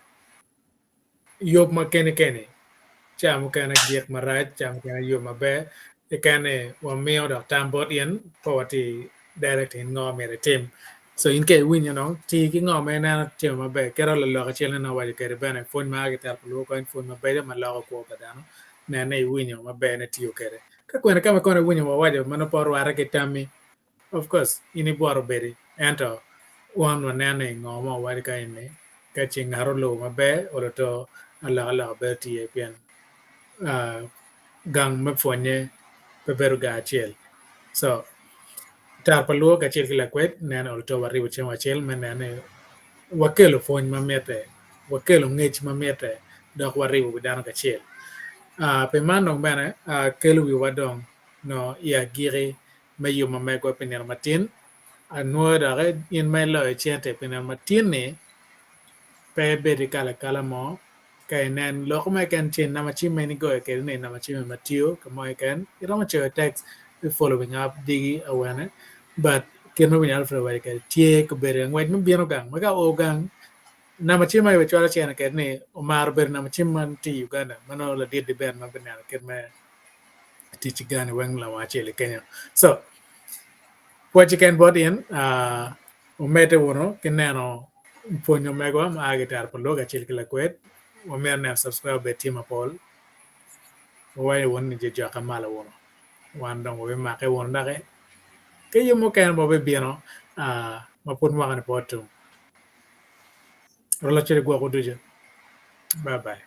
Speaker 1: yub ma keni keni, ca mukene gik marac, ca mukene yub maber, keken ni wamiyo dok tam bot in pe watye direct in ngo myero itim. So in ka iwinyo dong ti ki ngo ma ineno timo maber kit lalok acel ni nongo awaco kwede bene pwony ma a ki telo pa luo kony pwony mabeco ma loko kwo pa dano nen ni iwinyo maber ni itiyo kwede. Ka kwene ka ma kono iwinyo wawaco ma nongo pe orwate ki tammi Of course in ibwoto bedi ento wan waneno ni ngo ma wawaco ka eni ka ce ngat olubo maber olo to alokaloka bedo tye pien gang me pwonye pe bedo gang acel so tar pa luo kacel ki lakwed neno olo to waribo ceng wacel me neno ni wakelo pwony ma mitte wakelo ngec ma mitte dok waribo wi dano kacel pi man dong bene kelo wiwa dong nongo i agiki me yub ma megwa pi nino matin. Anwoyo doki in ma iloyo cente pi nino matin-ni, pe ibed ki kalo akala mo ka inen lok mo keken ce namba cim ma in igoyo kwede ni namba cim ma tiyo ka mo keken iromo coyo text me following up digi awene but kit ma Winnie Alfred owaco kwede tye kabedo angwec me bino gang ma ka oo gang namba cim ma ibicwalo cene kwede ni omaro bedo namba cim ma tye i Uganda ma nongo ladit-ti bene ma bineno kit me tic ki gani weng lawang acel i Kenya. So. Pwoc keken bot in, wumedde wunu ki neno pwony omegwa ma a ki i Tero pa Luo kacel ki Lakwed. Wamito neno subscribe obed tye mapol. Wawaco wunu ni jojoka malo wunu. Wan dong wabimake wunu doki ki yub mukene ma wabibino ma pud mwaka ni pe otum. Rwot Lacwec ogwokwu ducu. Bye bye.